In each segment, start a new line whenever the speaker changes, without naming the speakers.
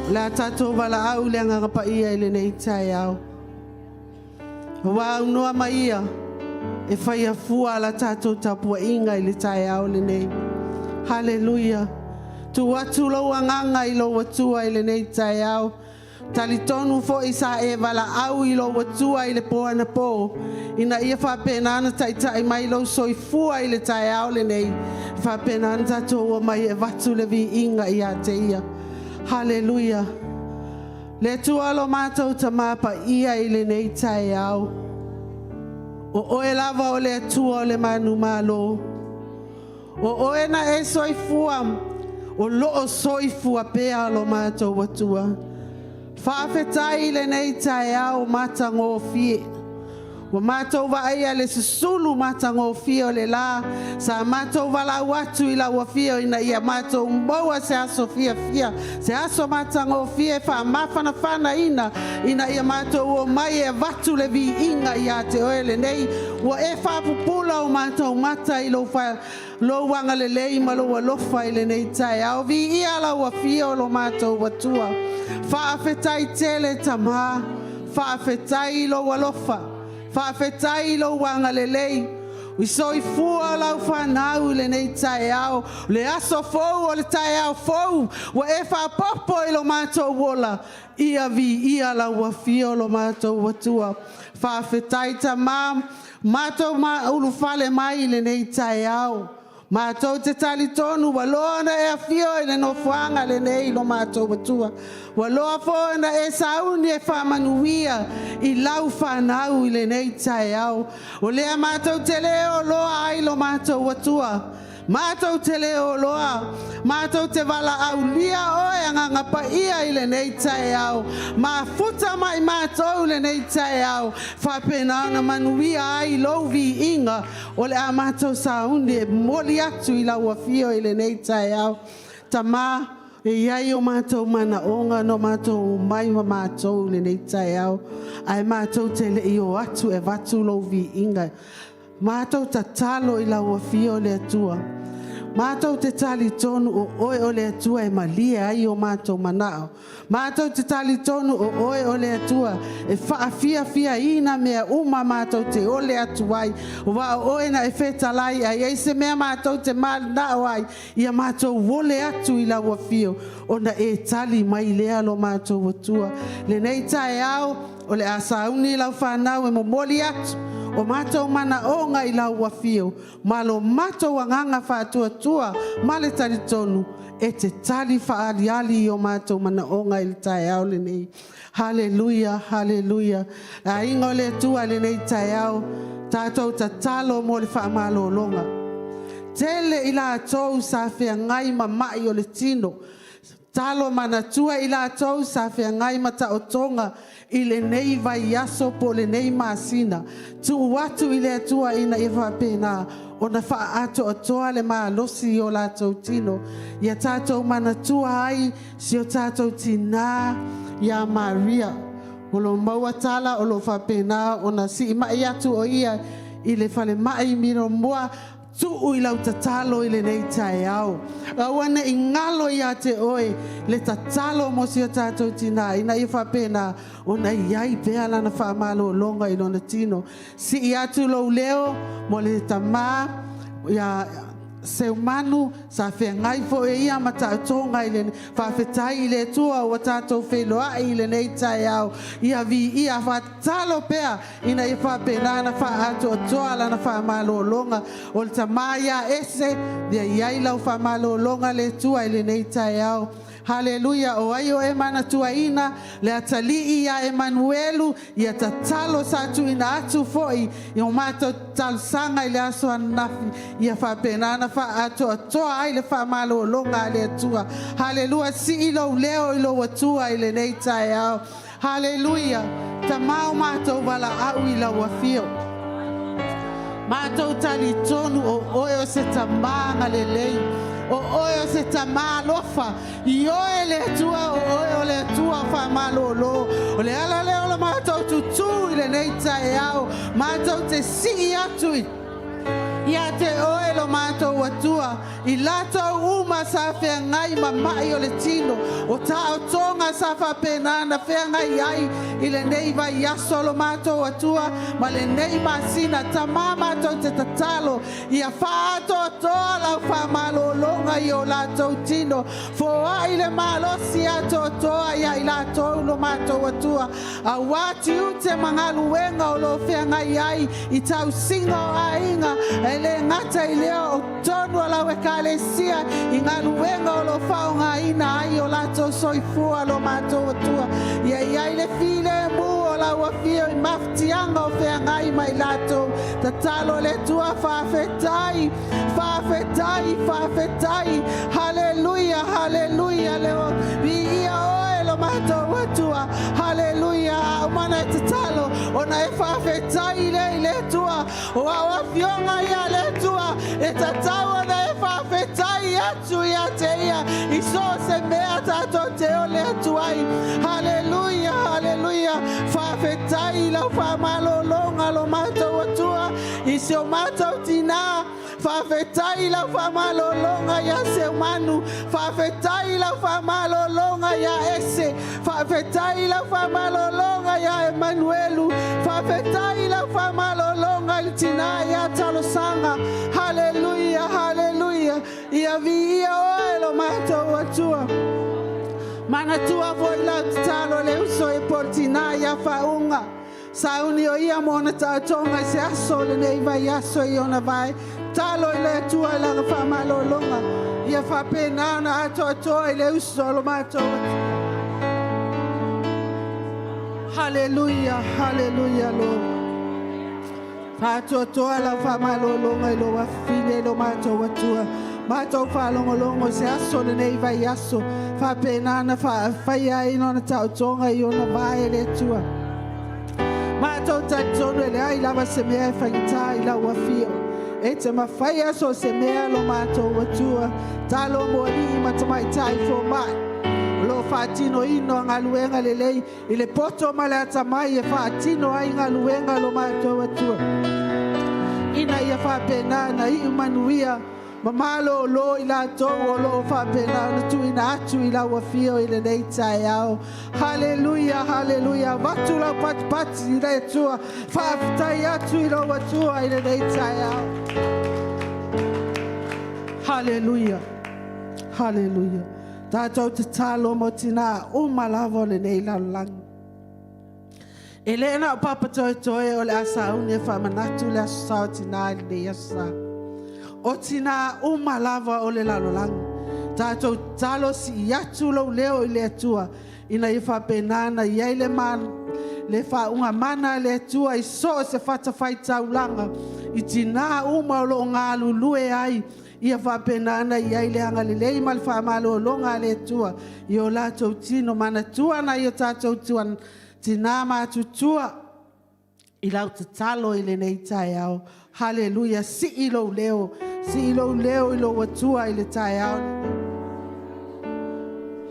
O le a tatou valaau i le Agaga Paia i lenei taeao, ua aunoa ma Ia e faia fua la tatou tapuaiga i le taeao lenei. Haleluia! Tuu atu lou agaga i lou Atua i lenei taeao. E talitonu foi sa e valaau i lou Atua i le po anapo ina ia faapena ona taitai mai lou soifua i le taeao lenei, e faapena ona tatou omai e avatu le viiga ia te Ia. Haleluia! Le Atua lo matou Tama Paia i lenei taeao, o Oe lava o le Atua o le manumalo. O Oe na e soifua o lo o soifua pea lo matou Atua. Faafetai i lenei taeao matagofie ua matou vaaia le susulu matagofie o le la sa matou valaau atu i lau Afio ina ia matou maua se aso fiafia, se aso matagofie faamafanafanaina ina ia matou omai e avatu le viiga ia te Oe lenei. Ua e faapupula o matou mata i lou agalelei ma lou alofa i lenei taeao. Viia lau Afio lo matou Atua. Faafetai tele Tama, faafetai i lou alofa, faafetai i lou agalelei. Ua soifua lau fanau i lenei taeao, o le aso fou o le taeao fou ua e faaopoopo i lo matou ola. Ia viia lau Afio lo matou Atua. Faafetai Tama, matou ulufale mai i lenei taeao, matou te talitonu ua loa ona e afio i le nofoaga lenei lo matou Atua, ua loa foi ona e sauni e faamanuia i lau fanau i lenei taeao. O lea matou te le oloa ai lo matou Atua, matou te le oloa, matou te valaaulia Oe Agaga Paia i lenei taeao, mafuta ma i matou i lenei taeao, faapena ona manuia ai lou viiga o le a matou sauni e momoli atu i lau Afio i lenei taeao. Tama, e i ai o matou manaoga na matou omai ma matou i lenei taeao, ae matou te le i o atu e avatu lou viiga, matou tatalo i lau Afio le Atua. Matou te talitonu o Oe o le Atua e malie ai o matou manao. Matou te talitonu o Oe o le Atua e faafiafiaina mea uma matou te ole atu ai, aua o Oe na e fetalai, a i ai se mea matou te mananao ai, ia matou ole atu i lau Afio ona e tali mai lea lo matou Atua. I lenei taeao, o le a sauni lau fanau e momoli atu o matou manaoga i lau Afio ma lo matou agaga faatuatua ma le talitonu e te tali faaaliali i o matou manaoga i le taeao lenei. Haleluia, haleluia. Le aiga o le Atua i lenei taeao, tatou tatalo mo le faamalologa. Tele i latou sa feagai ma mai o le tino, tatalo manatua i latou sa feagai ma taotoga i lenei vaiaso po o lenei masina. Tuu atu i le Atua ina ia faapena ona faaatoatoa le malosi i o latou tino. Ia tatou manatua ai si o tatou tina ia Maria, o lo o maua tala o lo o faapena ona siimai atu o ia i le falemai i Milomoa. Tuu i lau tatalo i lenei taeao. Aua ne i galo ia te oe le tatalo mo si o tatou tina ina ia faapena ona i ai pea lana faamalologa i lona tino. Sii atu lou leo mo le tama ia Seumanu sa feagai foi ia ma taotoga i le faafetai i le Atua ua tatou feiloai i lenei taeao. Ia viia, tatalo pea ina ia faapena ona faaatoatoa lana faamalologa. O le tama ia Ese, ia i ai lau faamalologa le Atua i lenei taeao. Haleluia! O ai o e manatuaina le atalii ia Emanuelu, ia tatalo sa tuuina atu foi i o matou talosaga i le aso ananafi ia faapena ona faaatoatoa ai le faamalologa a le Atua. Haleluia! Sii lou leo i lou Atua i lenei taeao. Haleluia! Tama o matou valaau i lau Afio, matou talitonu o Oe o se Tama agalelei, o Oe o se Tama alofa. Ioe le Atua o Oe o le Atua faamalolo. O le ala lea o le matou tutū i lenei taeao, matou te sii atu i Ia te oe lo matou Atua, i latou uma sa feagai ma mai o le tino, o taotoga sa faapena ona feagai ai i lenei vaiaso lo matou Atua ma lenei masina. Tama matou te tatalo, ia faaatoatoa lau faamalologa i o latou tino, foai le malosi atoatoa ia i latou lo matou Atua, aua tiute ma galuega o lo o feagai ai i tausiga o aiga, e le gata i lea o totonu o lau ekalesia i galuega o lo o faaaogaina ai o latou soifua lo matou Atua. Ia i ai le filemu o lau afio i mafatiaga o feagai ma i latou. Tatalo le Atua, faafetai, faafetai, faafetai. Haleluia, haleluia. Viia oe lo matou Atua. Haleluia. A uma ona e tatalo, ona e faafetai lea i le Atua. O au afioga ia a le Atua, e tatau ona e faafetai atu ia te Ia i so o se mea tatou te ole atu ai. Haleluia, haleluia. Faafetai i lau faamalologa lo matou Atua i si o matou tinā. Faafetai i lau faamalologa ia Seumanu. Faafetai i lau faamalologa ia Ese. Faafetai i lau faamalologa ia Emanuelu. Faafetai i lau faamalologa i le tinā ia Talosaga. Haleluia, haleluia. Ia viia oe lo matou Atua. Manatua foi lau tatalo le uso i Politina ia Faauga. Sauni o ia mo ona taotoga i se aso o lenei vaiaso i ona vae. Talo i le Atua i lana faamalologa. Ia faapena ona atoatoa i le uso o lo matou Atua. Haleluia, haleluia, Lord. Faatoatoa lau faamalologa i lou afafine lo matou Atua. Matou faalogologo i se aso o lenei vaiaso. Faapena ona faafaia ai lona taotoga i ona vae le Atua. Matou talitonu e leai lava se mea e faigata i lau afio. E te mafaia so o se mea lo matou Atua. Talo mo alii ma tamaitai fomai o lo o faatinoina galuega lelei i le poto ma le atamai e faatino ai galuega lo matou Atua. Ina ia faapena ona iu manuia ma malolo i latou o lo o faapena ona tuuina atu i lau afio i lenei taeao. Haleluia, haleluia. Avatu lau patipati i le Atua. Faafetai atu i lou Atua i lenei taeao. Haleluia, haleluia. Tatou tatalo mo tinā uma lava o lenei lalolagi. E le na o Papa Toetoe o le a sauni e faamanatu le Aso Sa o Tina i lenei aso Sa. O tina uma lava o le lalolagi. Tatou tatalo sii atu lou leo i le Atua ina ia faapena ona i ai le faauuga mana a le Atua i so o se fatafaitaulaga i tina uma o lo o galulue ai, ia faapena ona i ai le agalelei ma le faamalologa a le Atua i o latou tino. Manatua nai o tatou tina matutua i lau tatalo i lenei taeao. Haleluia! Sii lou leo, sii lou leo i lou Atua i le taeao lenei.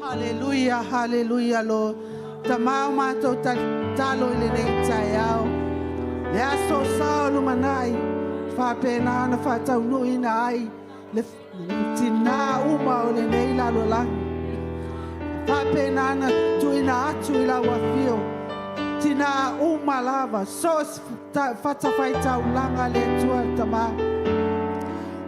Haleluia, haleluia, Lord. Tama o matou tatalo i lenei taeao, le aso sa o lumanai, faapena ona faataunuuina ai le tina uma o lenei lalolagi. Faapena ona tuuina atu i lau afio, tina uma lava, so o se fatafaitaulaga le Atua le Tama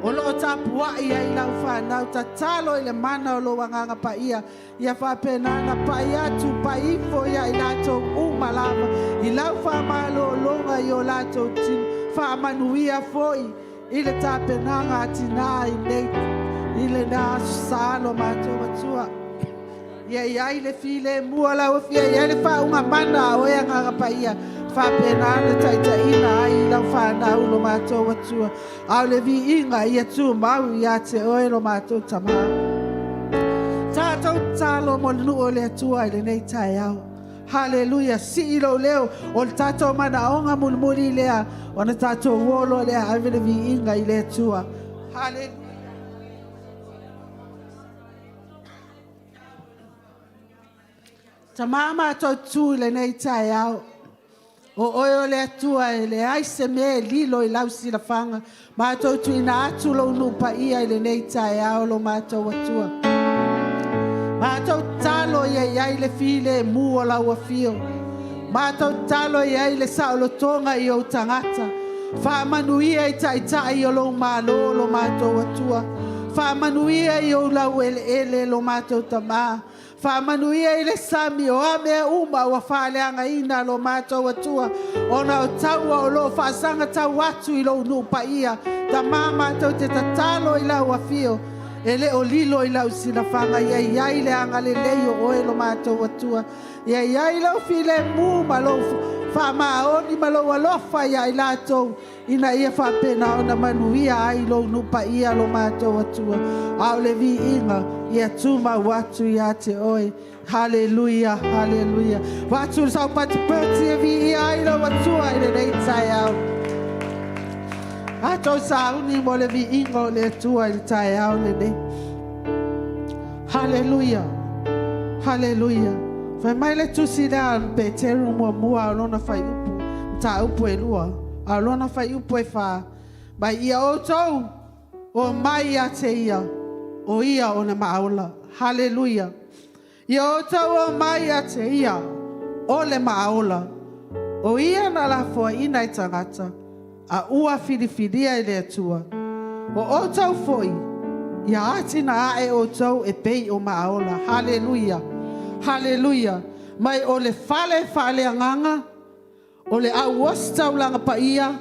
o lo o tapuai ai lau fanau, tatalo i le mana o lou Agaga Paia, ia faapena ona pai atu, pai ifo ia i latou uma lava, i lau faamalologa i o latou tino, faamanuia foi i le tapenaga a tina i lena aso sa lo matou Atua. Ia i ai le filemu a lau Afio, ia i ai le faauuga mana a oe Agaga Paia, faapena ona taitaiina ai lau fanau lo matou Atua. A o le viiga ia tumau ia te oe lo matou Tama. Tatou tatalo mo le nuu o le Atua i lenei taeao. Haleluia, sii lou leo, o le tatou manaoga mulimuli lea, ona tatou o loa lea ave le viiga i le Atua. Haleluia. Tama matou tu i lenei taeao. O oe o le Atua e leai se mea e lilo i lau silafaga. Matou tuuina atu lou nuu paia i lenei taeao lo matou Atua. Matou tatalo ia i ai le filemu o lau Afio. Matou tatalo ia i ai le saolotoga i ou tagata. Faamanuia i Taitai o lou Malo lo matou Atua. Faamanuia i ou laueleele lo matou Tama. Faamanuia i le sami, o a mea uma ua faaleagaina lo matou Atua, ona o taua o lo o faasaga tau atu i lou nuu paia. Tama, matou te tatalo i lau Afio, e le o lilo i lau silafaga, ia i ai le agalelei o oe lo matou Atua. Ia i ai lou filemu ma lou faamaoni ma lou alofa ia i latou, ina ia faapena ona manuia ai lou nuu paia lo matou Atua. A o le viiga, ia tumau atu ia te oe. Haleluia, haleluia. Avatu le saupatipati e viia ai lou Atua i lenei taeao. Matou sauni mo le viiga o le Atua i le taeao lenei. Haleluia, haleluia. Fai mai le tusi lea a Peteru muamua a o lona fuaiupu, mataupu e 2, a o lona fuaiupu e 4, mai ia outou omai ia te ia, o ia o le maola. Haleluia. Ia outou omai ia te ia, o le maola. O ia na lafoaiina e tagata, a ua filifilia e le Atua. O outou foi, ia atina ae outou e pei o maola. Haleluia. Haleluia. Mai o le fale faaleagaga, o le au ositaulaga paia,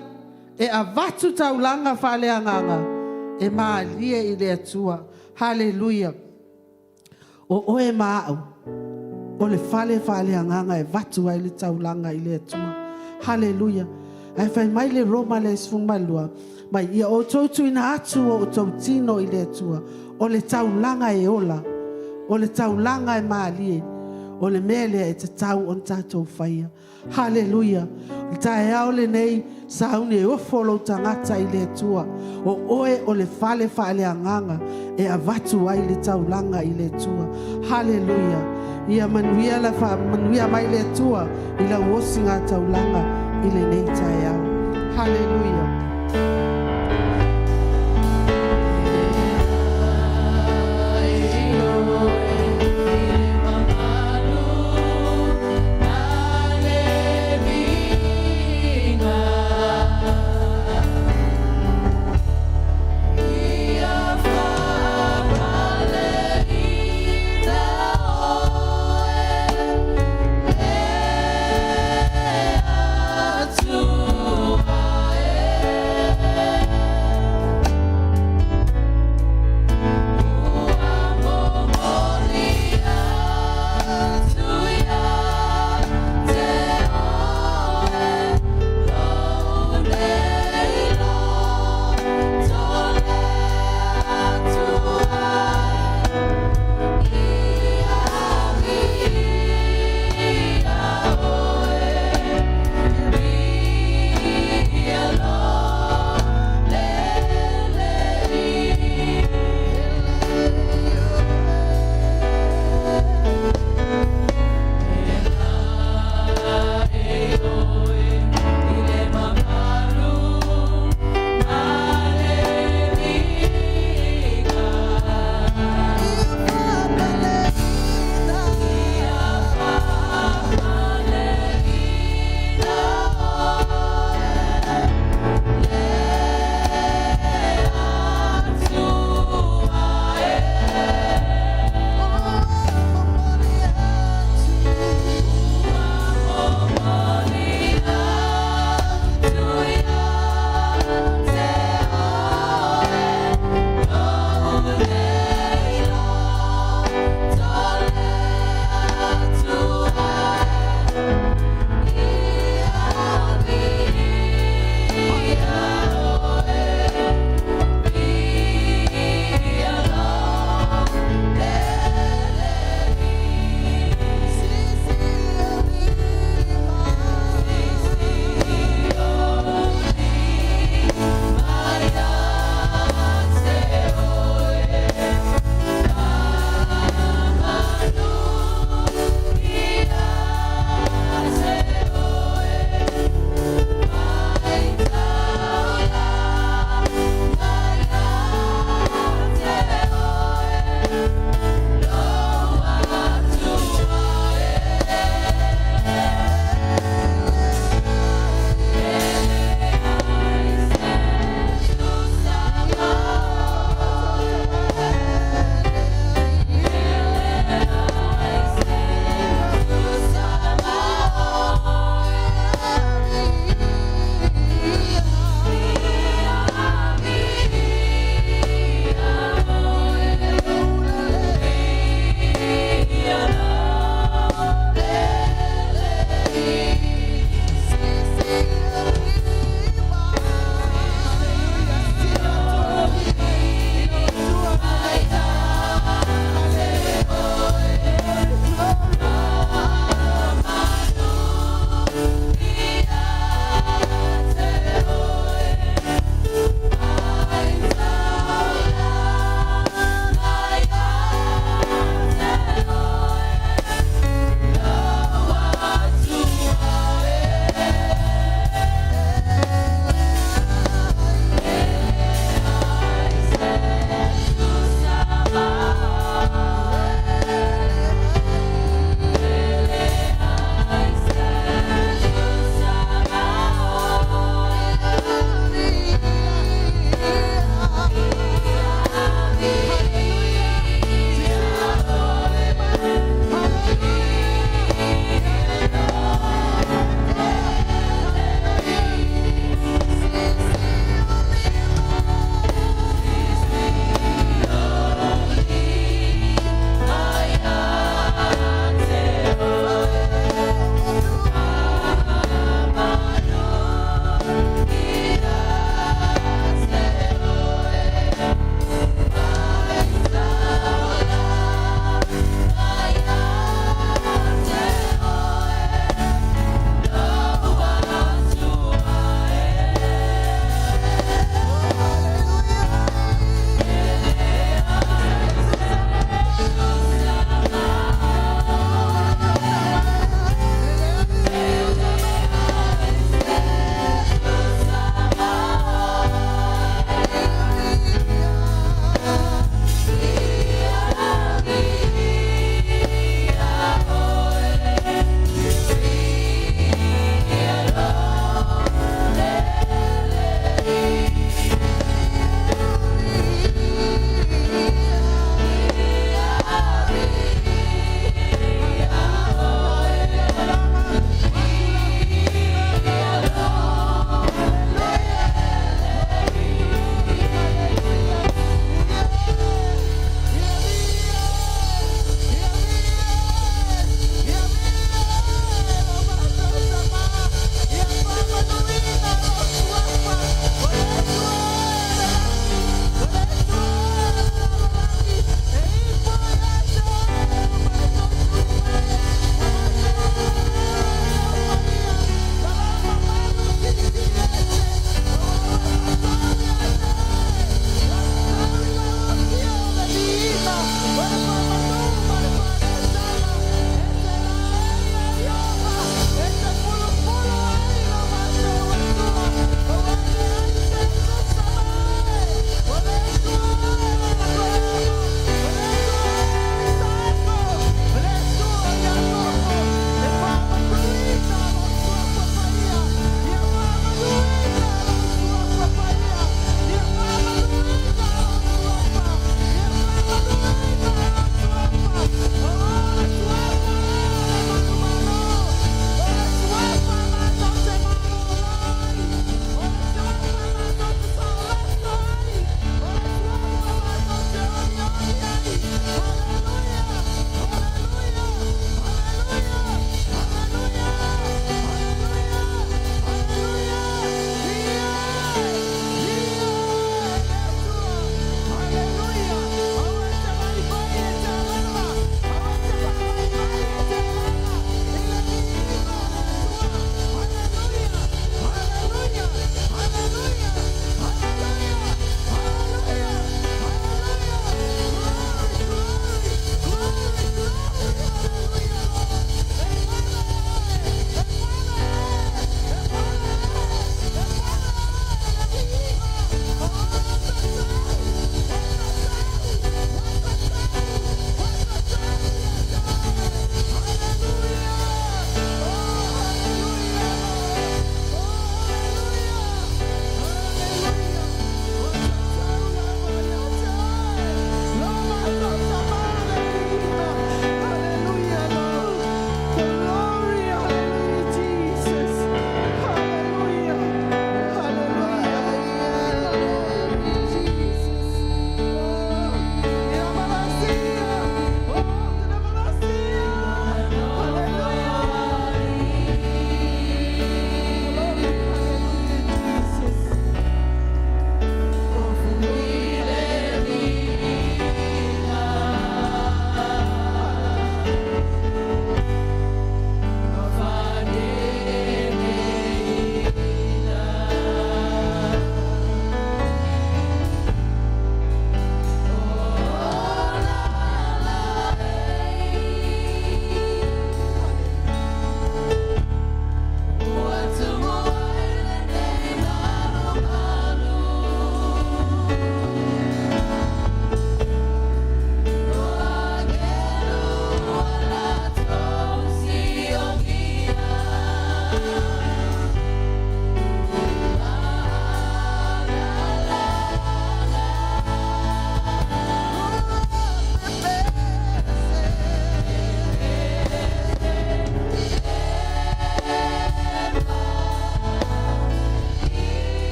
e avatu taulaga faaleagaga, e malie i le Atua. Haleluia. O oe ma au, o le fale faaleagaga e avatu ai le taulaga i le Atua. Haleluia. Ae fai mai le Roma le 12, mai ia outou tuuina atu o outou tino i le Atua, o le taulaga e ola, o le taulaga e malie, o le mea lea e tatau ona tatou faia. Haleluia! O le taeao lenei, sauni e ofo lou tagata i le Atua. O oe o le fale faaleagaga e avatu ai le taulaga i le Atua. Haleluia! Ia manuia le faamanuia mai le Atua i lau osigataulaga i lenei taeao. Haleluia!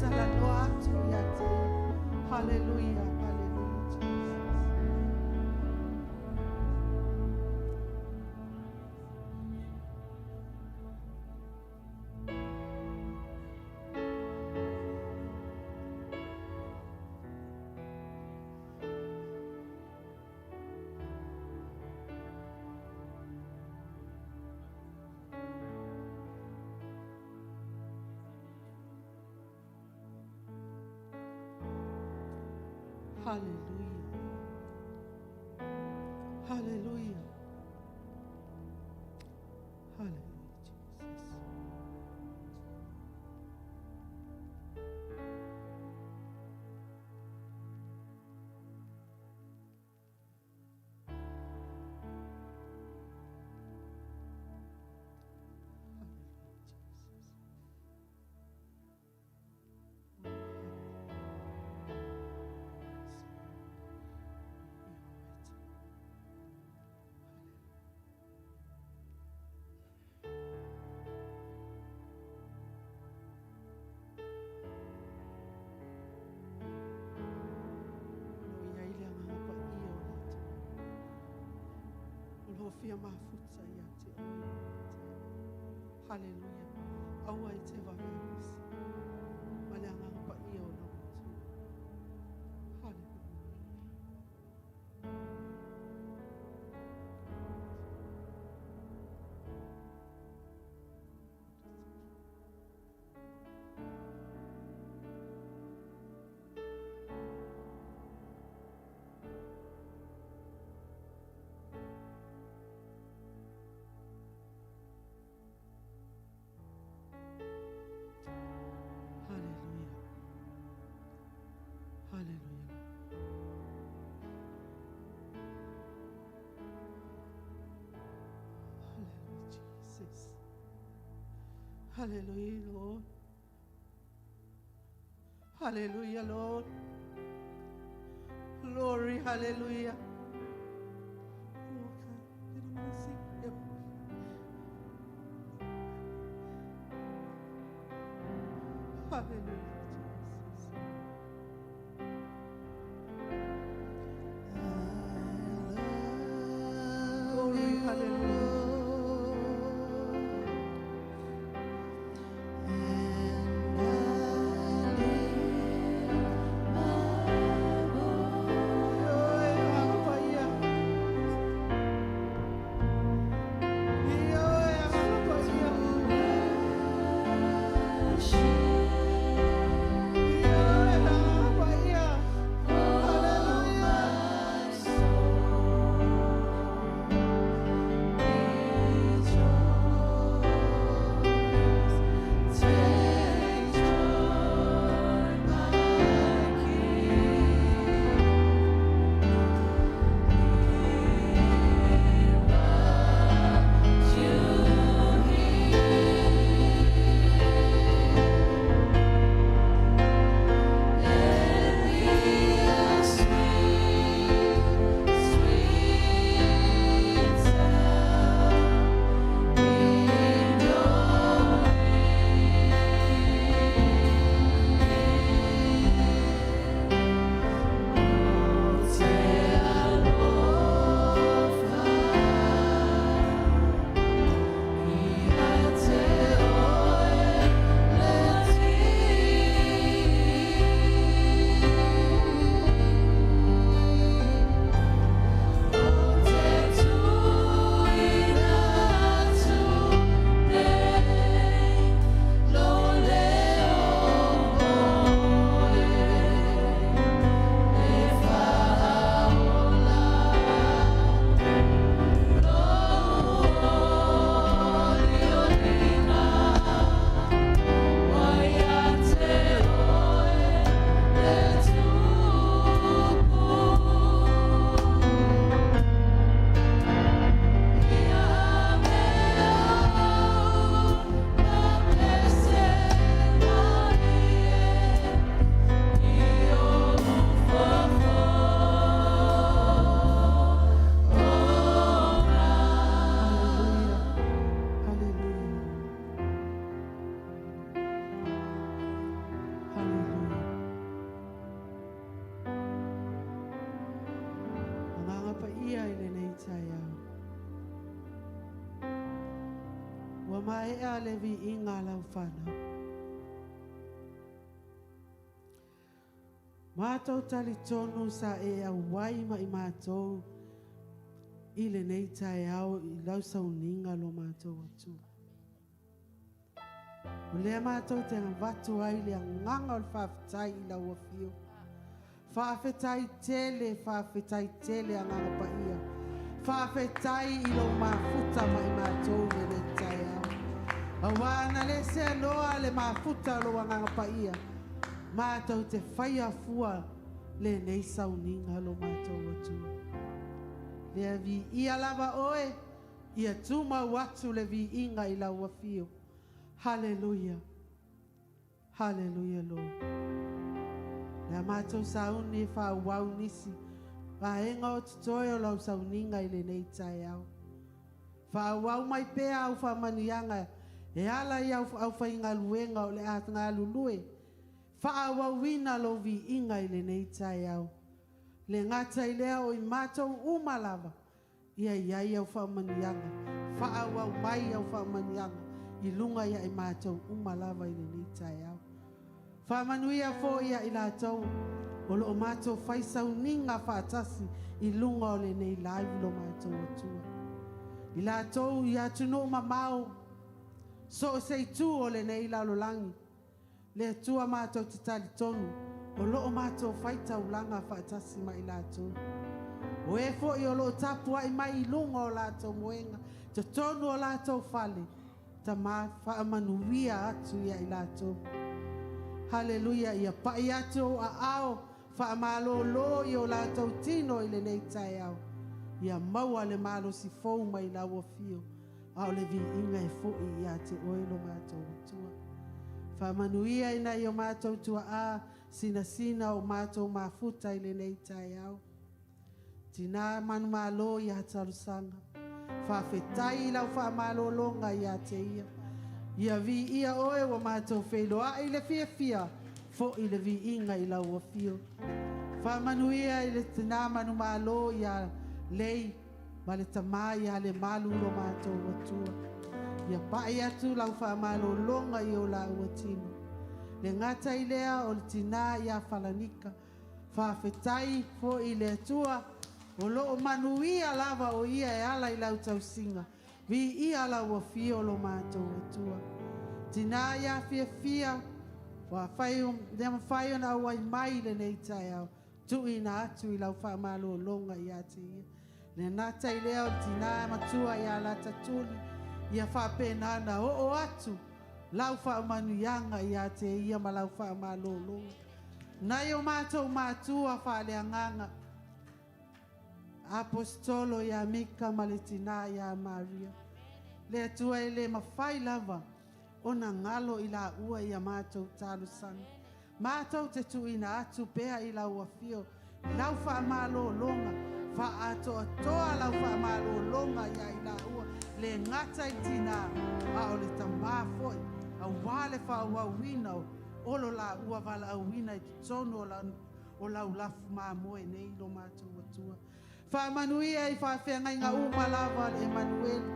talanoa atu ia te ia. Hallelujah, hallelujah, Jesus. Hallelujah. Hallelujah. Hallelujah, Jesus. Hallelujah, Jesus. Fia mafuta ia te oe. Hallelujah. Aua i te vaveusi. Ma le agaga paia o lau Atua. Hallelujah. Hallelujah. Hallelujah. Hallelujah, Jesus. Hallelujah, Lord. Hallelujah, Lord. Glory, hallelujah. Oh, God, then I'm gonna sing. Yep. Hallelujah, Jesus. Glory, hallelujah. Ua maea le viiga a lau fanau. Matou talitonu sa e auai ma i matou i lenei taeao i lau sauniga lo matou Atua. O lea matou te avatu ai le agaga o le faafetai i lau Afio. Faafetai tele, faafetai tele Agaga Paia. Faafetai i lou mafuta ma i matou i lenei taeao. Aua ana le seanoa le mafuta o lou Agaga Paia, matou te faia fua lenei sauniga lo matou Atua. Ia viia lava oe, ia tumau atu le viiga i lau Afio. Haleluia. Haleluia Lord. Le a matou sauni e faaauau nisi vaega o totoe o lau sauniga i lenei taeao. Faaauau mai pea au faamanuiaga e ala i au aufaigaluega o le a galulue, faaauauina lou viiga i lenei taeao. Le gata i lea o i matou uma lava, ia i ai au faamanuiaga, faaauau mai au faamanuiaga i luga ia i matou uma lava i lenei taeao. Faamanuia foi ia i latou o lo o matou fai sauniga faatasi i luga o lenei live lo matou Atua. I latou i atunuu mamao, so o se itu o lenei lalolagi, le Atua matou te talitonu o lo o matou faitaulaga faatasi ma i latou. O e foi o lo o tapuai mai i luga o latou moega, totonu o latou fale, Tama, faamanuia atu ia i latou. Haleluia, ia pai atu ou aao faamalolo i o latou tino i lenei taeao, ia maua le malosi fou mai lau Afio, a o le viiga e foi ia te oe lo matou Atua. Faamanuia i nai o matou tuaa sinasina o matou mafuta i lenei taeao. Tina manumalo ia Talosaga, faafetai i lau faamalologa ia te ia. Ia viia oe ua matou feiloai i le fiafia, foi le viiga i lau Afio. Faamanuia i le tina manumalo ia Lei ma le tama ia Lemalu lo matou Atua. Ia pai atu lau faamalologa i o laua tino. Le gata i lea o le tina ia Falanika, faafetai foi i le Atua o lo o manuia lava o ia e ala i lau tausiga. Viia lau Afio lo matou Atua. Tina ia Fiafia, ua fai le mafai ona auai mai i lenei taeao, tuuina atu i lau faamalologa ia te ia. Le gata i lea o le tina matua ia Latatuli, ia faapena na oo atu lau faamanuiaga ia te ia ma lau faamalologa. Nai o matou matua faaleagaga, Aposetolo ia Mika ma le tina ia Maria. Le Atua e le mafai lava ona galo i laua ia matou talosaga. Matou te tuuina atu pea i lau Afio, lau faamalologa, faaatoatoa lau faamalologa ia i laua, le gata i tina, a o le tama foi, aua le faaauauina o lo laua valaauina i totonu o lau lafu mamoe nei lo matou Atua. Faamanuia i faafeagaiga uma lava o le Emanueli,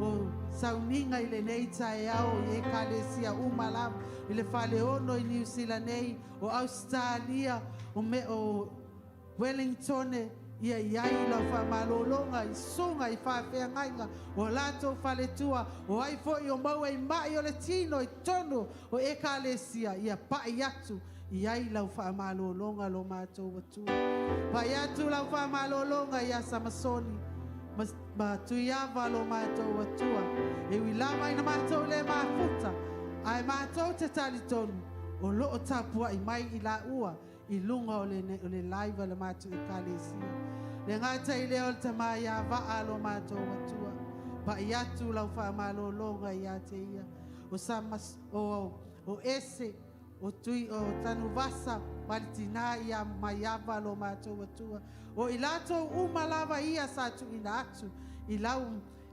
o sauniga i lenei taeao i ekalesia uma lava, i le Faleono i Niu Sila nei, o Ausetalia, o Wellingtone, ia i ai lau faamalologa i susuga i faafeagaiga o latou faletua, o ai foi o maua i mai o le tino i totonu o ekalesia, ia pai atu i ai lau faamalologa lo matou Atua. Pai atu lau faamalologa ia Samasoni ma Tuiava lo matou Atua. E ui lava ina matou le mafuta, ae matou te talitonu o lo o tapuai mai i laua i luga o le live a le matou ekalesia. Le gata i lea o le tama ia Vaa lo matou Atua, pai atu lau faamalologa ia te ia. O, Samas, o Ese, o, Tui, o Tanuvasa, ma le tina ia Maiava lo matou Atua. O i latou uma lava ia sa tuuina atu i lau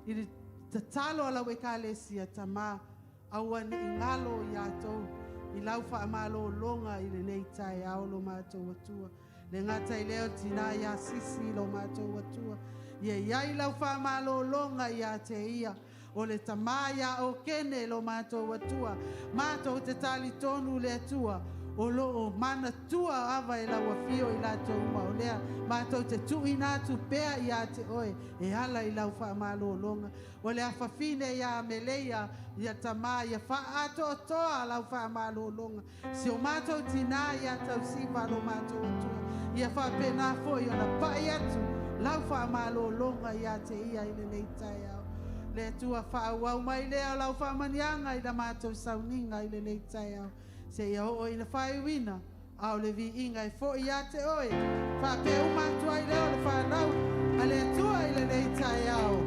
i le tatalo a lau ekalesia, Tama, aua ne i galo i latou i lau faamalologa i lenei taeao lo matou Atua. Le gata i lea o le tina ia Sisi lo matou Atua, ia i ai lau faamalologa ia te ia. O le Tama ia Okene lo matou Atua, matou te talitonu le Atua, o lo o manatua ava e lau afio i latou uma o lea matou te tuuina atu pea ia te oe e ala i lau faamalologa. O le afafine ia Meleia, ia Tama ia faaatoatoa lau faamalologa. Si o matou tinā ia Tausiva lo matou Atua, ia faapena foi ona pai atu lau faamalologa ia te ia i lenei taeao. Le Atua faaauau mai lea o lau faamanuiaga i la matou sauniga i lenei taeao, seia oo ina faaiuina, a o le viiga e foi ia te oe. Faapea uma atu ai lea o le fanau a le Atua i lenei taeao.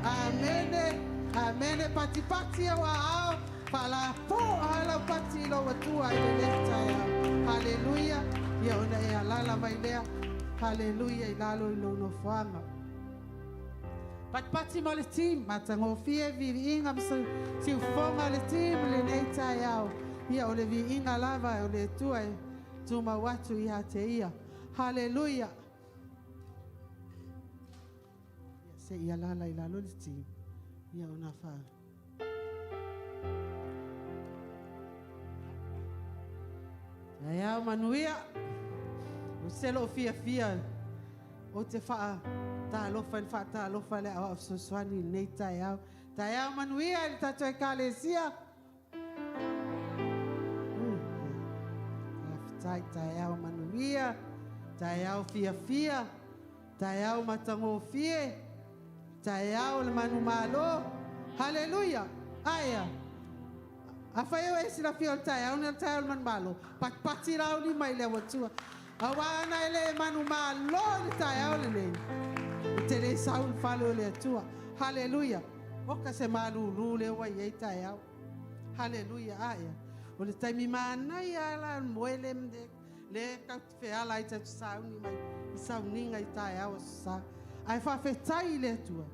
Amene, amene. Patipati au aao, faalapo a lau pati i lou Atua i lenei taeao. Haleluia. Ia ona e alaala mai lea, haleluia, i lalo i lou nofoaga. Patipati mo le team, matagofie viiga ma siufofoga o le team i lenei taeao. Ia o le viiga lava o le Atua e tumau atu ia te ia. Haleluia. Ia se i alaala i lalo le team. Ia ona fa. Taeao manuia. O se loo fiafia ou te faatalofa i le faatalofa a le Aoao Fesoasoani i lenei taeao. Taeao manuia i le tatou Ekalesia. Faafetai, taeao manuia, taeao fiafia, taeao matagofie, taeao o le manumalo. Haleluia. Aea. Afai o e silafia o le taeao nei o le taeao o le manumalo, patipati lau lima i le Atua. Auā ana e le manumalo i le taeao lenei, e te le sau i le fale o le Atua. Haleluia. Oka se malūlū lea ua i ai taeao. Haleluia. Aea. O le taimi manaia la o le moe le le tatou te feala ai tatou te sauni mai i sauniga i taeao aso Sa. Ae faafetai i le Atua,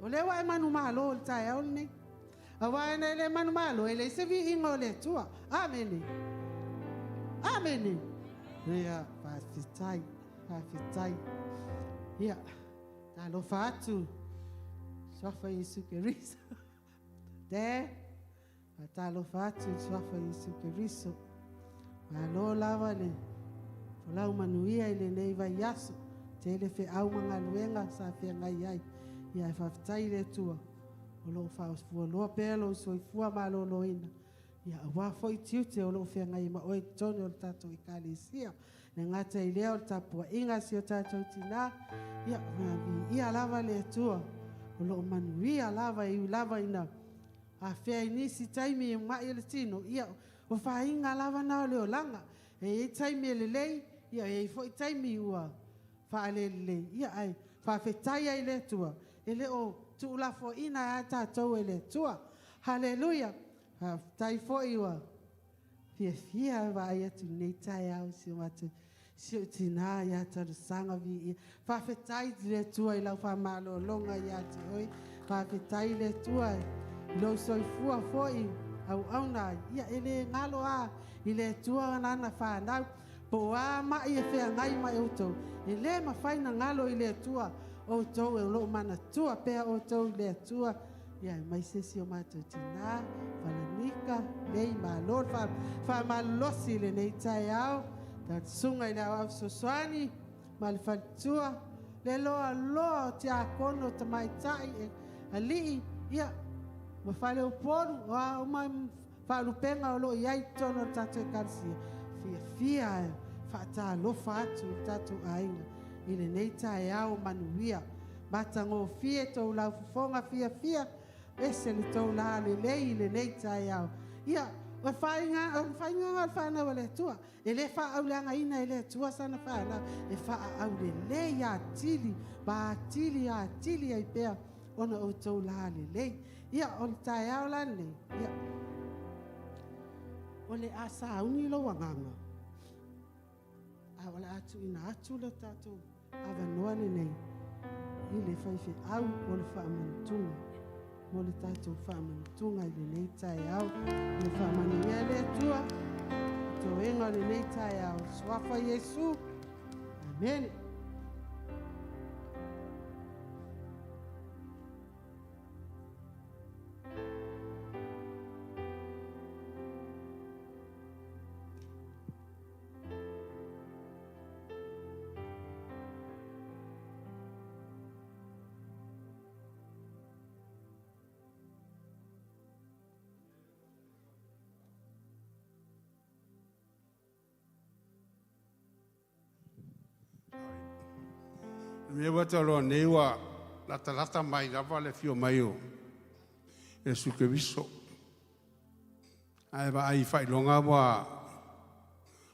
o lea ua e manumalo i le taeao lenei. Auā ana e le manumalo, e leai se viiga o le Atua. Amene. Amene. Ia, faafetai, faafetai. Ia, talofa atu, suafa Iesu Keriso. Te, faatalofa atu i le suafa Iesu Keriso. Malo lava le folau manuia i lenei vaiaso. Tele feau ma galuega sa feagai ai. Ia ae faafetai i le Atua o lo o faafualoa pea lou soifua maloloina, ia aua foi tiute o lo o feagai ai ma oe i totonu o le tatou Ekalesia. E le gata i lea o le tapuaiga a si o tatou tinā, ia viia lava le Atua o lo o manuia lava e ui lava ina afea i nisi taimi i ma'i o le tino, ia o faiga lava na o le olaga. E i ai taimi e lelei, ia e i ai foi taimi ua faalelelei, ia ae faafetai ai i le Atua, e le o tuulafoaiina ai lava tatou e le Atua. Haleluia! Faafetai foi ua fiafia le vaai atu i lenei taeao i si o matou si ou tinā ia Talusaga Viia. Faafetai i le Atua i lau faamalologa ia te oe. Faafetai i le Atua i lou soifua foi auauna ai. Ia e le galo lava i le Atua lana fanau. Po o a ma'i e feagai ma outou, e le mafai ona galo i le Atua outou o lo o manatua pea outou i le Atua. Ia aemaise si o matou tinā, Falanika, lei malo le faamalolosi i lenei taeao. Le susuga i le Aoao Fesoasoani ma le faletua, le loaloa o tiakono tamaitai, alii, ia, ma faleupolu, o a uma faalupega o lo o i ai i totonu o le tatou Ekalesia, e fiafia e faatalofa atu i le tatou aiga i lenei taeao manuia. Matagofie tou laufofoga fiafia, ese le tou lalelei i lenei taeao. Ia, o le faiga lena o le fanau a le Atua. E le faauleagaina e le Atua sana fanau, e faaaulelei atili ma atili atili ai pea ona outou lalelei. Ia, o le taeao la lenei, ia, o le a sauni lou agaga, a o le a tuuina atu le tatou avanoa lenei i le faifeau mo le faamanutuga, mo le tatou faamanutuga i lenei taeao. Ia faamanuia le Atua i toega o lenei taeao. I le Suafa o Iesu. Amene.
Mea ua taualoa nei ua latalata mai lava le afio mai o Iesu Keriso. Ae vaai i faailoga ua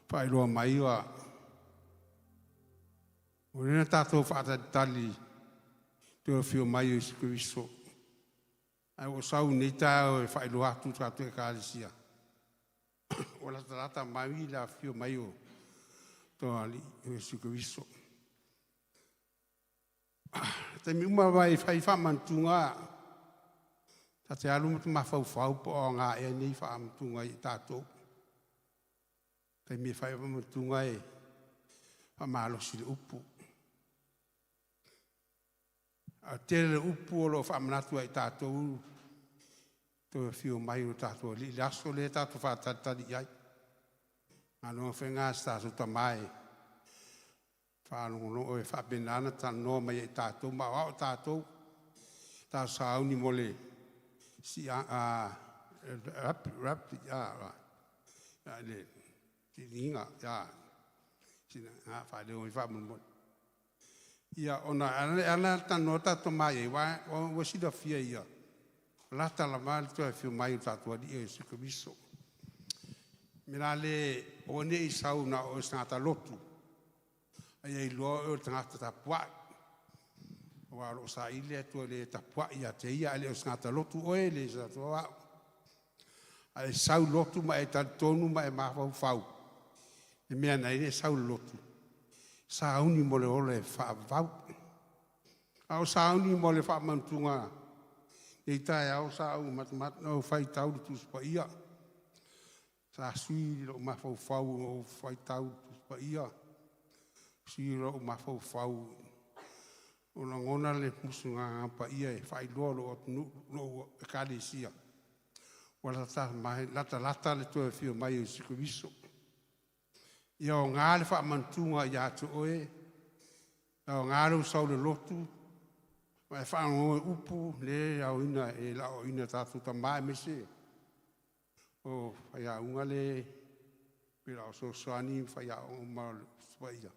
faailoa mai ua ua lea na tatou faatalitali toe afio mai o Iesu Keriso. Ae ua sau nei taeao e faailoa atu i tatou Ekalesia ua latalata mai le afio mai o to Alii o Iesu Keriso. Taimi uma lava e fai faamanatuga, ta te alu ma te mafaufau po o aoga ea nei faamanatuga i tatou. Taimi e fai faamanatuga e faamalosi le upu. A tele le upu o lo o faamanatu ai tatou toe afio mai o tatou Alii le aso lea tatou faatalitali i ai. Galuega faiga a si tatou Tama e faalogologo e faapena ona talanoa mai ai tatou ma aoao tatou tatou sauni mo le si a rap rap a le siliga a sina a faaleo mai faamolemole. Ia ona ala talanoa tatou mai ai ua silafia ia lata lava le toe afio mai o tatou Alii o Iesu Keriso. Me la le o nei sau na o se tagata lotu ai ai loa o le tagata tapuai. Aua o lo o saili le Atua le tapuai ia te ia, ae le o se tagata lotu oe le sa tua au. Ae sau lotu ma e talitonu ma e mafaufau le mea na i le sau le lotu. Sauni mo le ola e faavavau. A o sauni mo le faamanatuga nei taeao sa ou matamata na ou faitau le Tusi Paia. Sa sui lou mafaufau ou faitau le Tusi Paia. Sui lou mafaufau o lagona le musugaga paia e faailoa lou atunuu, lou Ekalesia. Ua lata mai, latalata le toe afio mai o Iesu Keriso. Ia aoga le faamanatuga ia te oe, aoga lou sau le lotu, ma e faalogo i upu le aoina e laoina tatou tama aemaise o faiauga le pe la o fesoasoani ma faiaoga uma o le Tusi Paia.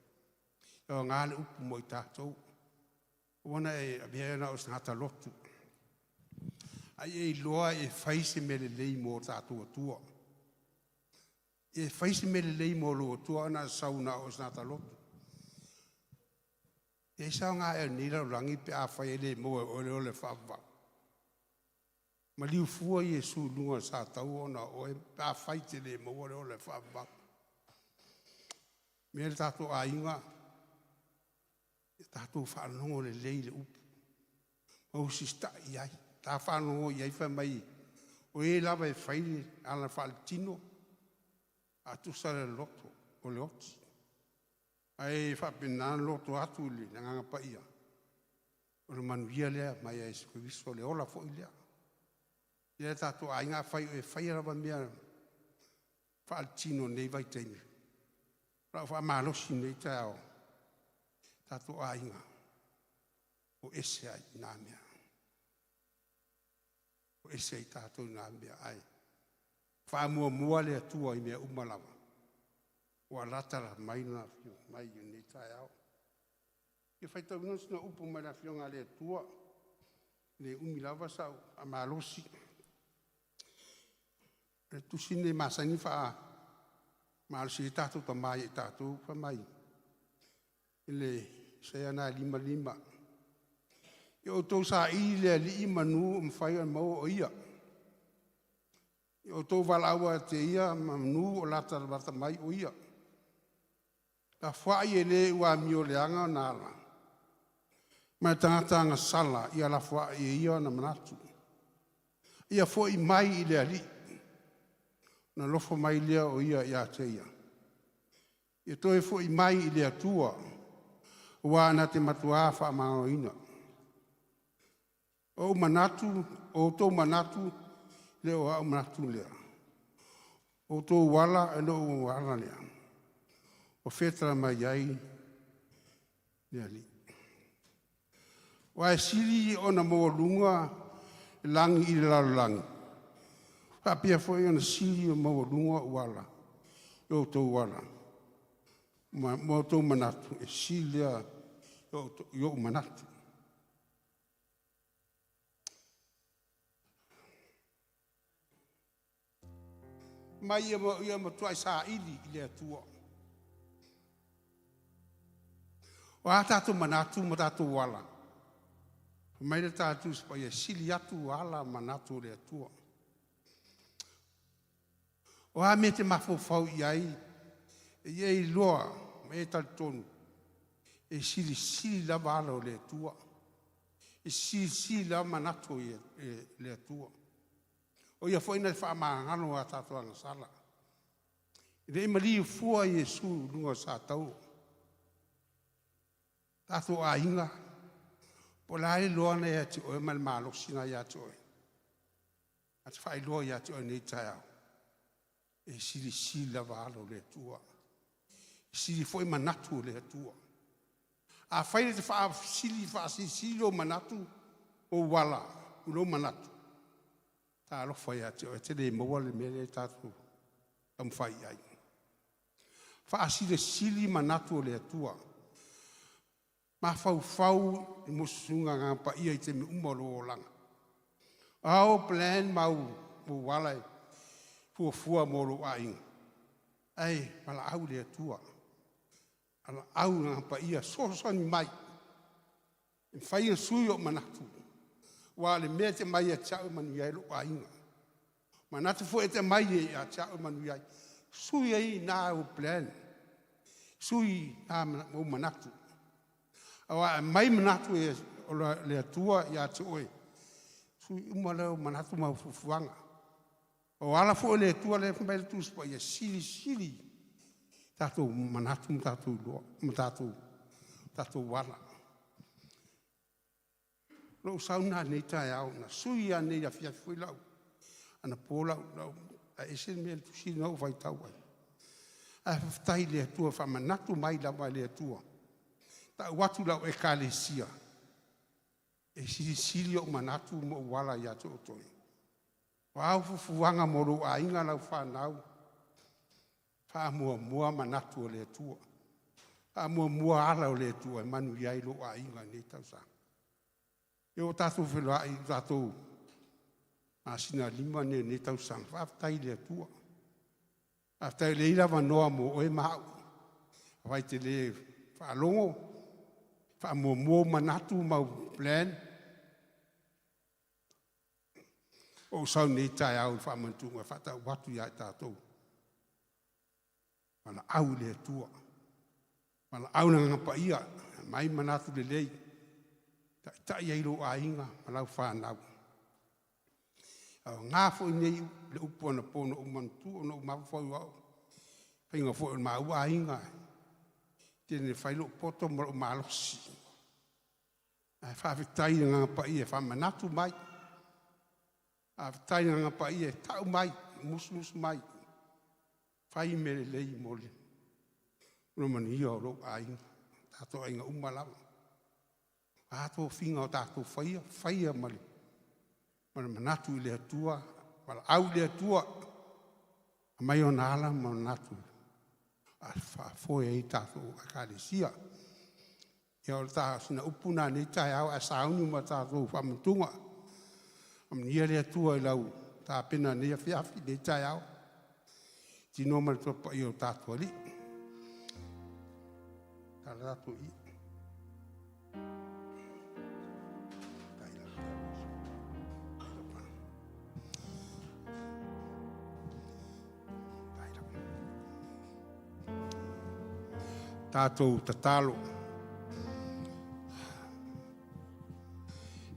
Ia aoga le upu mo i tatou. Aua na e avea na o se tagata lotu. Ai e iloa e fai se mea lelei mo tatou Atua. E fai se mea lelei mo lou Atua ona sau na o se tagata lotu. E saoga e nei lalolagi pe afai e le maua e oe le ola e faavavau. Maliu fua Iesu i luga o le sa taua ona o oe pe afai te le maua le ola e faavavau. Mea le tatou aiga, ia tatou faalogo lelei i le upu. Ma usita'i i ai. Ta faalogo i ai fai mai, o e lava e fai le ala faaletino, a tusa le loto o le oti. Ae faapena ona loto atu i le Agaga Paia, o le manuia lea mai ia Iesu Keriso, le ola foi lea. Ia tatou aiga afai o e faia lava mea faaletino i lenei vaitaimi, o lau faamalosi i lenei taeao, tatou aiga, o ese ai i nā mea. O ese ai tatou i nā mea. Ae faamuamua le Atua i mea uma lava. Ua lata la mai lona afio mai i lenei taeao. Ia faitauina sina upu mai le afioga a le Atua, le umi lava sau faamalosi. Le tusi lenei masani faamalosi ai tatou tama ia i tatou, fai mai i le Isaia 55. Ia outou saili le Alii manu o mafai ona maua o ia. Ia outou valaau ia te ia manu o lata mai o ia. Lafoai e le ua amioleaga ona ala, ma le tagata agasala ia lafoai e ia ona manatu. Ia foi mai i le Alii, ona alofa mai lea o ia ia te ia. Ia toe foi mai i le Atua, aua na te matuā faamagaloina. O ou manatu, o outou manatu, le o au manatu lea. O outou ala e le o ala lea. O fetala mai ai le Alii. Aua e sili ona maualuga le lagi i le lalolagi, faapea foi ona sili o maualuga ou ala i o outou ala. Ma outou manatu e sili lea i o'u manatu. Mai ia matuai saili i le Atua. O a tatou manatu ma tatou ala, mai le tatou Tusi Paia, sili atu ala manatu o le Atua. O a mea e te mafaufau i ai, e ia iloa ma e talitonu, e silisili lava ala o le Atua. E silisili lava manatu o le Atua. O ia foi na faamagalo a tatou agasala. E le i maliu fua Iesu i luga o le satauro. Tatou aiga, po o le a le iloa na ia te oe ma le malosi na ia te oe. A te faailoa ia te oe nei taeao, e silisili lava ala o le Atua. E sili foi manatu o le Atua. A fai e te faafesili faasilisili lou manatu ou ala i lou manatu, talofa ia te oe, e te le maua le mea lea tatou taumafai i ai. Faasilisili manatu o le Atua. Mafaufau i mususuga Agaga Paia i taimi uma o lou olaga. Ao plan ma au ala e fuafua mo lou aiga, ae valaau le Atua. Valaau le Agaga Paia, soasoani mai. E mafai ona sui ou manatu, aua o le mea e te aumai ia te au e manuia ai lou aiga. Manatu foi e te aumai ia te au e manuia ai. Sui ai na au plan, sui na ou manatu. Aua aumai manatu o le Atua ia te oe, sui uma lea o manatu ma fuafuaga. O ala foi o le Atua lea fai mai le Tusi Paia, silisili tatou manatu ma tatou iloa, ma tatou ala. Lou sau lena i lenei taeao, na sui lava nei afiafi foi lau, anapo lau, ae ese le mea le tusi lena ua faitau ai. Ae faafetai i le Atua, faamanatu mai lava e le Atua. Tau atu lau Ekalesia, e silisili ou manatu ma ou ala ia te outou. O a au fuafuaga mo lou aiga, lau fanau, faamuamua manatu o le Atua. Faamuamua ala o le Atua e manuia ai lou aiga i lenei tausaga. E o tatou feiloai i tatou masina 5 nei o lenei tausaga, faafetai i le Atua. Faafetai o lea e i ai le avanoa mo oe ma au. Afai e te le faalogo, faamuamua ou manatu ma au plan, ou sau nei taeao i le faamanatuga e faatau atu ia i tatou. Valaau i le Atua. Valaau le Agaga Paia, mai manatu lelei, taitai ai lou aiga ma lau fanau. Aoga foi nei le upu anapo na ou manatua, na ou mafaufau au, faiga foi o le maua aiga, tele fai lou poto ma lou malosi. Ae faafetai i le Agaga Paia e faamanatu mai. Faafetai i le Agaga Paia e tau mai, musumusu mai, fai mea lelei mo le manuia o lou aiga, tatou aiga uma lava. A tofiga o tatou faia, faia ma le manatu i le Atua, valaau i le Atua, aumai ona ala ma manatu a faafoe ai tatou Ekalesia. Ia o le sina upu lena i lenei taeao ae sauni ma tatou faamanatuga. Faamanuia le Atua i lau tapena i lenei afiafi, lenei taeao. Tino ma le paia o tatou alii. Tala tatou i. Tatou tatalo.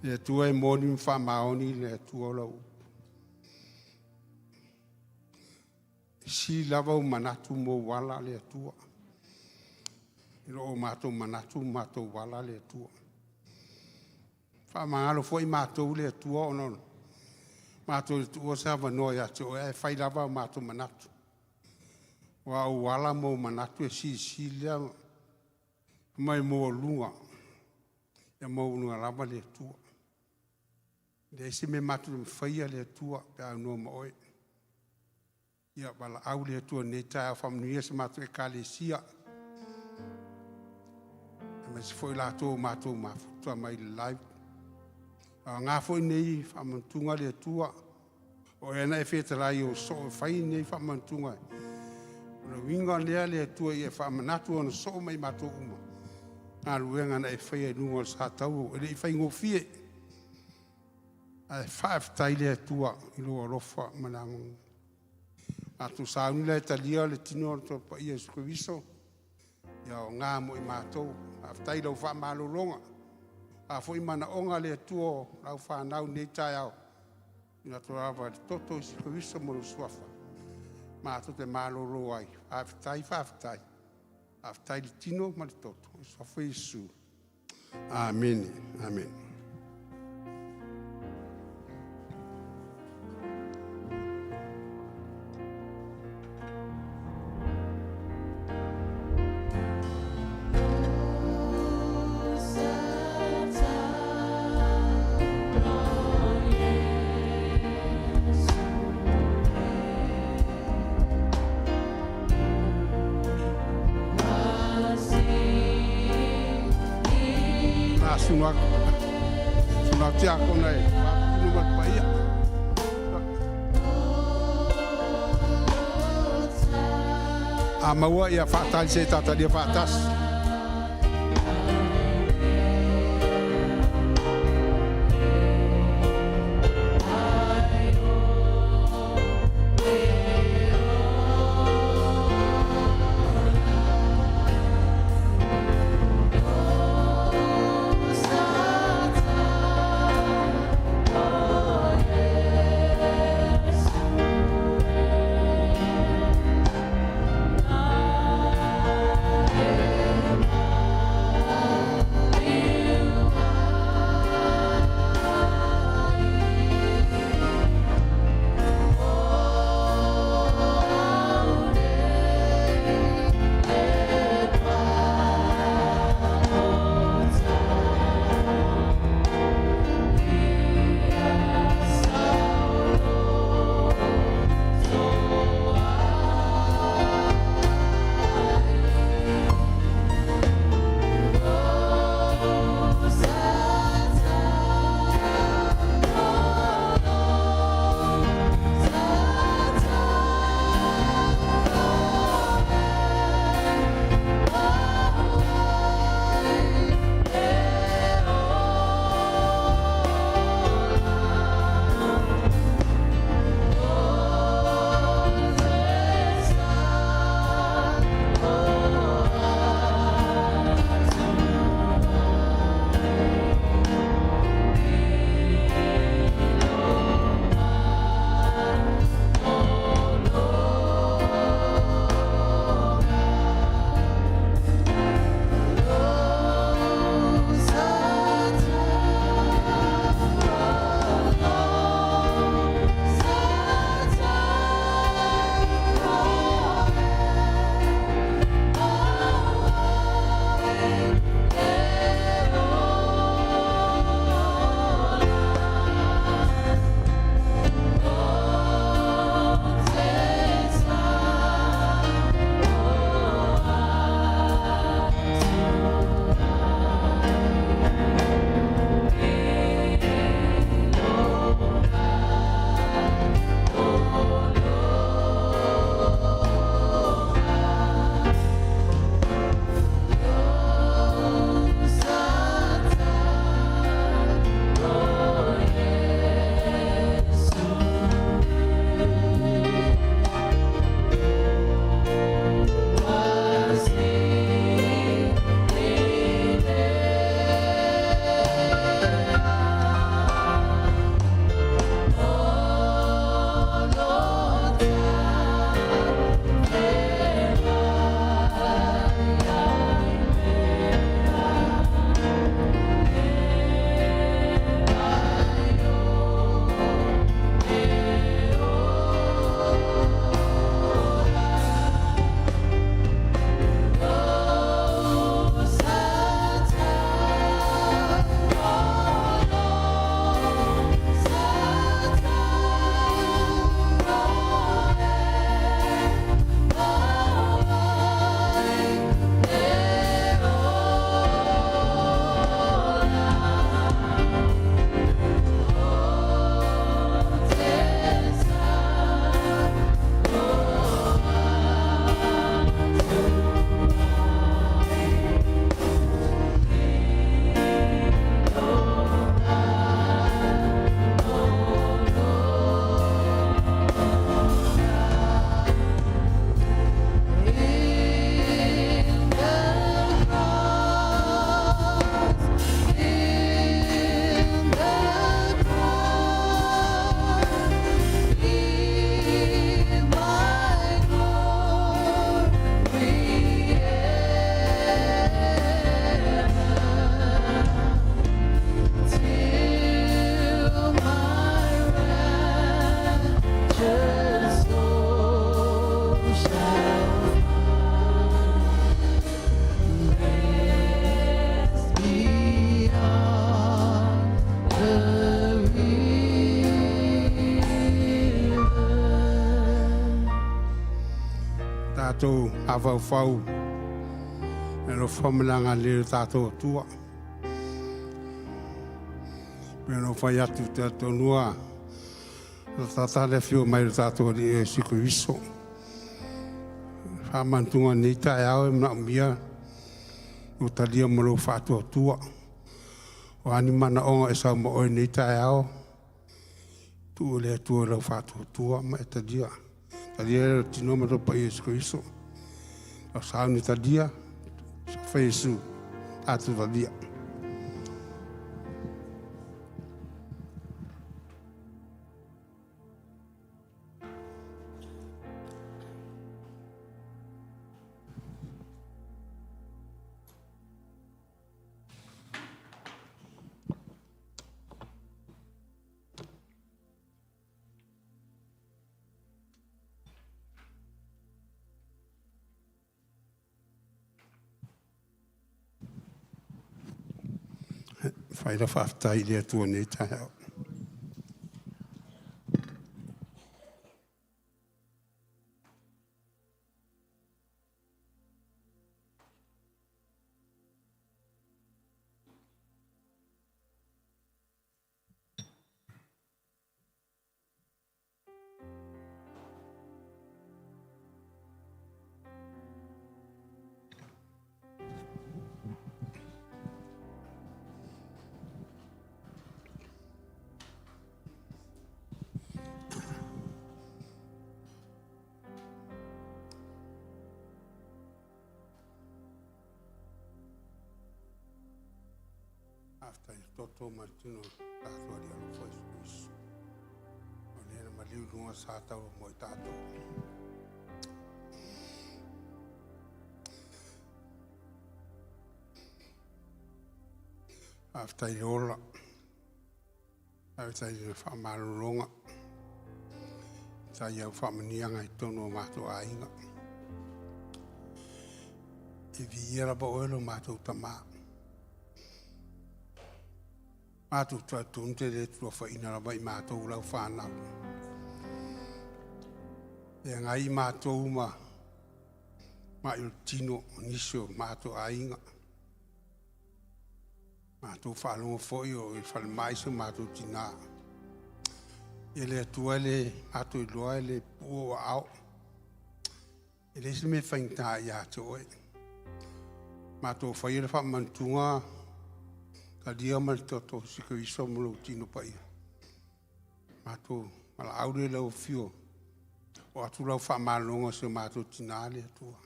Le Atua e moni ma faamaoni le Atua o lau upu. E sili lava ou manatu ma ou ala le Atua. I lo o matou manatu ma matou ala le Atua. Faamagalo foi matou le Atua ona matou le tuua se avanoa ia te oe, ae fai lava o matou manatu. Aua o ala ma ou manatu e silisili lea mai maualuga, ia maualuga lava le Atua. E leai se mea matou te mafaia le Atua pe a aunoa ma oe. Ia valaau le Atua i lenei taeao, faamanuia si a matou Ekalesia. Aemaise foi latou ua matou mafuta mai le live. A o gā foi nei faamanatuga le Atua, o ea na e fetalai o soo e fai nei faamanatuga. O le uiga lea le Atua ia e faamanatu ona soo mai matou uma, galuega na e faia i luga o le sa taua, e le i faigofie. Ae faafetai le Atua i lou alofa ma le agalelei. Matou sauni la e talia le tino o le Tusi Paia Iesu Keriso, ia o gā mo i matou. Faafetai i lau faamalologa, o a foi manaoga le Atua o lau fanau i lenei taeao, tuuina atu lava i le toto o Iesu Keriso ma lou Suafa, matou te malolo ai. Faafetai, faafetai, faafetai i le tino ma le toto, i le Suafa o Iesu. Amene, amene. A sunu atu, sunu atu tiakona e faatino ma le paia. A maua ia faatali se i ta talia faatasi. Matou mafaufau le alofa ma le agalelei o le tatou Atua. Pei ona ou fai atu ou te talitonu lava ua le afio mai o le tatou Alii Iesu Keriso. O le faamanatuga o lenei taeao e manaomia lou talia ma lou faatuatua. O a ni manaoga o e sau ma oe i lenei taeao, tuu i le Atua i lau faatuatua ma e talia. Talia lou tino ma le Toto Paia o Iesu Keriso. Lau sauni talia, Suafa Iesu, tatou talia. Fai lau faafetai i le Atua i lenei taeao. Faafetai i le toto ma le tino o le tatou Alii alofa Iesu Keriso, o le na maliu i luga sa taua mo i tatou. Faafetai i le ola, faafetai i le faamalologa, faafetai i au faamanuiaga i totonu o matou aiga. E viia lava oe lo matou Tama. Matou talitonu te le tulofaina lava i matou lau fanau. E agai i matou ma mai o le tino o nisi o matou aiga. Matou faalogo foi o i falemai so matou tina. E le Atua e le matou iloa e le pupuu ou aao. E leai se mea e faigata ia te oe. Matou faia le faamanatuga talia ma le toto o Iesu Keriso ma lou tino paia. Matou valaau lea i lau afio, oo atu lau faamalologa i si o matou tina le Atua.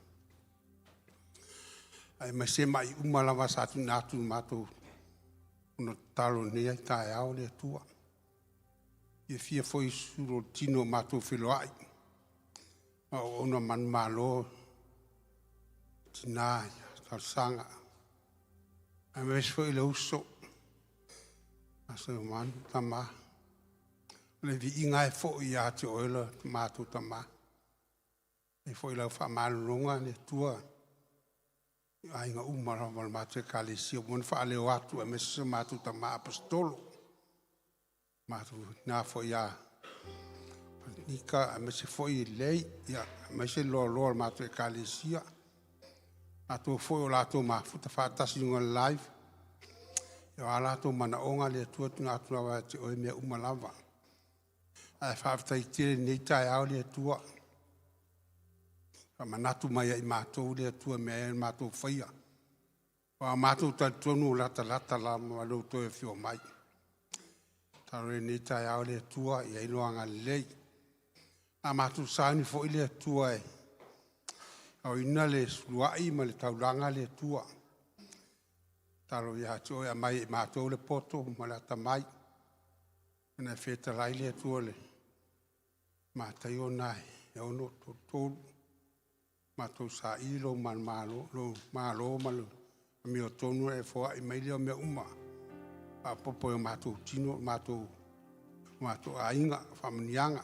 Aemaise mai uma lava sa tuuina atu i matou ona tatalo i lenei taeao le Atua. E fiafia foi sulu o le tino o matou feiloai ma auauna manumalo, tina talosaga, aemaise foi le uso a Seumanu tama. O le viiga e foi ia te oe le matou Tama. E foi lau faamalologa le Atua i aiga uma lava o le matou Ekalesia ua uma ona faaleo atu aemaise si o matou tama Aposetolo, matou tina foi ia Nika aemaise foi Lei, aemaise le loaloa o le matou Ekalesia. Latou foi o latou mafuta faatasi i luga o le live, o a latou manaoga le Atua tuuina atu lava ia te oe mea uma lava. Ae faafetai tele i lenei taeao le Atua, faamanatu mai ia i matou le Atua mea e matou faia. Aua matou talitonu o latalata lava ma lou toe afio mai. Tatalo i lenei taeao le Atua ia i ai lo agalelei. A matou sauni foi le Atua e aoina le suluai ma le taulaga le Atua. Tatalo ia te oe aumai e i matou le poto ma le atamai. Ona e fetalai le Atua i le Mataio lena e 6:33. Matou saili lou malo ma le amiotonu ona e foai mai lea o mea uma faaopoopo i o matou tino ma o matou aiga, faamanuiaga.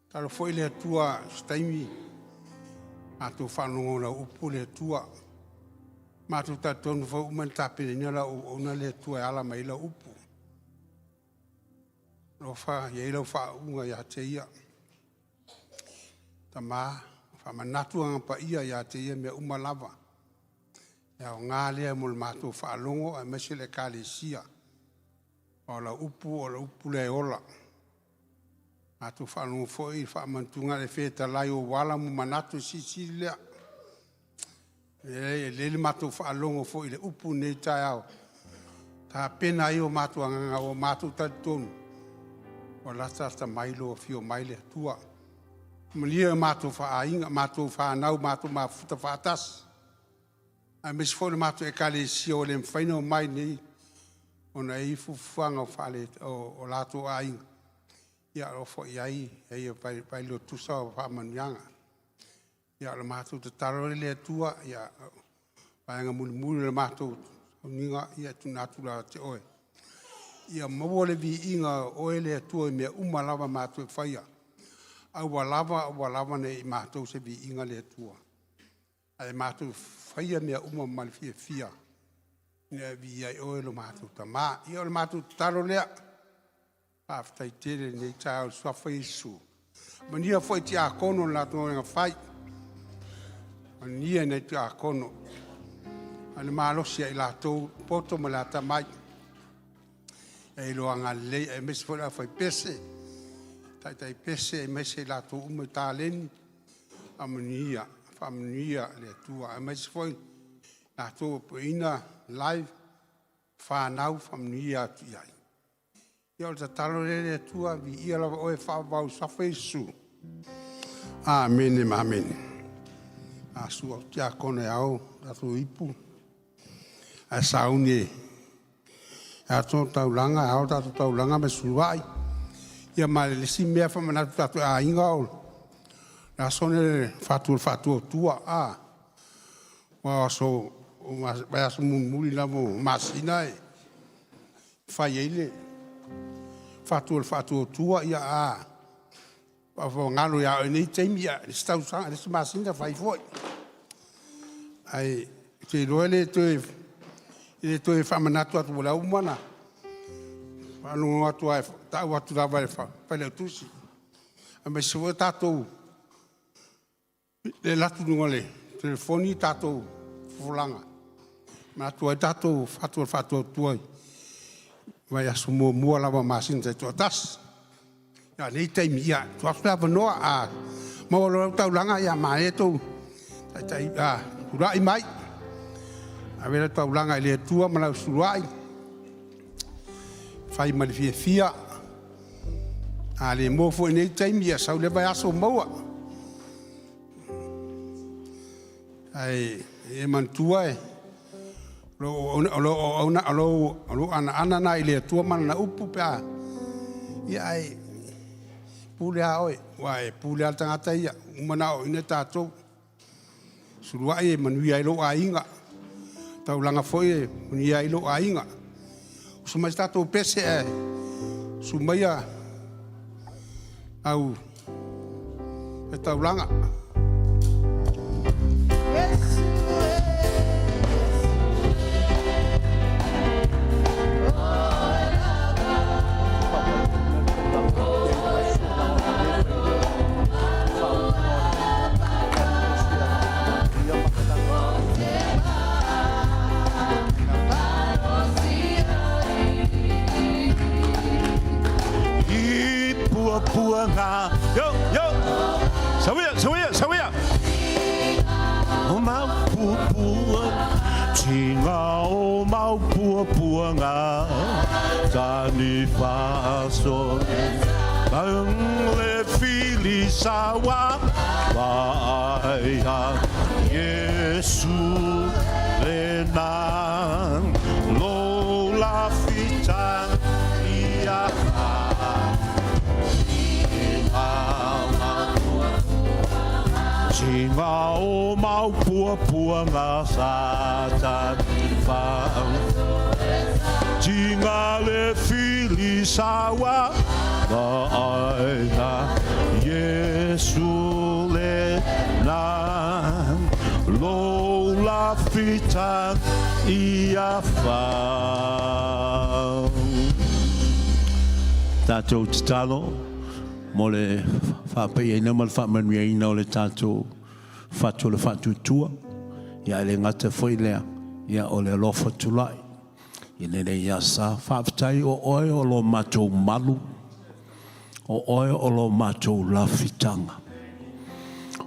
Tatalo foi le Atua i se taimi matou faalogo i lau upu le Atua. Matou talitonu foi ua uma ona tapenaina lau auauna le Atua e ala mai ai lau upu. Alofa ia i ai lau faauuga ia te ia. Tama, Faamanatu Agaga Paia ia te ia mea uma lava. E aoga lea mo le matou faalogo aemaise le Ekalesia. O lau upu o le upu lea e ola. Matou faalogo foi i le faamanatuga a le fetalai o ala ma manatu e silisili lea. E lelei le matou faalogo foi i le upu i lenei taeao, tapena ai o matou agaga ua matou talitonu ua latalata mai lou afio mai le Atua. Manuia matou faaiga, matou fanau, matou mafuta faatasi, aemaise foi le matou Ekalesia ua le mafai ona omai nei ona e i ai fuafuaga o latou aiga, ia alofa i ai ia vaailotusa o faamanuiaga. Ia o le matou tatalo lea le Atua, ia vaega mulimuli o le matou tauniga, ia tuuina atu ia te oe. Ia maua le viiga o oe le Atua i mea uma lava matou te faia. Aua lava, aua lava ne i matou se viiga le Atua, ae matou faia mea uma ma le fiafia, ina ia viia ai oe lo matou Tama. Ia o le matou tatalo lea, faafetai tele i lenei taeao i le suafa o Iesu. Manuia foi tiakono i le latou galuega fai, manuia nai tiakono, a le malosi ia i latou, poto ma le atamai, e iloa agalelei, aemaise foi le aufaipese, taitai pese, aemaise i latou uma i taleni, faamanuia, faamanuia le Atua, aemaise foi latou o pueina live, fanau, faamanuia atu i ai. Ia o le tatalo lea le Atua, viia lava oe, faavavau i le suafa o Iesu. Amene ma amene. A sua o tiakono e ao tatou ipu, ae sauni e ato taulaga, e ao tatou taulaga ma suluai. Ia ma le isi mea faamanatu tatou aiga o le aso lenei o le fatu o le faatuatua. Aua o aso, o vaiaso mulimuli lava o masina e fai ai le fatu o le faatuatua. Ia a faafogalo ia oe i nei taimi, ia le isi tausaga, le isi masina fai foi. Ae ou te iloa e le toe faamanatu atu o lea ua uma ona faalogologo atu lava e tau atu lava e le Failautusi. Aemaise foi o tatou, le alu atu i luga o le telefoni tatou folafolaga, e manatu ai tatou fatu o le faatuatua i vaiaso muamua lava o masina taitoatasi. A o lenei taimi, ia, tuu atu le avanoa, a maua loa lau taulaga, ia manaia tou taitai tulai mai, ave lau taulaga i le Atua ma lau suluai, fai ma le fiafia. A le maua foi i lenei taimi, ia sau le vaiaso maua. Ae e manatua o lou anoano lena i le Atua ma Lana upu pe a, ia ae pule lava oe, aua e pule lava le tagata ia, ua uma ona aoaoina tatou. Suluai e manuia ai lou aiga, taulaga foi e manuia ai lou aiga. Usu mai se tatou pese ae susu maia au taulaga.
I puapuaga. Yo, yo. Sauia, sauia, sauia. O mau puapua, tinga o mau puapuaga, tanifa so. Ang le fili sawa, vaai Yesu le na, lo la fita ia Tinga o mau puapuaga sa tanifa. Tinga le fili sawa vaai Yesu le na lo la fita ia fa. Tatou tatalo mo le faapaiaina ma le faamanuiaina o le tatou
fatu o le faatuatua, ia ae le gata foi lea, ia o le alofa tulai i lenei asa. Faafetai o oe o lo matou malu, o oe o lo matou lafitaga.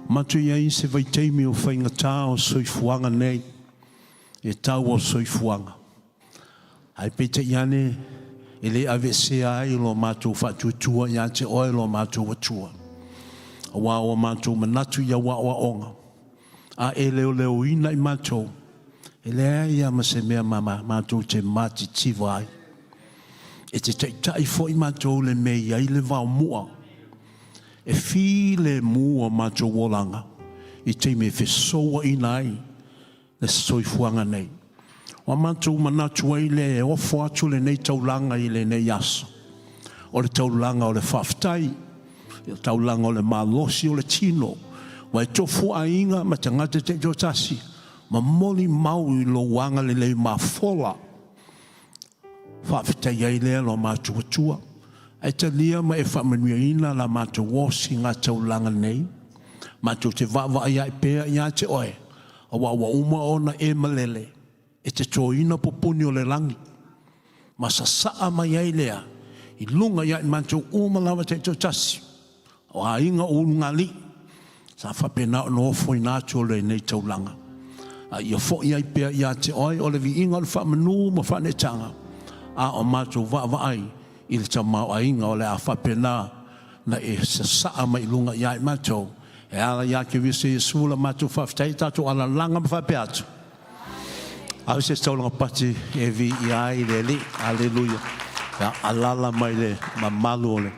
Matou i ai i se vaitaimi o faigata o soifuaga nei, e tau o soifuaga, ae peitai ane e le aveesea ai lo matou faatuatua ia te oe lo matou Atua, aua ua matou manatu i au aoaoga, a e leoleoina i matou, e leai lava ma se mea matou te matitiva ai. E te taitai foi matou i le mea e i ai le vaomua, e filemu o matou olaga i taimi e fesouaina ai le soifuaga nei. Ua matou manatu ai lea e ofo atu lenei taulaga i lenei aso, o le taulaga o le faafetai, o le taulaga o le malosi o le tino, ua e tofu aiga ma tagata taitoatasi, momoli mau i lou agalelei mafola. Faafetai ai lea lo matou Atua, ae talia ma e faamanuiaina la matou ositaulaga nei, matou te vaavaai ae pea ia te oe, aua ua uma ona e malele e te toina pupuni o le lagi, ma sasaa mai ai lea i luga ia i matou uma lava taitoatasi, o aiga o ulugalii sa faapena ona ofoina atu o lenei taulaga, a ia foi ai pea ia te oe o le viiga o le faamanu ma faaneetaga, a o matou vaavaai i le tamaoaiga o le a faapena na e sasaa mai luga ia i matou e ala ia Keriso Iesu la matou faafetai. Tatou alalaga ma faapea atu, Ave se taulaga pati e viia ai le Alii. Aleluia. Ia alaala mai le mamalu o le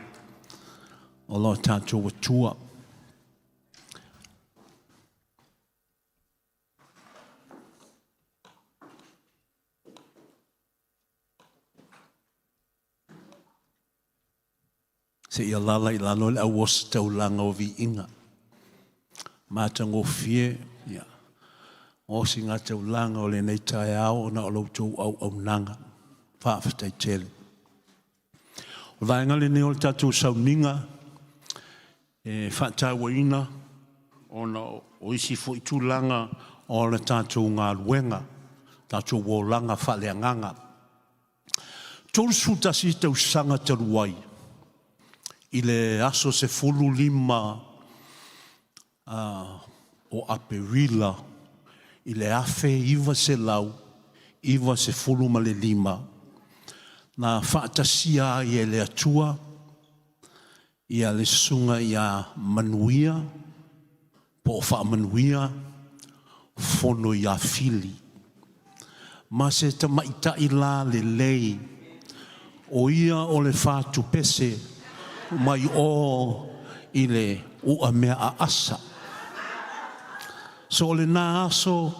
o lo tatou Atua. Seia alaala i lalo le au ositaulaga o viiga. Matagofie ia osigataulaga o lenei taeao ona o la outou auaunaga. Faafetai tele. O le vaega lenei o le tatou sauniga e faatauaina ona o isi foi tulaga o le tatou galuega, tatou olaga faaleagaga. 31 tausaga talu ai, i le aso 15 o Aperila i le 1995, na faatasia ai e le Atua ia le susuga ia Manuia po o Faamanuia Fonoiafili, ma se tamaitai lalelei, o ia o le fatupese mai o i le uamea aasa. So o lena aso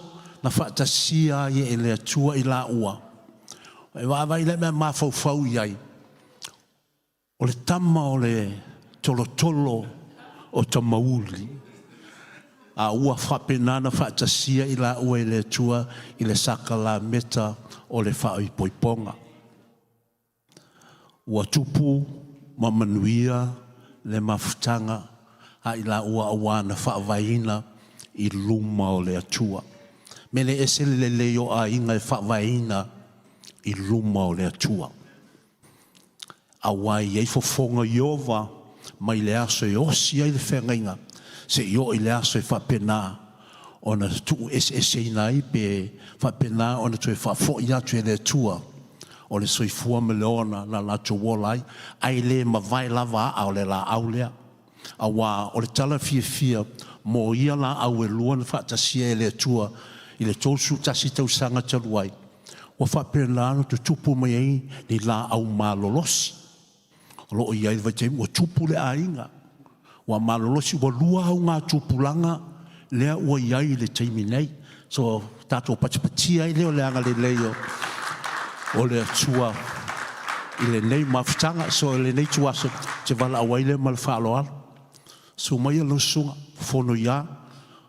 na faatasia ai e le Atua i laua, e vaavaai la i mea mafaufau i ai, o le tama o le tolotolo o Tamauli, a ua faapena ona faatasia i laua e le Atua i le sakalameta o le faaipoipoga. Ua tupu ma manuia le mafutaga a i laua aua na faavaeina i luma o le Atua. Mele ese le lelei o aiga e faavaeina i luma o le Atua. Aua e i ai fofoga Ieova mai le aso e osi ai le feagaiga seia oo i le aso e faapena ona tuueseeseina ai pe faapena ona toe faafoi atu e le Atua o le soifua ma le ola na latou ola ai, ae le mavae lava aa o le laau lea. Aua o le tala fiafia mo ia laau e lua na faatasia e le Atua i le 31 tausaga talu ai, ua faapena ona tutupu mai ai ni laau malolosi. O lo o i ai le vaitaimi ua tupu le aiga, ua malolosi, ua lua auga tupulaga lea ua i ai i le taimi nei. So tatou patipatia ai lea o le agalelei o le Atua i lenei mafutaga. So i lenei ituaso, ou te valaau ai lea ma le faaaloalo. Susu maia lau susuga, fono ia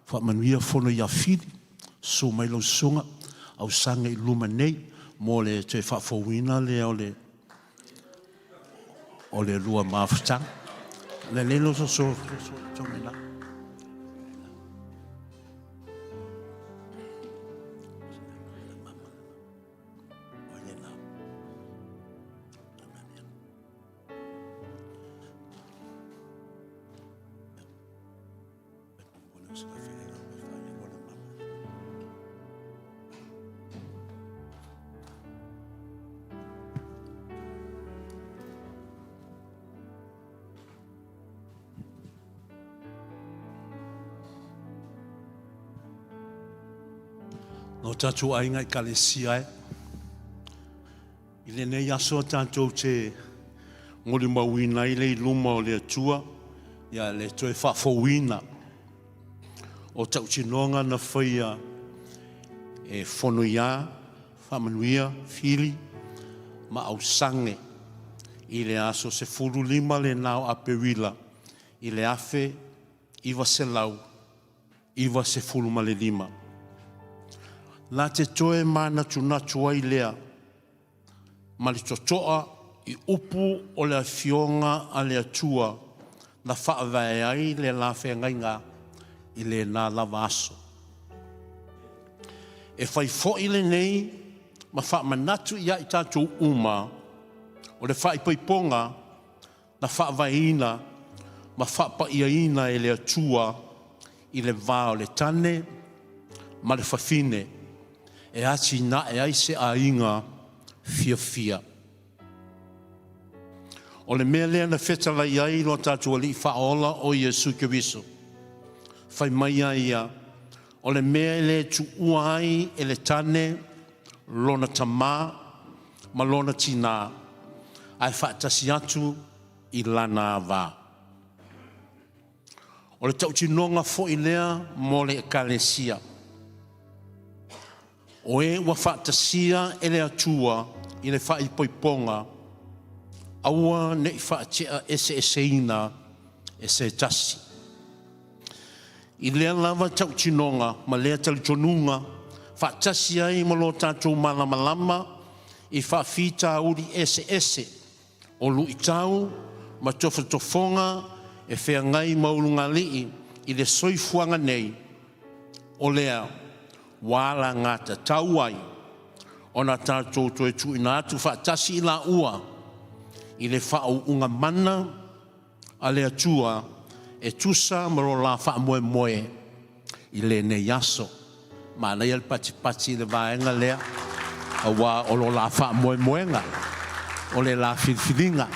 Faamanuia, fono ia Fili. Susu mai lau susuga Ausaga i luma nei mo le toe faafouina lea o le lua mafutaga. Le lelo so so so. No tatou aiga ekalesia e. I lenei aso tatou te molimauina ai le i luma o le Atua, ia le toe faafouina o tautinoga na faia e Fonoia, Faamanuia, Fili ma Ausage i le aso 15 lena o Aperila i le 1995. La te toe manatunatu ai lea ma le totoa i upu o le afioga a le Atua na faavae ai le la feagaiga i lena lava aso. E fai foi lenei ma faamanatu ia i tatou uma o le faaipoipoga na faavaeina ma faapaiaina e le Atua i le va o le tane ma le fafine e atinae ai se aiga fiafia. O le mea lea na fetalai ai lo tatou Alii Faaola o Iesu Keriso. Fai mai ai ia, o le mea e le tuua ai e le tane lona tamā ma lona tinā, ae faatasi atu i lana avā. O le tautinoga foi lea mo le ekalesia. O e ua faatasia e le Atua i le faaipoipoga, aua ne i faatea eseeseina e se tasi. I lea lava tautinoga ma lea talitonuga, faatasi ai ma lo tatou malamalama i faafitauli eseese o luitau ma tofotofoga e feagai ma ulugalii i le soifuaga nei, o lea ua alagatatau ai ona tatou toe tuuina atu faatasi i laua i le faauuga mana a le Atua e tusa ma lo la faamoemoe i lenei aso. Manaia le patipati i le vaega lea, auā o lo la faamoemoega, o le la filifiliga,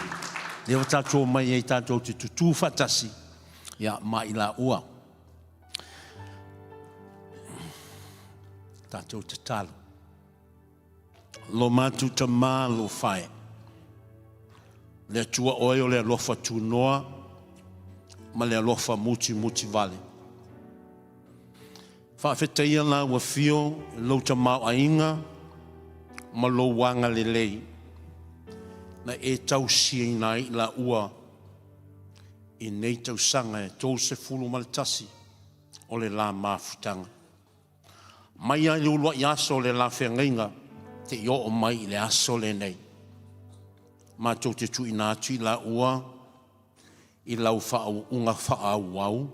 lea ua tatou omai ai tatou te tutū faatasi, ia, ma i laua. Tatou tatalo. Lo matou Tamā alofa e, le Atua oe o le alofa tunoa ma le alofa mutimuti vale. Faafetaia la ua fio lou tamaoaiga ma lou agalelei na e tausiaina ai i laua i nei tausaga e 31 o le la mafutaga. Mai lava i le uluai aso o le la feagaiga seia oo mai i le aso lenei, matou te tuuina atu i laua i lau faauuga faaauau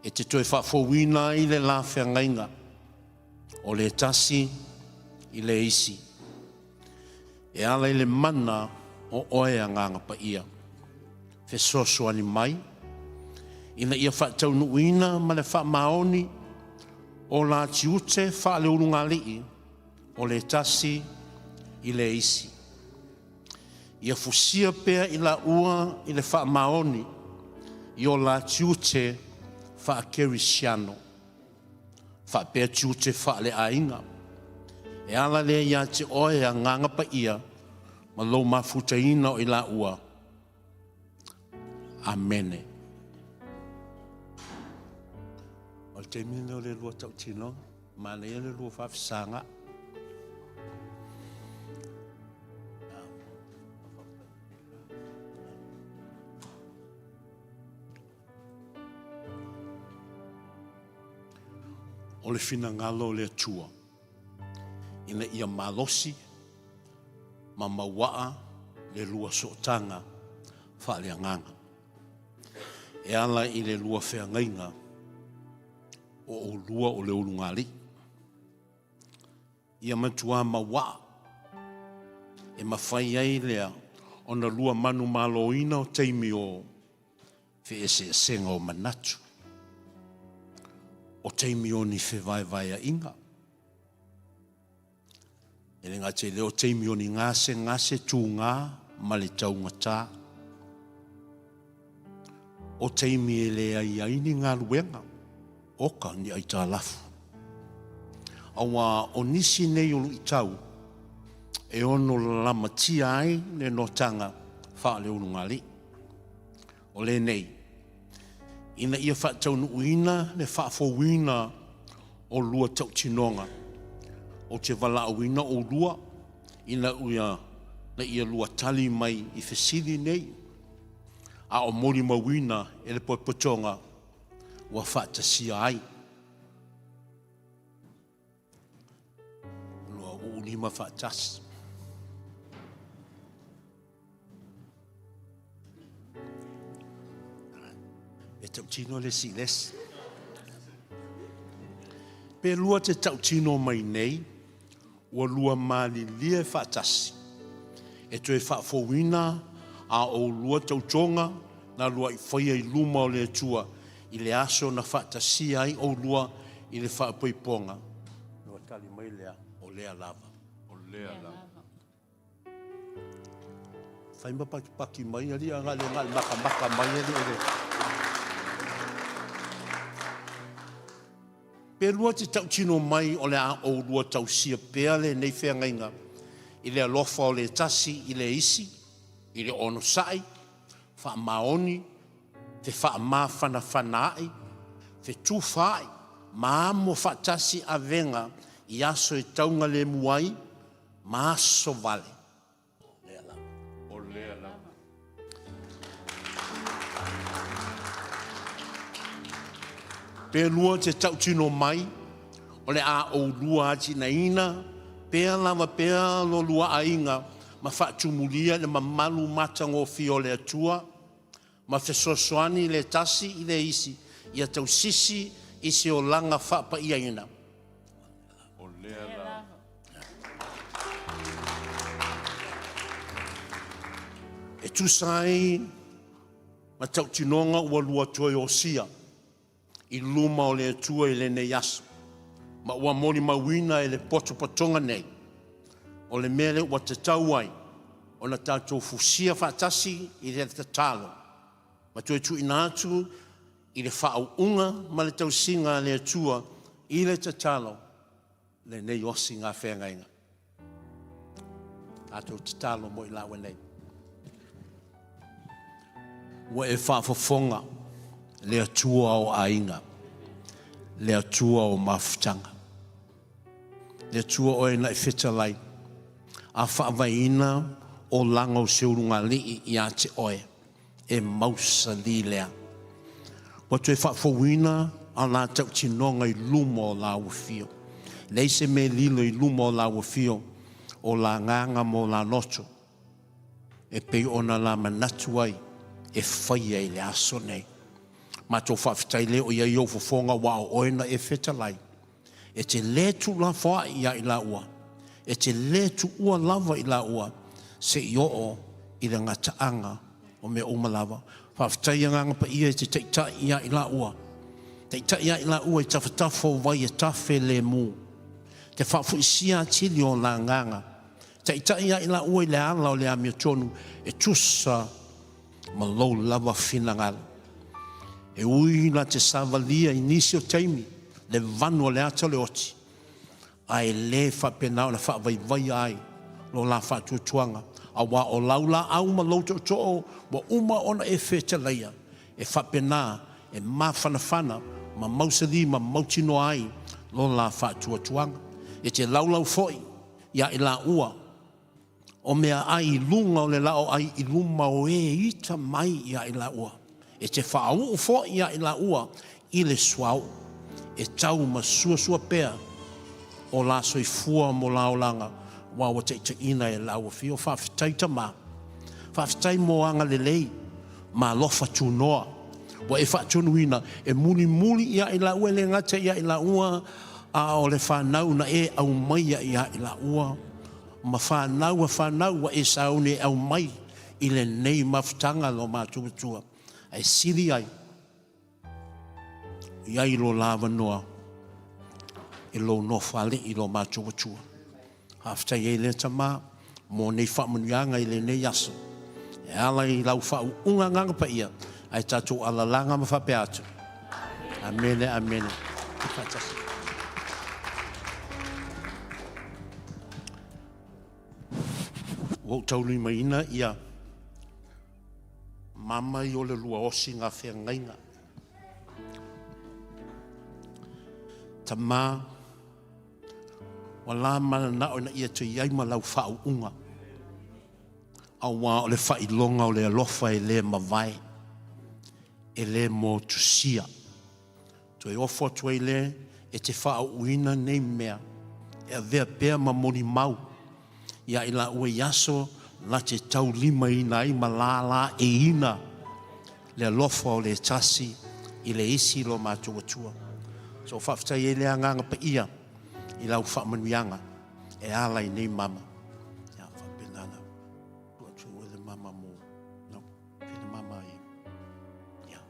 e te toe faafouina ai le la feagaiga o le tasi i le isi, e ala i le mana o oe Agaga Paia. Fesoasoani mai ina ia faataunuuina ma le faamaoni o la tiute faaleulugalii o le tasi i le isi. Ia fusia pea i laua i le faamaoni i o la tiute faakerisiano, faapea tiute faaleaiga. E ala lea ia te oe Agaga Paia ma lou mafutaina o i laua. Amene. O le taimi lenei o le lua tautinoga, manaia le lua faafesaga. O le finagalo o le Atua ina ia malosi ma mauaa le lua sootaga faaleagaga e ala i le lua feagaiga o oulua o le ulugalii. Ia matua mauaa e mafai ai lea ona lua manumaloina o taimi o feeseeseega o manatu. O taimi o ni fevaevaeaiga. E le gata i lea o taimi o ni gasegase tugā ma le taugatā. O taimi e leai ai ni galuega, oka ni aitalafu. Auā o nisi nei o luitau e ono lamatia ai le notaga faaleulugalii. O lenei, ina ia faataunuuina le faafouina o lua tautinoga, ou te valaauina oulua ina ia lua tali mai i fesili nei, a o molimauina e le potopotoga ua faatasia ai. Lua uu lima faatasi. E tautino le isi i le isi. Pe lua te tautino mai nei, ua lua malilie faatasi e toe faafouina a oulua tautoga na lua'i faia i luma o le Atua i le aso na faatasia ai oulua i le faapoipoga. Ona tali mai lea, O lea lava.
O lea lava.
Fai ma pakipaki mai alii a na le makamaka mai alii le. Pe lua te tautino mai o le a oulua tausia pea lenei feagaiga i le alofa o le tasi i le isi, i le onosai, faamaoni, fefaamafanafanaai, fetufaai, ma amo faatasi avega i aso e taugalemu ai ma aso vale. O lea lava.
O lea lava.
Pe lua te tautino mai, o le a oulua atinaina pea lava pea lo lua aiga ma faatumulia le mamalu matagofie o le Atua ma fesoasoani le tasi i le isi ia tausisi i se olaga faapaiaina.
O lea lava.
E tusa ai ma tautinoga ua lua toe osia i luma o le Atua i lenei aso, ma ua molimauina e le potopotoga nei, o le mea lea ua tatau ai ona tatou fusia faatasi i le tatalo ma toe tuuina atu i le faauuga ma le tausiga a le Atua i le tatalo lenei osiga feagaiga. Tatou tatalo mo i laua nei. Ua e faafofoga le Atua o aiga, le Atua o mafutaga. Le Atua oe na e fetalai, a faavaeina olaga o se ulugalii ia te oe. e mausali lea. Ua toe faafouina a la tautinoga i luma o la afio. Leai se mea e lilo i luma o la afio o la agaga ma o la loto e pei ona la manatu ai e faia i le aso nei. Matou faafetai lea o i ai ou fofoga aua o oe na e fetalai. E te lē tuulafoaʻi iā i lāua, e te lē tuua lava i lāua se i oo i le gataaga o mea uma lava. Faafetai Agaga Paia e te taitaʻi iā i lāua, taitaʻi iā i lāua i tafatafa o vai e tafe lēmū, te faafoisia atili o la agaga, taitaʻi iā i lāua i le ala o le amiotonu e tusa ma lou lava finagalo. E ui la te savalia i nisi o taimi le vanu o le ata o le oti, a e lē faapena ona faavaivaia ai lo la faatuatuaga, auā o lau laau ma lou tootoo ua uma ona e fetalaia, e faapena e mafanafana ma mausali ma mautinoa ai lo la faatuatuaga. E te laulau foi iā i laua O meaai i luga o le laoai i luma o e ita mai iā i laua, e te faauu foi iā i laua i le suauu, e tau ma suasua pea o la soifua mo la olaga ua ua taitaiina e lau afio. Faafetai Tama, faafetai mo agalelei ma alofa tunoa ua e faatonuina e mulimuli iā i laua, e le gata iā i laua a o le fanau na e aumaia iā i laua. Ma fanau a fanau ua e sauni e aumai i lenei mafutaga lo matou Atua, ae sili ai, i ai lo la avanoa i lou nofoalii i lo matou Atua. Faafetai ai lea Tama mo nei faamanuiaga i lenei aso e ala i lau faauuga Agaga Paia ae tatou alalaga ma faapea atu. Amene, amene. Faatasi. Ua ou taulimaina ia mama i o le lua osi ngā wheangaiga. Tama, ua la mananao ina ia toe i ai ma lau faauuga, auā o le faailoga o le alofa e le mavae, e le motusia. Toe ofo atu ai le e te faauuina nei mea e avea pea ma molimau ia i laua i aso la te taulimaina ai ma lalaeiina le alofa o le tasi i le isi lo matou Atua. So faafetai ai le Agaga Paia i lau faamanuiaga e ala i nei mama. Ia faapena na tuu atu ai le mama mo no, le mama i ia.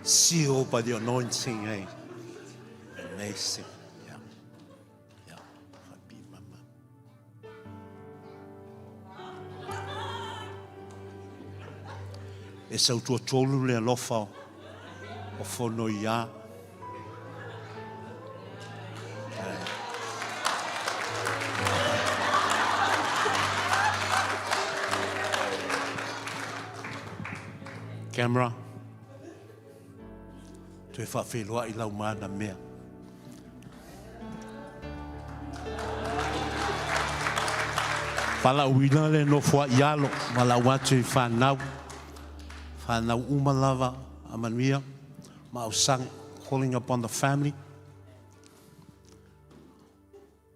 Sealed by the anointing, eh? Amazing. Yeah. Yeah. Happy mama. E sautuatolu le alofa o fono iā. Camera. Toe faafeiloai lau mana mea. Valaauina le nofo ai alo, valaau atu i fanau, fanau uma lava a manuia ma ausaga, calling upon the family.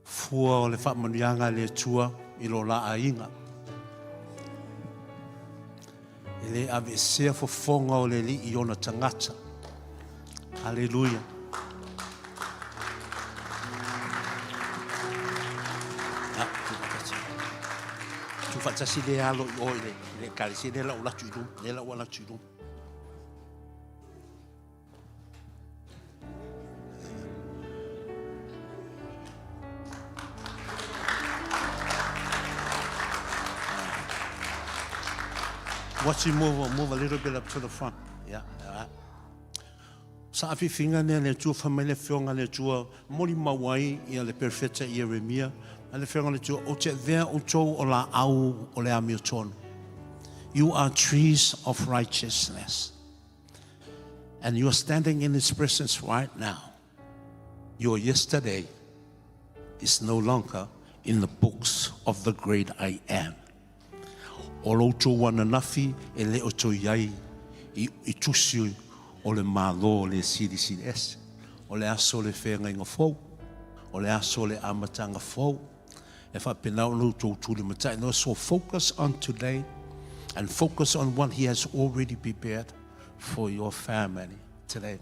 Fua o le faamanuiaga a le Atua i lo la aiga. E le aveesea fofoga o le Alii i ona tagata. Haleluia. Tu faatasi le alo i o i le, le ekalesia, le lau latu i luma, le lau alatu i luma. Watch you move, move a little bit up to the front. Yeah, all right. Saafiafiga lea le Atua, fai mai le Afioga a le Atua, molimau ai ia le Perofeta Ieremia, mai le Afioga a le Atua, Ou te avea outou o laau o le amiotonu. You are trees of righteousness. And you are standing in His presence right now. Your yesterday is no longer in the books of the great I am. O lo outou ananafi e le o toe i ai i, i tusi o le Malo o le Silisili Ese. O le aso o le feagaiga fou, o le aso o le amataga fou, e faapena ona outou tulimatai. No, so focus on today and focus on what he has already prepared for your family today.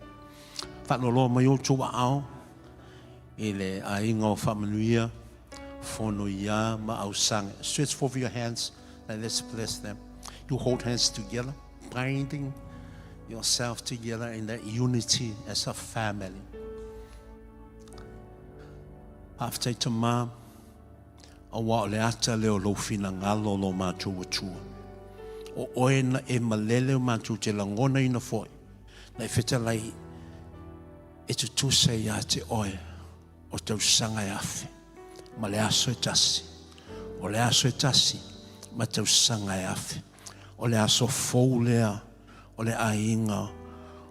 Faaloaloa mai outou aao i le aiga o Faamanuia, Fono ia ma Ausaga. Stretch forth your hands and let's bless them. You hold hands together, binding yourself together in that unity as a family. Faafetai Tama, aua o le ata lea o lou finagalo o lo matou Atua. O oe na e malele o matou te lagonaina foi, na e fetalai e tutusa ia te oe o tausaga e afe ma le aso e tasi. O le aso e tasi ma tausaga e afe. O le aso fou lea o le aiga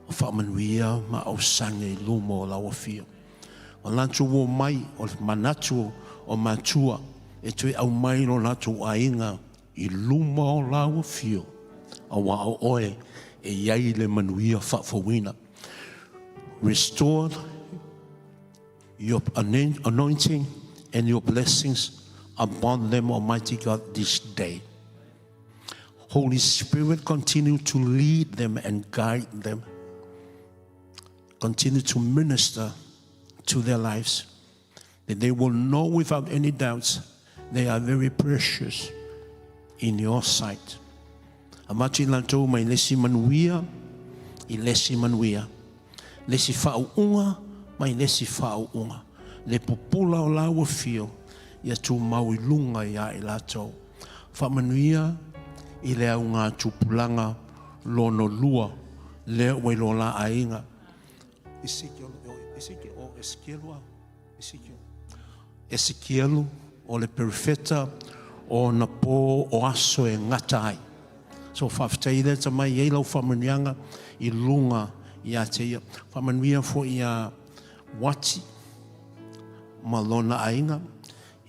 o Faamanuia ma Ausaga i luma o lau afio. O latou omai, o le manatu o matua e toe aumai lo latou aiga i luma o lau afio, aua o oe e i ai le manuia faafouina. Restored your anointing and your blessings upon them, Almighty God, this day. Holy Spirit, continue to lead them and guide them. Continue to minister to their lives, that they will know without any doubts they are very precious in your sight. Avatu i latou mai le isi manuia i le isi manuia, le isi faauuga mai le isi faauuga. Le pupula o lau afio ia tumau i luga ia i latou. Faamanuia i le augatupulaga lona lua lea ua i lo la aiga. Esekielu o le perofeta o ona po o aso e gata ai. So faafetai lea tamai ai lau faamanuiaga i luga ia te ia. Faamanuia foi ia Wati ma lona aiga.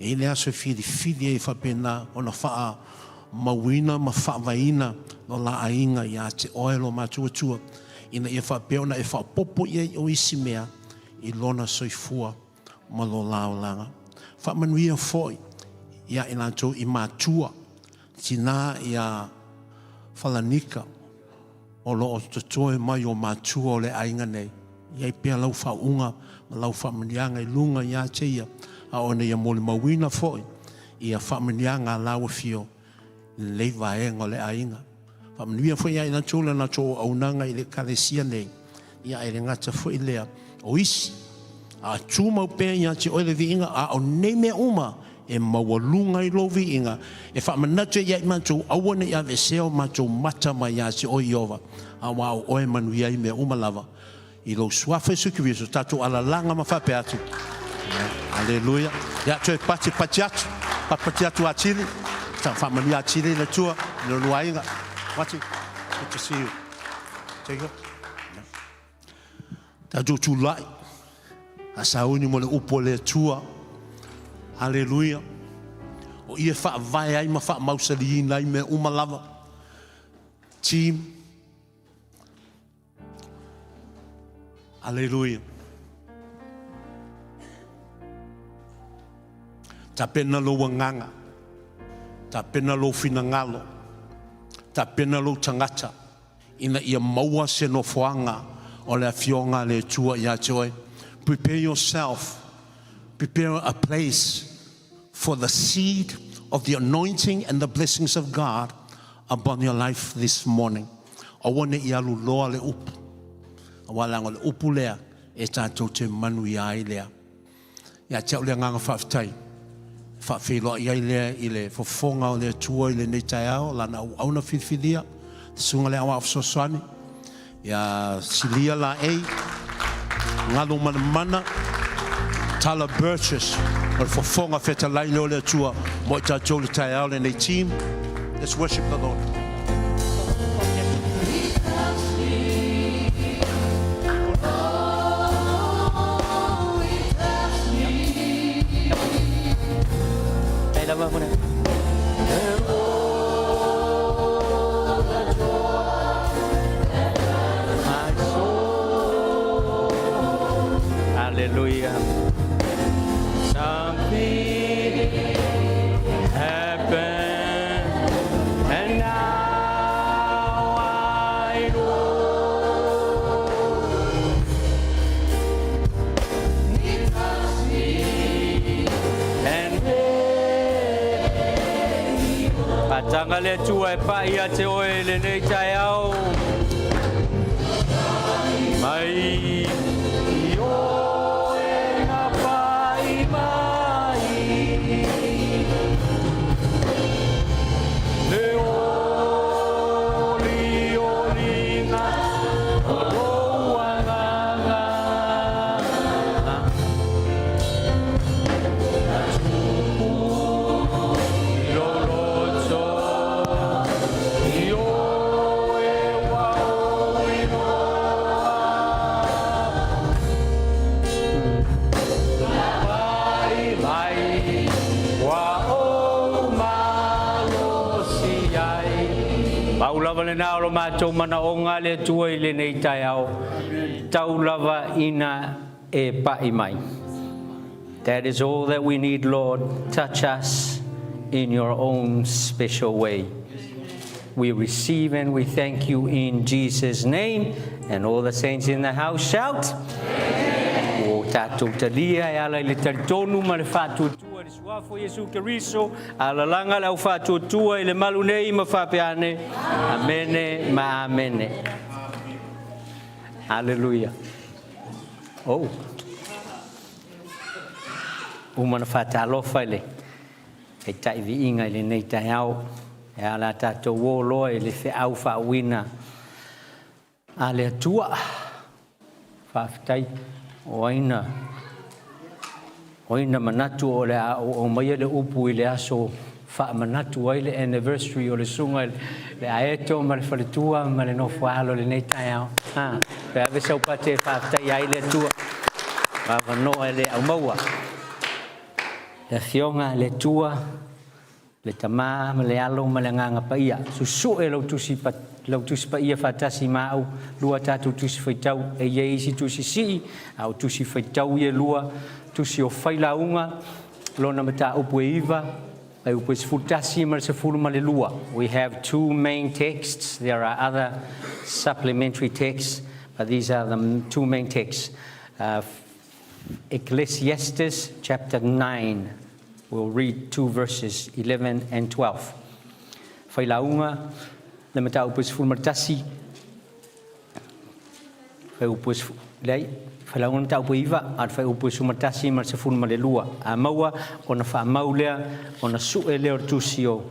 E i le aso e filifili ai faapena ona faamauina ma faavaeina lo la aiga ia te oe lo matou Atua, ina ia faapea ona e faaopoopo i ai o isi mea i lona soifua ma lo la olaga. Faamanuia foi ia i latou i matua, tina ia Falanika o lo o totoe mai o matua o le aiga nei. Ia i pea lau faauuga ma lau faamanuiaga i luga ia te ia, a ona ia molimauina foi ia faamanuiaga a lau afio i lenei vaega o le aiga. Faamanuia foi ia i latou le latou auaunaga i le ekalesia nei, ia e le gata foi lea o isi, a tumau pea ia te oe le viiga, a o nei mea uma e maualuga i lou viiga, e faamanatu ai ia i matou, aua ne i aveesea o matou mata mai ia te oe Ieova, aua o oe e manuia ai mea uma lava. I lou suafa Iesu Keriso, tatou alalaga ma faapea atu, Aleluia. Ia toe patipati atu, patipati atu atili, faamanuia atili le Atua i le lua aiga. Wati, good to see you. Take it. Tatou tulai, a sauni mo le upu a le Atua. Aleluia. O ia faavae ai ma faamausaliina ai mea uma lava. Team. Aleluia. Tapena lou agaga, tapena lou finagalo, tapena lou tagata, ina ia maua se nofoaga o le afioga a le Atua ia te oe. Prepare yourself. Prepare a place for the seed of the anointing and the blessings of God upon your life this morning. Aua ne i alu loa le upu. Aua leaga o le upu lea e tatou te manuia ai lea. Ia te au le agaga faafetai. E faafeiloai ai lea i le fofoga o le Atua i lenei taeao, lana auauna filifilia, le susuga le Aoao Fesoasoani, ia Silia Laei, Galu Manamana, Tala Burgess, o le fofoga fetalai lea o le Atua mo i tatou le taeao lenei team. Let's worship the Lord.
Hallelujah. Something happened, and now I know. He touched me and made me. Patanga le Atua e pai ia te oe lenei taeao. Mai i oe na pai mai. Le oli oliga o lou agaga. I lou loto i oe ua ou iloa. Pai mai ua ou malosi ai. Pau lava lena o lo matou manaoga le Atua i lenei taeao. Tau lava ina e pai mai. That is all that we need, Lord. Touch us in your own special way. We receive and we thank you in Jesus' name. And all the saints in the house shout. O tatou talia e ala i le talitonu ma le faatuatua. Suafo Iesu Keriso, alalaga le au faatuatua i le malu nei ma faapea ane. Amene ma amene. Aleluia. Oh. Uma na faatalofa i le taitai viiga i lenei taeao. E ala tatou o loa i le feau faauuina a le Atua. Faafetai o aina o aina manatu o le a ou aumaia le upu i le aso faamanatu ai le anniversary o le susuga le aeto ma le faletua ma le nofoalo lenei taeao. Ha, pe ave sau pate e faafetai ai le Atua. Avanoa e le aumaua. Le afioga le Atua, le Tamā ma le Alo ma le Agaga Paia. Susue lau tusi pa, lau tusi paia faatasi ma au, lua tatou tusi faitau e i ai isi tusi sii, a o tusi faitau ia lua, tusi o Failauga, lona mataupu e 9, ai upu e 11 ma le 12. We have two main texts. There are other supplementary texts, but these are the two main texts. Ecclesiastes chapter 9. We'll read two verses, 11 and 12. Failauga, le mataupu e 11, fuaiupu leai, Failauga le mataupu e 9, a le fuaiupu e 11 ma le 12. A maua, ona faamau lea, ona sue lea o le tusi o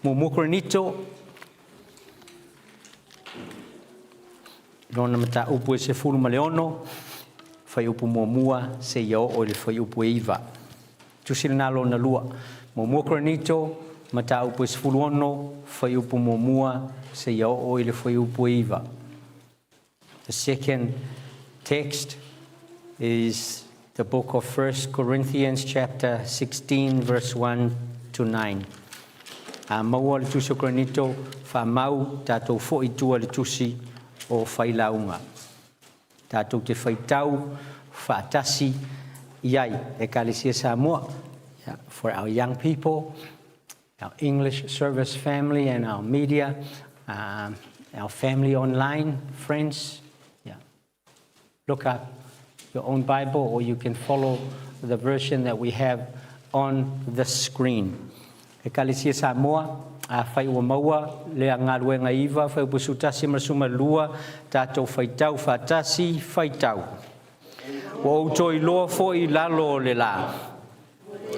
Muamua Korinito, lona mataupu e 16, fuaiupu 1, seia oo i le fuaiupu e 9. Tusi lena lona lua. Muamua Korinito, mataupu e 16, fuaiupu 1, seia oo i le fuaiupu e 9. The second text is the book of 1 Corinthians chapter 16 verse 1 to 9. A maua le tusi o Korinito, faamau tatou foi tua le tusi o Failauga. Tatou te faitau faatasi i ai Ekalesia Samoa. Yeah, for our young people, our English service family and our media, our family online, friends. Yeah. Look up your own Bible or you can follow the version that we have on the screen. Ekalesia Samoa, afai ua maua le galuega 9, fuaiupu 11 ma le 12, tatou faitau faatasi, faitau. Ua outou iloa foi i lalo o le lā.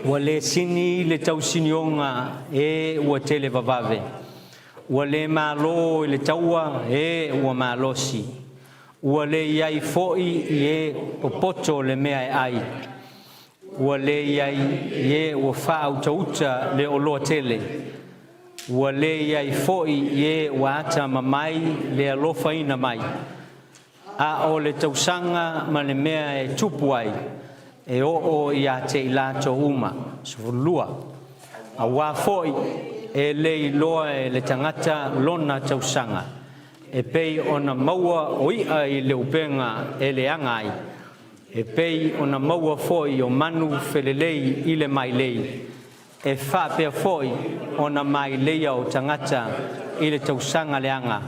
Ua le sini le tausinioga e ua tele vavave. Ua le malo i le taua e ua malosi. Ua le iai foi i e popoto le mea e ai. Ua le iai i e ua faautauta le oloa tele. Ua le iai foi i e ua atamamai le alofaina mai. A o le tausaga ma le mea e tupu ai, e oo ia te i latou uma. 12. Auā foi e le iloa e le tagata lona tausaga, e pei ona maua o i'a i le upega e leaga ai, e pei ona maua foi o manu felelei i le mailei, e faapea foi ona maileia o tagata i le tausaga leaga,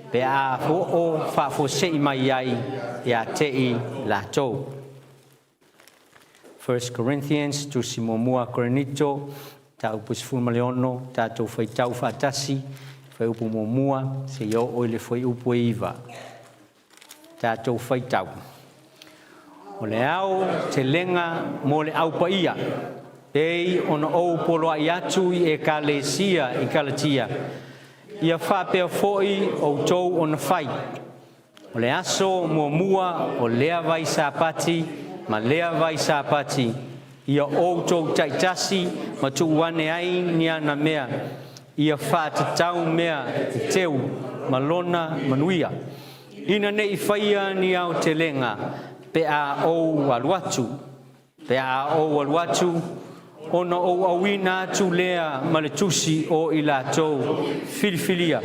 pe a oo faafuasei mai ai ia te i latou. 1 Corinthians, tusi muamua Korinito, mataupu 16, tatou faitau faatasi, fuaiupu 1, seia oo i le fuaiupu e 9. Tatou faitau. O le aotelega mo le au paia, pei ona ou poloai atu i ekalesia i Kalatia, ia faapea foi outou ona fai. O le aso muamua o lea vai Sapati ma lea vai Sapati, ia outou taitasi ma tuu ane ai ni ana mea, ia faatatau mea e teu ma lona manuia. Ina nei faia ni aotelega pe a ou alu atu, pe a ou alu atu, ona ou auina atu lea ma le tusi o i latou filifilia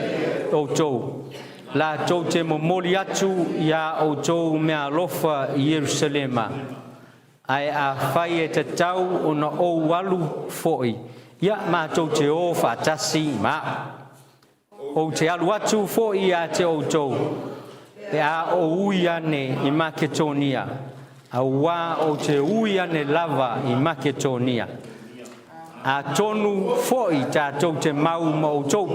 outou. Latou te momoli atu ia outou mea alofa i Ierusalema. Ae afai e tatau ona ou alu foi, ia matou te o faatasi ma au. Ou te alu atu foi ia te outou, pe a ou ui ane i Maketonia. Auā ou te ui ane lava i Maketonia. Atonu fo'i tatou te mau ma outou,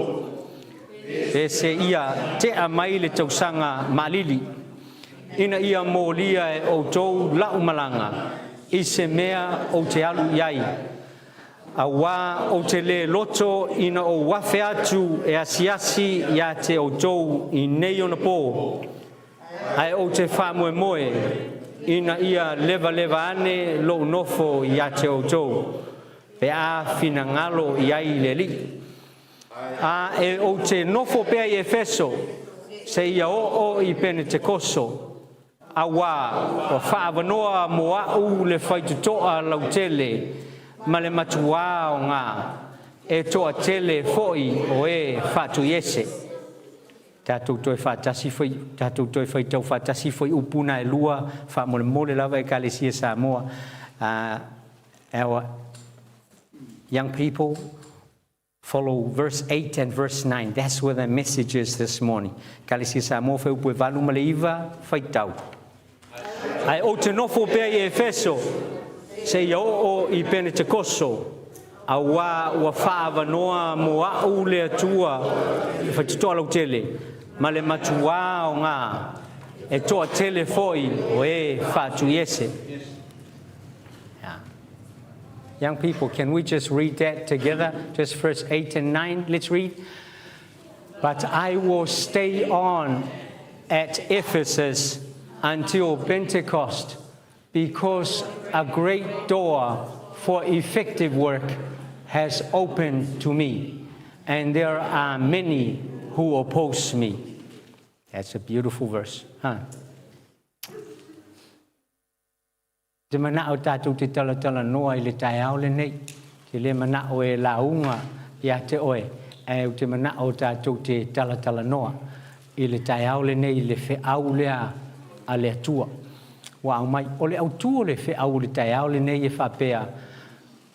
pe seia te'a mai le tausaga ma'alili, ina ia molia e outou la'u malaga i se mea ou te alu i ai. Auā ou te lē loto ina ou afe atu e asiasi iā te outou i nei onapō, ae ou te faamoemoe ina ia levaleva ane lo'u nofo iā te outou, pe a finagalo i ai le Alii. A e ou te nofo pea i Efeso, seia oo i Penetekoso, auā ua faaavanoa mo a'u le faitotoa lautele ma le matuā aogā, e toatele fo'i o e faatuiese. Tatou toe faatasi foi, tatou toe faitau faatasi foi upu na e lua faamolemole lava Ekalesia Samoa. Our young people follow verse 8 and verse 9. That's where the message is this morning. Ekalesia Samoa fuaiupu e 8 ma le 9 faitau. Ae ou te nofo pea i Efeso, seia oo i Penetekoso, auā ua faaavanoa mo a'u le Atua le faitotoa lautele, ma le matuā aogā, e toatele fo'i o e faatuiese. Yeah. Young people, can we just read that together? Just verse 8 and 9. Let's read. But I will stay on at Ephesus until Pentecost, because a great door for effective work has opened to me, and there are many who oppose me. That's a beautiful verse, huh? Te mana'o tatou te talatalanoa i le taeao lenei. Te le mana'o e lauga iā te oe, ae ou te mana'o tatou te talatalanoa i le taeao lenei i le feau lea a le Atua ua aumai. O le autū o le feau o le taeao lenei e faapea,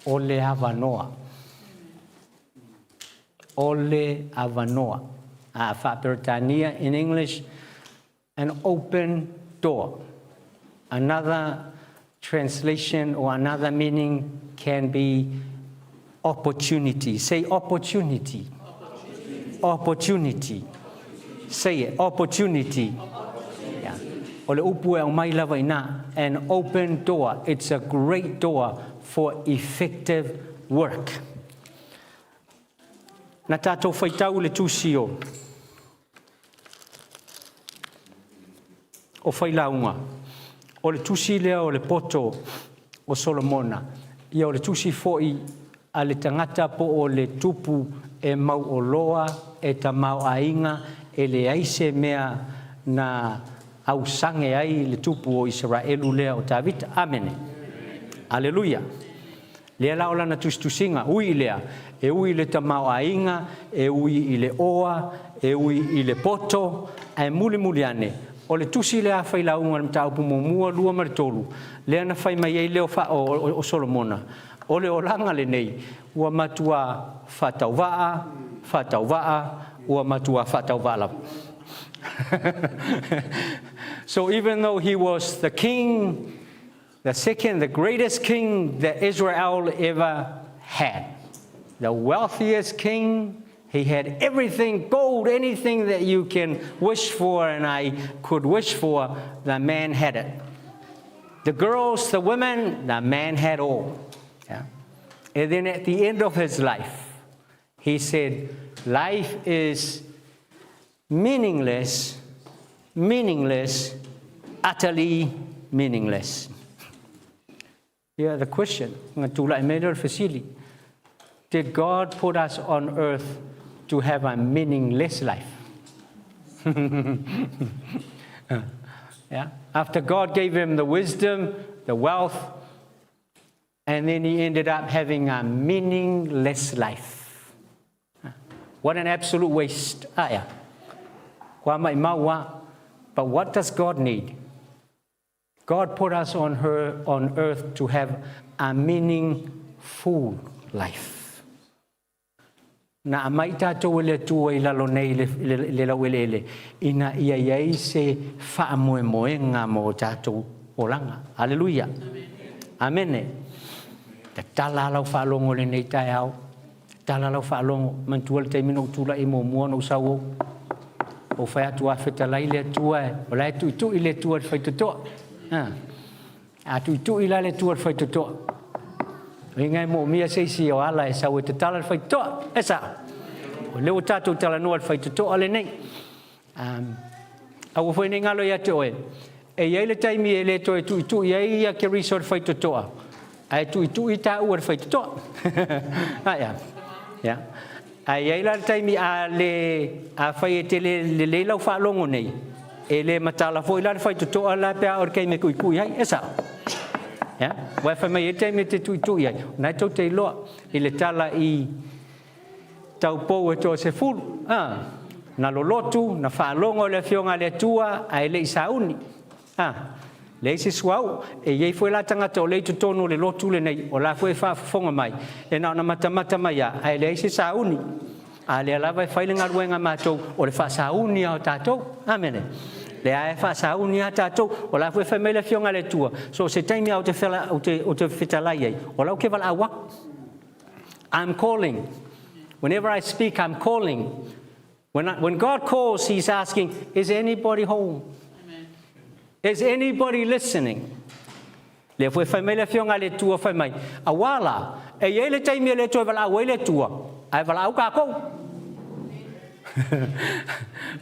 o le avanoa. O le avanoa. A faa-Peretania in English, an open door. Another translation or another meaning can be opportunity. Say opportunity. Opportunity. Say it, opportunity. Yeah. O le upu e aumai lava i ina, an open door. It's a great door for effective work. Na tatou faitau i le tusi o o Failauga. O le tusi lea o le poto o Solomona, ia o le tusi foi a le tagata po o le tupu e mauoloa, e tamaoaiga, e leai se mea na ausage ai le tupu o Isaraelu lea o Tavita. Amene. Aleluia. Lea la o lana tusitusiga, ui i lea, e ui i le tamaoaiga, e ui i le oa, e ui i le poto, ae mulimuli ane, o le tusi lea a Failauga i le mataupu muamua, lua ma le tolu, lea na fai mai ai leo fa, o, o, o Solomona, o le olaga lenei, ua matuā faatauvaa, faatauvaa, ua matuā faatauvaa lava. So even though he was the king, the second, the greatest king that Israel ever had, the wealthiest king, he had everything, gold, anything that you can wish for and I could wish for, the man had it. The girls, the women, the man had all. Yeah. And then at the end of his life, he said, life is meaningless, meaningless, utterly meaningless. Yeah, the question, nga tulai mai lea o le fesili, did God put us on earth to have a meaningless life? Yeah. After God gave him the wisdom, the wealth, and then he ended up having a meaningless life. What an absolute waste. Ah, yeah. Kua mai mau a. But what does God need? God put us on her on earth to have a meaningful life. Na aumai tatou e le Atua i lalo nei i le, le, le laueleele, ina ia i ai se faamoemoega mo tatou Olaga. Aleluia. Amene. Tatala lau faalogo i lenei taeao. Tatala lau faalogo. Manatua le taimi na ou tulai muamua ona ou sau ou. Ou fai atu a fetalai le Atua e, o la e tuitui le Atua i le faitotoa. A, a tuitui la le Atua i le faitotoa. O inga e moomia se isi o ala e sau e tatala le faitotoa. E sao. O lea ua tatou talanoa i le faitotoa lenei. Um, aua foi nei galo ia te oe. E i ai le taimi e le toe tuitui ai ia Keriso le faitotoa, ae tuitui tāua le faitotoa. Ai a. Ya. Ae i ai la le taimi a le a fai e te le lelei lau faalogo nei, e le matala foi la le faitotoa la pe a o le taimi e tuitui ai. E sao. Ya. Ua e fai mai e taimi e te tuitui ai. Na e tou te iloa i le tala i taupou e toasefulu, a, na lolotu, na faalogo i le Afioga a le Atua, ae le i sauni. A, leai se suauu. E i ai foi la tagata o lea i totonu o le lotu lenei, o la foi e faafofoga mai, e na ona matamata mai lava, ae leai se sauni. A lea lava e fai le galuega a matou, o le faasauni lava o tatou. Amene. Lea e faasauni lava tatou. O la foi e fai mai le Afioga a le Atua, so o se taimi lava ou te fetalai ai, o la ou te valaau aku. I'm calling. Whenever I speak, I'm calling. When, I, when God calls, He's asking, Is anybody home? Amen. Is anybody listening? Lea foi fai mai le afioga a le Atua fai mai, auā la, e i ai le taimi e le toe valaau ai le Atua, ae valaau kākou.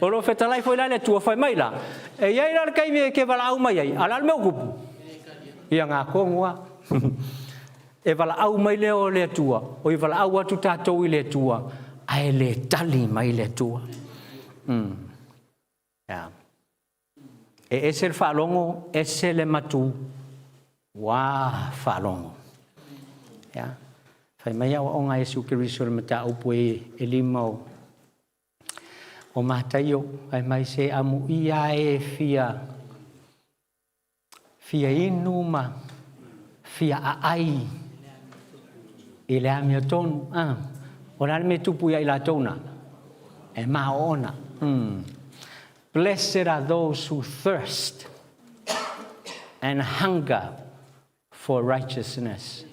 O lo o fetalai foi la le Atua fai mai la, e i ai la le taimi e ke valaau mai ai, a la le mea o tupu? Ia ngā kongo a. E valaau mai lea o le Atua, oi valaau atu tatou i le Atua, ae le tali mai le Atua. Mm. Yeah. E ese le faalogo, ese le matu, ua faalogo. Yeah. Fai mai aoaoga a Iesu Keriso le mataupu e, e lima o, o Mataio, fai mai se amuia e fia fia inu ma fia aai i le amiotonu. Ah, o le a le mea tupu ia i latou na? E maoona. Mm. Blessed are those who thirst and hunger for righteousness,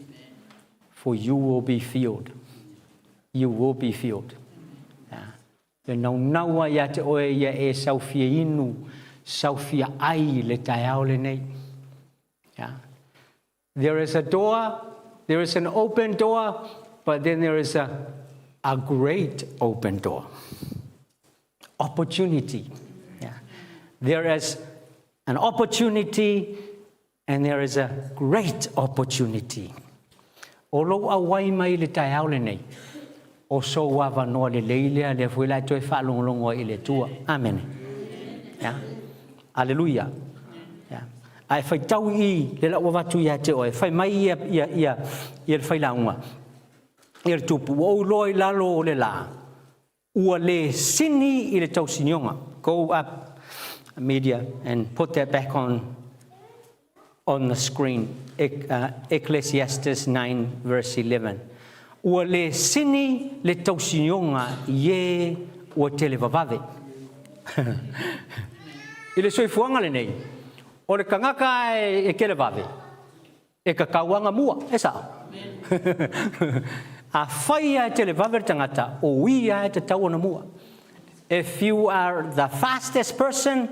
for you will be filled. You will be filled. Yeah. E naunau ai ia te oe ia e sau fia inu, sau fia ai le taeao lenei. Yeah. There is a door, there is an open door, but then there is a, a great open door. Opportunity. Yeah. There is an opportunity and there is a great opportunity. O lou auai mai i le taeao lenei, o sou avanoa lelei lea, lea foi la e toe faalogologo ai i le Atua. Amene. Ya. Aleluia. Ya. Ae faitau i le lau avatu ia te oe, fai mai ia, ia, ia, ia le failauga, ia le tupu, ua ou iloa i lalo o le lā, ua le sini i le tausinioga. Go up media and put that back on on the screen. Ecclesiastes 9 verse 11. Ua le sini le tausinioga i e ua televavave. I le soifuaga lenei, o le tagata e televave, E kakau anga mua, e sao. A whai ia e televave le tangata, o ia e te tau ona mua. If you are the fastest person,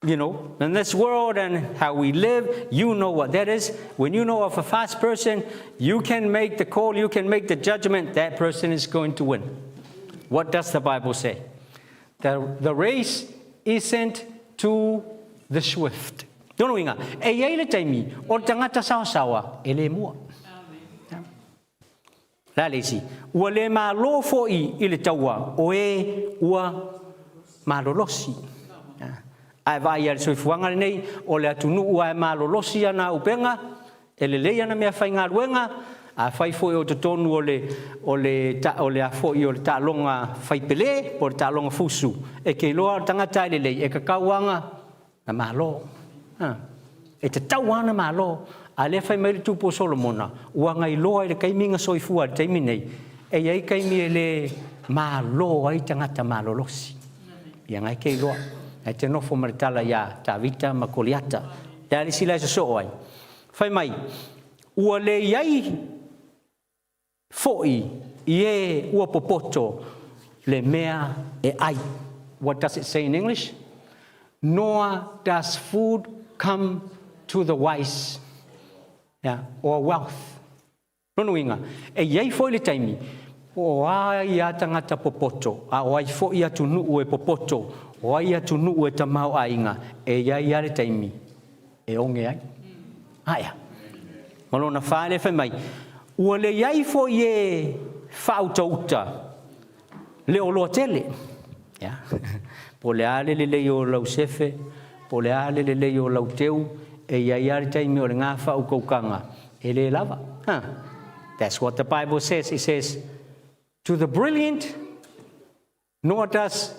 you know, in this world and how we live, you know what that is. When you know of a fast person, you can make the call, you can make the judgment, that person is going to win. What does the Bible say? The, the race isn't to the swift. Lona uiga, e i ai le taimi o le tagata saosaoa e le mua. Le a le isi? Ua le malo foi i le taua o e ua malolosi. Ae vaai i le soifuaga lenei, o le atunuu lava e malolosi ana upega, E lelei ana meafaigaluega, afai foi o totonu o le, o le, o le a foi o le taaloga faipele po o le taaloga fusu, e ke iloa o le tagata e lelei, e kakau aga na malo. Ha. E tatau ana malo. A lea fai mai le tupu o Solomona, ua gailoa i le taimi na soifua i le taimi nei, e i ai taimi e le malo ai tagata malolosi. Ia ngai ke iloa. E te nofo ma le tala iā Tavita ma Koliata. Le a le isi la e sosoo ai. Fai mai, ua le i ai foʻi i e ua popoto le mea e ʻai. What does it say in English? Nor does food come to the wise, yeah, or wealth. Lona uiga, e i ai foi le taimi, o ai a tagata popoto, a o ai foi atunuu e popoto, o ai atunuu e tamaoaiga, e i ai lava le taimi e oge ai. Aea. Ma lona fa lea fai mai, ua le i ai foi e faautauta le oloa tele. Yeah. Po o le a le lelei o lau sefe, po o le a le lelei o lau teu, e i ai lava le taimi o lena faautaukaga e le lava. Huh. That's what the Bible says. It says, to the brilliant, nor does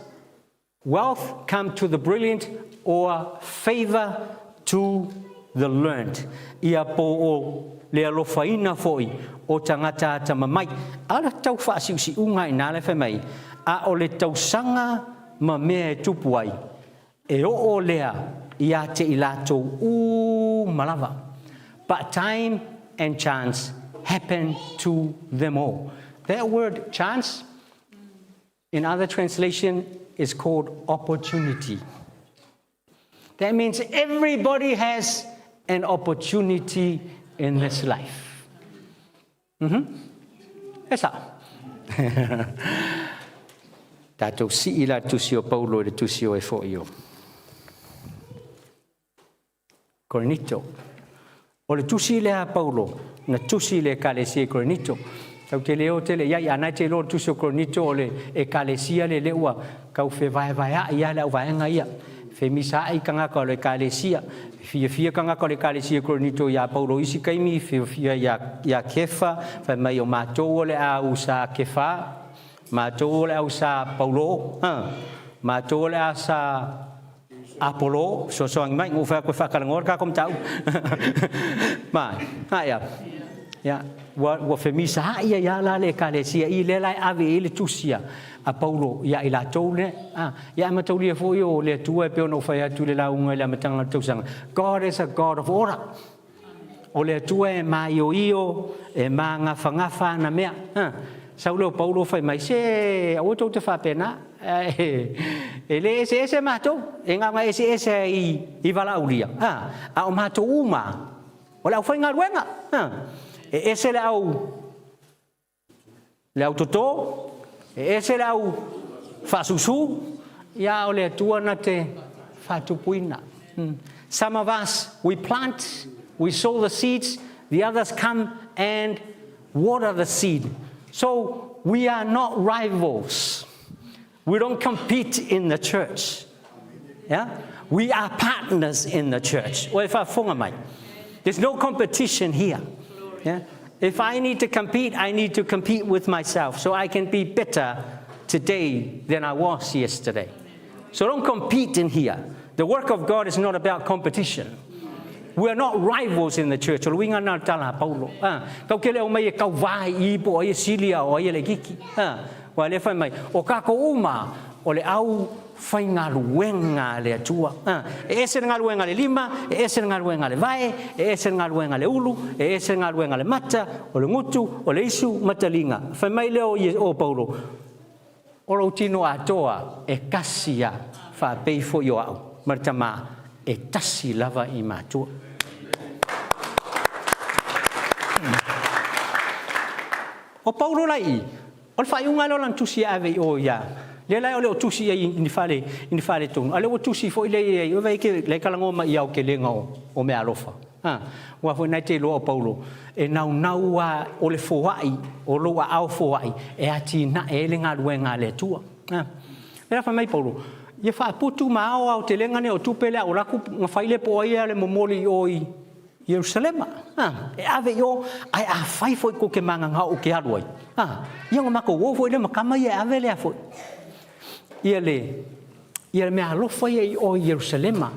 wealth come to the brilliant or favor to the learned. Ia po o le alofaina foi o tagata atamamai. A le tau faasiusiuga i ina le fai mai, a o le tausaga ma mea e tupu ai, e oo lea ia te i latou uma lava. But time and chance happen to them all. That word chance, in other translation, is called opportunity. That means everybody has an opportunity in this life. E sao. Tatou sii la tusi o Paulo i le tusi o e foi o Korinito. O le tusi lea a Paulo, na tusi i le Ekalesia i Korinito. Tau te le o tele i ai, a na te iloa le tusi o Korinito o le Ekalesia le le ua kau fevaevaeaʻi a le auvaega ia. Femisaai tagata o le Ekalesia. Fiafia tagata o le Ekalesia i Korinito iā Paulo isi taimi, fiafia iā, iā Kefa, fai mai o matou o le au sa Kefa, matou o le au sa Paulo, ha, matou o le a sa Apolo, fesoasoani mai, ua fai atu e faatalanoa le tatou mataupu. Ma, a ia, ia, ua, ua femisaai ai lava la le Ekalesia i lea la e ave i ai le tusi a, a Paulo ia i latou le, a, ia e mataulia foi o le Atua e pei ona ou fai atu i le lauga i le amataga o le tausaga. God is a God of order. O le Atua e maioio, e magafagafa ana mea. Ha. Sau lea o Paulo fai mai, se aua tou te faapena, e le eseese matou, e na ona eseese i, i valaaulia, ha. A o matou uma, o le aufaigaluega. Ha. E ese le au le au toto, e ese le au faasusu, ia o le Atua na te faatupuina. Some of us, we plant, we sow the seeds, the others come and water the seed. So we are not rivals. We don't compete in the church. Yeah? We are partners in the church. Ua e faafofoga mai. There's no competition here. Yeah? If I need to compete, I need to compete with myself so I can be better today than I was yesterday. So don't compete in here. The work of God is not about competition. We are not rivals in the church. O le uiga lena o le tala a Paulo. Ah, kau ke le o mai e kauvā i i po o ai e silia o ai e laitiiti. Ah, Aua lea fai mai, o kākou uma, o le au faigaluega a le Atua. A, e ese le galuega a le lima, e ese le galuega a le vae, e ese le galuega a le ulu, e ese le galuega a le mata, o le gutu, o le isu ma taliga. Fai mai lea o, o Paulo, o lou tino atoa e kasi a faapei foi o au ma le Tama e tasi lava i matua. O Paulo la i i, o le faaiuga lea o lana tusi e ave i o ia, lea la o le o tusi i ai i ni fale, i ni faaletonu, a lea ua tusi foi lea i ai, vaai ke, lea e talanoa mai i aotelega o, o meaalofa. Ha, aua foi na e te iloa o Paulo, e naunau a o le foai, o lou aao foai, e atinae ai le galuega a le Atua. Ha. Lea la fai mai Paulo, ia faaputu ma ao aotelega nei o tupe lea o laku na fai le po ai le momoli i o i, Ierusalema, a, e ave i o, ae afai foi kou te magagao ou te alu ai, a, ia ona matou o foi lea ma tama ia e ave lea foi. Ia le, ia le mea alofa ia i o i Ierusalema,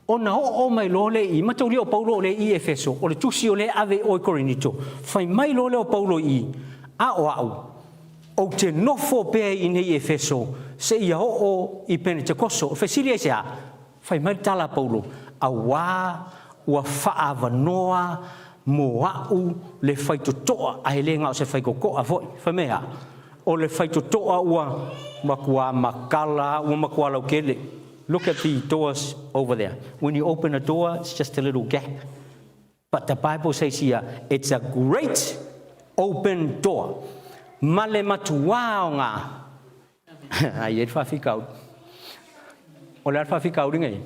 ona oo mai loa lea i, mataulia o Paulo o lea i Efeso, o le tusi o lea e ave i o i Korinito, fai mai loa lea o Paulo i i, a o au, Ou te nofo pea i inei i Efeso seia oo i Penetekoso. O fesili aisea? Fai mai le tala a Paulo, Auā ua faaavanoa mo a'u le faitotoa, ae le na o se faitotoa foi. Fai mai a? O le faitotoa ua matua matala, ua matua lautele. Look at the doors over there. When you open a door, it's just a little gap. But the Bible says here, it's a great open door. Ma le matuā o ngā. Ai e le faafitauli. O le a le faafitauli nei?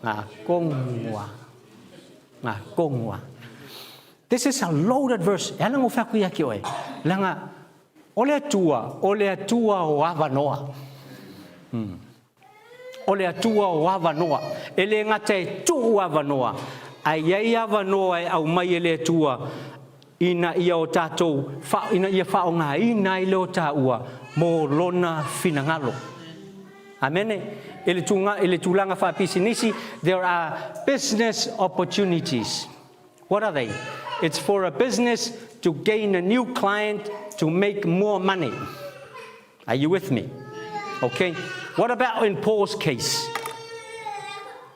Ngā kongua. Ngā kongua. This is a loaded verse. E ala ngo whaku ia ki oe. Langa, o le atua, o le atua o avanoa. O le Atua o avanoa. E le gata e tuu avanoa, ae i ai avanoa e aumai e le Atua ina ia o tatou, ina ia faaaogaina ai le o taua mo Lona finagalo. Amene. I le, tulaga, i le tulaga faapisinisi, there are business opportunities. What are they? It's for a business to gain a new client to make more money. Are you with me? Okay. What about in Paul's case?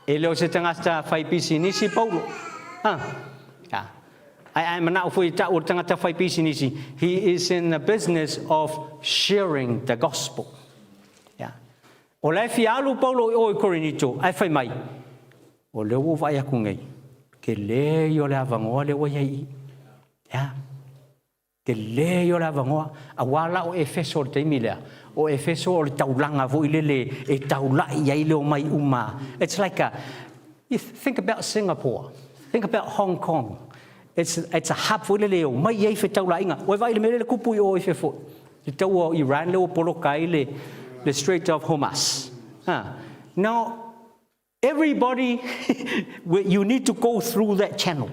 E le o se tagata fai pisinisi Paulo. Ha. Yeah. Ai ai mana'o foi ta'u o le tagata fai pisinisi. He is in the business of sharing the gospel. Yeah. O la e fia alu Paulo i o i Korinito, ae fai mai, o lea ua ou vaai aku nei, tele ia o le avanoa lea ua i ai i i. Yeah. Tele ia o le avanoa, aua la o Efeso i le taimi lea. O Efeso o le taulaga foi lele e taulai ai le omai uma. It's like a, you think about Singapore, think about Hong Kong. It's, it's a hub foi lele e omai ai fetaulaiga. Ua e vaai i le mea lea le kupu i o i fefo, le taua o Iran lea ua poloka ai le, le Strait of Hormuz. Ha. Now, Everybody, you need to go through that channel.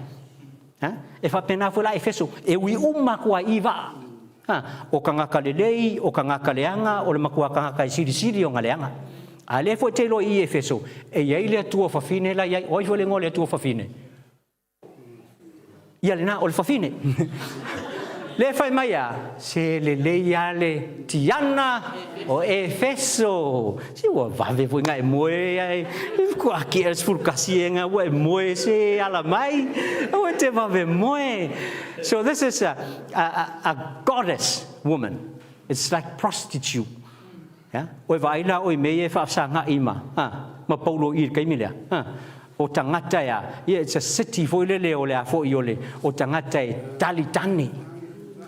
Ha? E faapena foi la Efeso, e ui uma atu ai i vaa. Ha? O kangaka lelei, o kangaka leaga, o le matua kangaka e silisili ona leaga. A lea foi te iloa i Efeso, e i ai le Atua fafine la i ai. O ai foi le igoa o le Atua fafine? Ia lena, o le fafine. Le fai mai a, se lelei a le Tiana o Efeso. Se ua vave foi nga e moe ai. Kua ki e 11 e nga ua e moe se ala mai. Ua te vave moe. So this is a, a, a, a goddess woman. It's like prostitute. Ia, oe vaai la oe me ia e faafesagaʻi ma, a, ma Paulo i le taimi lea, a, o tagata e a, ia, it's a city foi lele o le a foi o le, o tagata e talitane.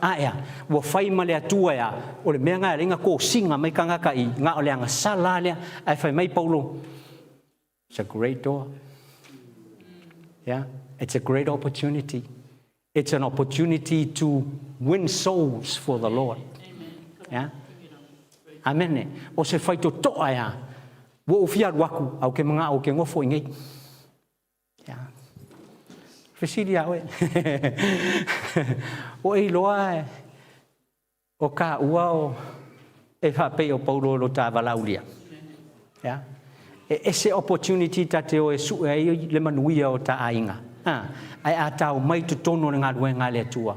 A ea, ua fai ma le Atua e a, o le mea nga e alai na kosiga mai tagata i, na o le agasala lea, ae fai mai Paulo, it's a great door. Yeah, it's a great opportunity. It's an opportunity to win souls for the Lord. Yeah? Amene. O se faitotoa ea. Ua ou fia alu aku, au ke manga'o ke ngofo i nei. Yeah. Fesili a oe. O e iloa e, O ka ua o e faapei o Paulo lo ta valaulia. Yeah. E ese opportunity ta te o e sue ai le manuia o ta aiga. Ha. Ae a tau mai totonu o le galuega a le Atua.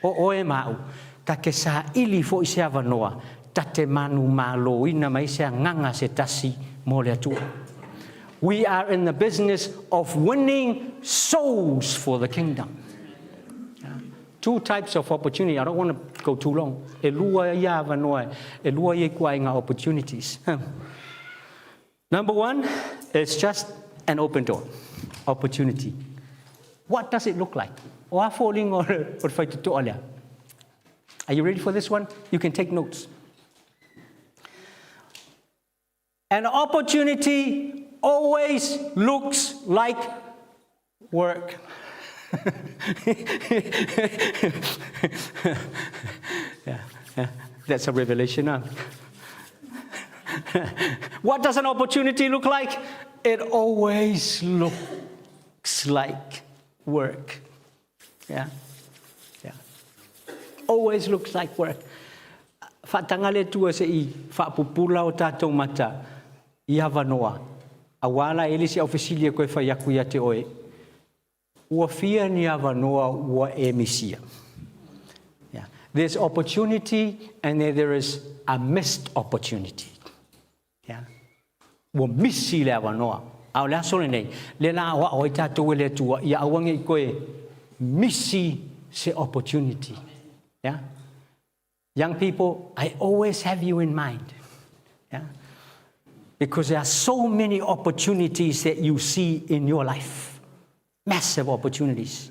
O oe ma au, ta te saili foi se avanoa, ta te manumaloina mai se agaga se tasi mo le Atua. We are in the business of winning souls for the kingdom. Two types of opportunity, I don't want to go too long. E lua ia avanoa, e lua ia ikuaiga opportunities. Number one, it's just an open door opportunity. What does it look like? O a foliga o le faitotoa lea? Are you ready for this one? You can take notes. An opportunity always looks like work. yeah, yeah, that's a revelation, huh? What does an opportunity look like? It always looks like work. Yeah. Yeah. Always looks like work. Faataga le Atua se i faapupula o tatou mata i avanoa, auā la e le se aufesili e koe fai aku ia te oe, ua fia ni avanoa ua e misia. Yeah. There's opportunity and then there is a missed opportunity. Yeah. Ua misi le avanoa. A o le aso lenei, lea la aoao ai tatou e le Atua, ia aua ne i toe misi se opportunity. Yeah. Young people, I always have you in mind. Yeah. Because there are so many opportunities that you see in your life. Massive opportunities.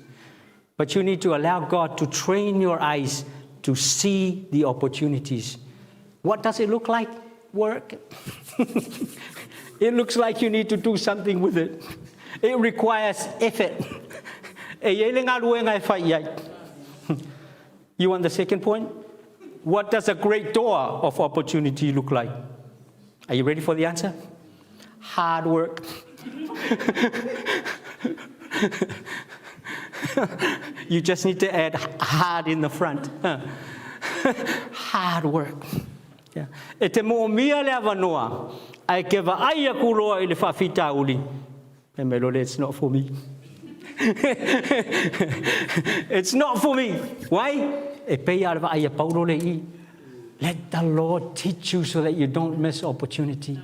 But you need to allow God to train your eyes to see the opportunities. What does it look like? Work. It looks like you need to do something with it. It requires effort. E i ai le galuega e fai i ai. You want the second point? What does a great door of opportunity look like? Are you ready for the answer? Hard work. You just need to add hard in the front. Hard work. Yeah. E te moomia le avanoa, ae ke vaai aku loa i le faafitauli, e me lole, it's not for me. It's not for me. Why? E pei a le vaai a Paulo le i. Let the Lord teach you so that you don't miss opportunity.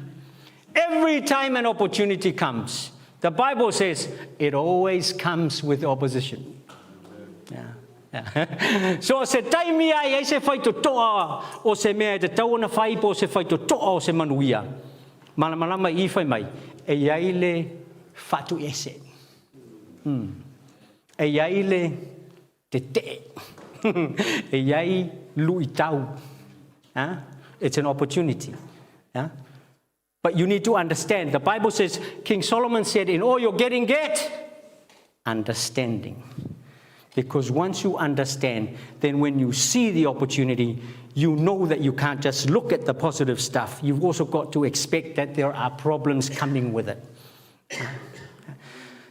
Every time an opportunity comes, the Bible says it always comes with opposition. Yeah. Yeah. So se taimi ai ai se whaitotoa o se mea e te tau ona whai po se whaitotoa o se manuia. Malamalama i whai mai, e iai le whatu ese. E iai le tetee. E iai luitau. Huh? It's an opportunity. Yeah? But you need to understand. The Bible says, King Solomon said, in all you're getting, get understanding. Because once you understand, then when you see the opportunity, you know that you can't just look at the positive stuff. You've also got to expect that there are problems coming with it.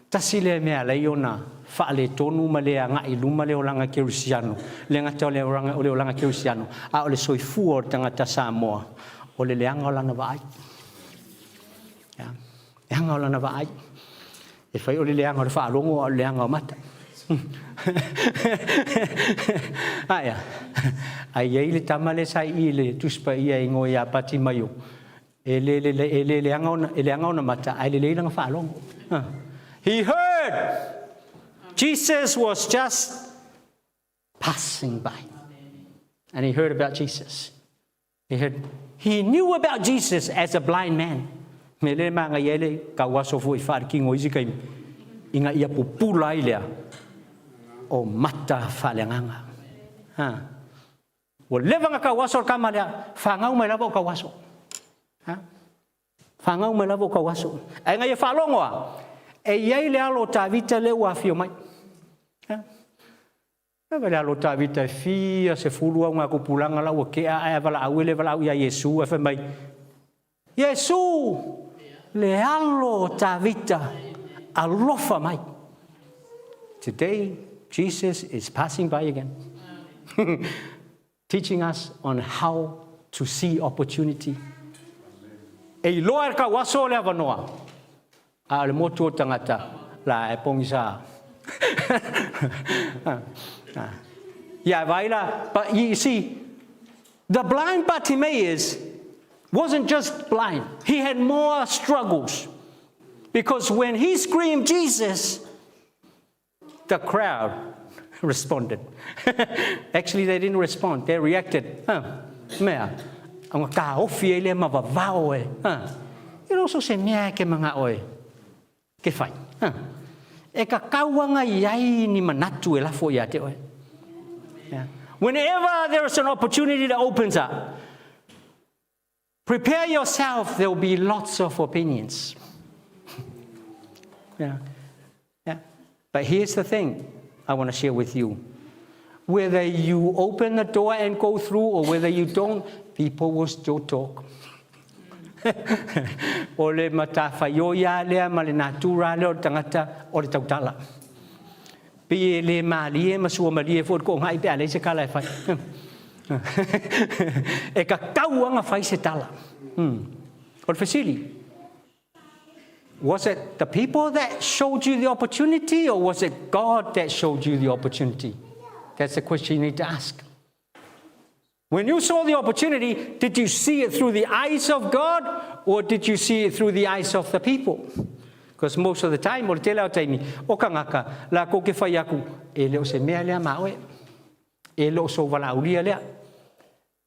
Tasi lea mea alai ona faaletonu ma le agai i luma le olaga kerisiano, le gata o le olaga, o le olaga kerisiano, a o le soifua o le tagata Samoa, o le leaga o lana vaai. Ia, leaga o lana vaai. E fai o le leaga o le faalogo a o le leaga o mata. Aia, ai i ai le tama lea sa i i le Tusi Paia e igoa ia Patimaio, E le, le, le, e le leaga ona, e leaga ona mata, ae lelei lana faalogo. He heard Jesus was just passing by. And he heard about Jesus. He heard, he knew about Jesus as a blind man. Me le maga ia le kau aso foi whaarkingo isi kai inga ia pupula ai lea o mata whaaleagaga. Ha. Ua leva na kau aso le kama lea, fagau mai lava o kau aso. Ha? Fagau mai lava o kau aso. Ae na ia faalogo a, e i ai le alo o Tavita lea ua afio mai. Ha? Lava le alo o Tavita e fia sefulu augatupulaga la ua tea ae a valaau e le valaau ia Iesu ae fai mai, Iesu, le alo o Tavita, alofa mai. Today, Jesus is passing by again, teaching us on how to see opportunity. E iloa e le kau aso le avanoa, a o le motu o tagata la e pogisa. Ia e vaai la, but you see, the blind Bartimaeus wasn't just blind. He had more struggles. Because when he screamed, Jesus, the crowd responded. Actually, they didn't respond. They reacted. Huh. Mea, anga ka ofi e le ma vavao e. Huh. E roso se mea e ke manga oe. Ke whai. Huh. E ka kauanga i ai ni manatu e lafo ia te oe. Yeah. Whenever there is an opportunity that opens up, prepare yourself, there will be lots of opinions. Yeah. But here's the thing I want to share with you. Whether you open the door and go through or whether you don't, people will still talk. O le matafaioi lava lea ma le natura lea o le tagata o le tautala. Pei e le malie ma suamalie foi le toagai pe a leai se tala e fai. E tatau lava ona fai se tala. O le fesili, was it the people that showed you the opportunity or was it God that showed you the opportunity? That's the question you need to ask. When you saw the opportunity, did you see it through the eyes of God or did you see it through the eyes of the people? Because most of the time, o le tele o taimi, o kangaka, la ko ke whai aku, e leo se mea lea ma oe. E leo so walaulia lea.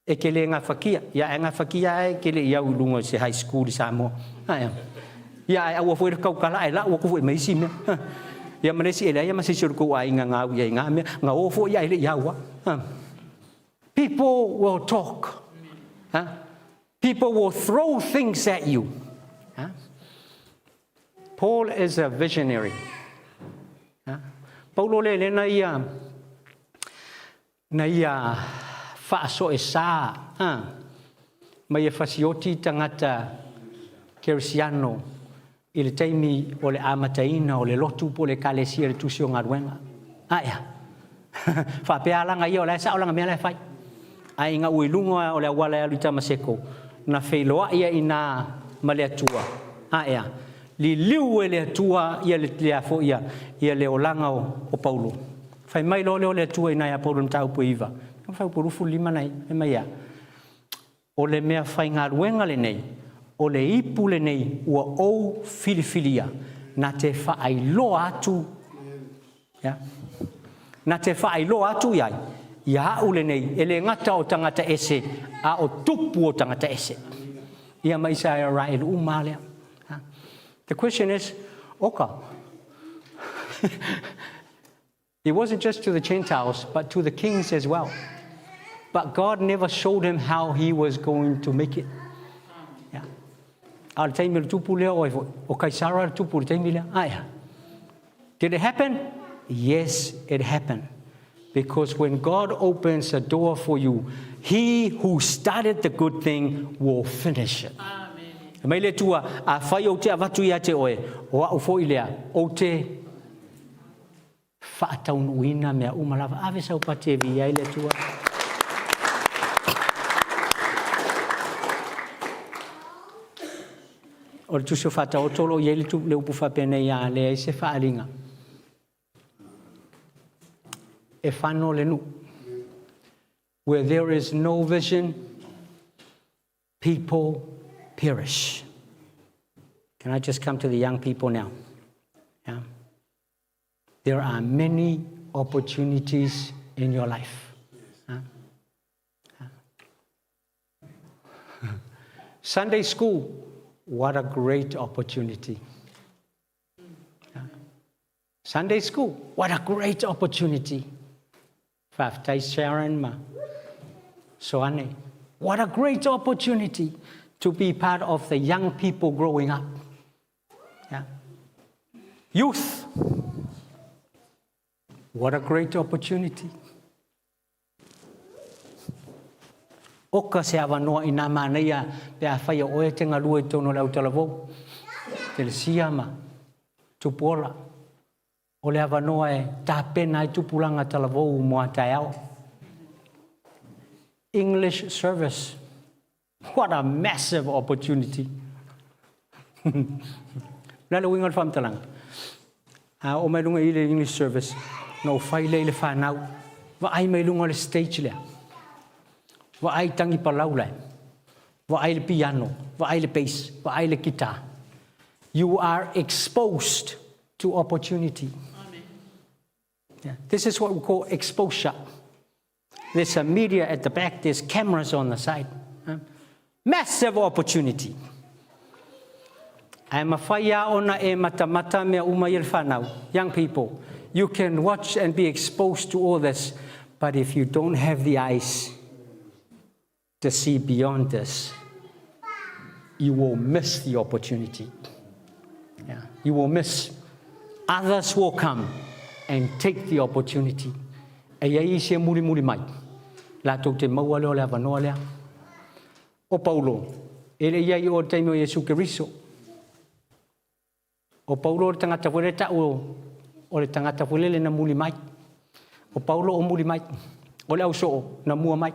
E ke le ngafakia. Ia e ngafakia e ke le iau i lunga se high school i Samoa. Ae. Ia e aua foi le kaukala e la ua kufu e maisi mea. Ia manesi e lea ia masisi o le kou aiga ngā ui ai ngā mea. Ngā o foi ia e le iau a. People will talk. Huh? People will throw things at you. Huh? Paul is a visionary. Huh? Paulo le le na ia na ia whaaso e sa huh? Mai e fasioti tangata Keresiano i le taimi o le amataina o le lotu po o le Ekalesia i le Tusi o Galuega. Aea. Faapea alaga ia o la e sao lana mea la e fai. Ae ina ua i luga o le auala e alu i Tamaseko, na feiloai ai i ina ma le Atua. Aea. Liliu e le Atua ia le, le a foi ia, ia le olaga o, o Paulo. Fai mai loa lea o le Atua i ina ia Paulo i le mataupu e iva. Mataupu 25 nai, fai mai ia. O le mea faigaluega lenei, o le ipu lenei ua ou filifilia, na te faailoa atu, ia, na te faailoa atu i ai, ia au lenei, e le gata o tagata ese, a o tupu o tagata ese. Ia ma Isaraelu uma lea. The question is, oka, It wasn't just to the Gentiles, but to the kings as well. But God never showed him how he was going to make it. Yeah. A le taimi o le tupu lea oe foi. O Kaisara le tupu le taimi lea. Aia. Did it happen? Yes, it happened. Because when God opens a door for you, he who started the good thing will finish it. Amen. Mai le tua, a whai o te avatu ia te oe, o au foi lea, o te faataunuuina mea uma lava. Ave sau pati e viia ai le Atua. O le tusi o Faataoto o lo o i ai le, le upu faapenei a leai se faaaliga. E fano le nuu. Where there is no vision, people perish. Can I just come to the young people now? Yeah. There are many opportunities in your life. Huh? Huh? Sunday school, what a great opportunity. Huh? Sunday school, what a great opportunity. Faafetai Sharon ma Soane. What a great opportunity to be part of the young people growing up. Yeah. Youth, what a great opportunity. Oka se avanoa i nā manaia pe a whai o oe te ngalua i tōno le autalavou. Te le siama, tupuola. O le avanoa e tapena ai tupulaga talavou mo a taeao. English service. What a massive opportunity. Le a le uiga o le faamatalaga? A oo mai luga i le English service, na ou fai lea i le fanau, vaai mai luga o le stage lea. Vaai tangi palau lae. Vaai le piano, vaai le bass, vaai le guitar. You are exposed to opportunity. Amen. Yeah. This is what we call exposure. There's a media at the back, there's cameras on the side. Huh? Massive opportunity. Ae mawhai a ona e matamata mea uma i le whanau. Young people, you can watch and be exposed to all this, but if you don't have the eyes to see beyond this, you will miss the opportunity. Yeah, you will miss. Others will come and take the opportunity. E iai isi e mulimuli mai. Latou te maua lea o le avanoa lea. O Paulo, e le i ai o le taimi o Iesu Keriso. O Paulo o le tagata foi lea ta'u o le tagata foi lele na muli mai. O Paulo o muli mai. O le ausoo na mua mai.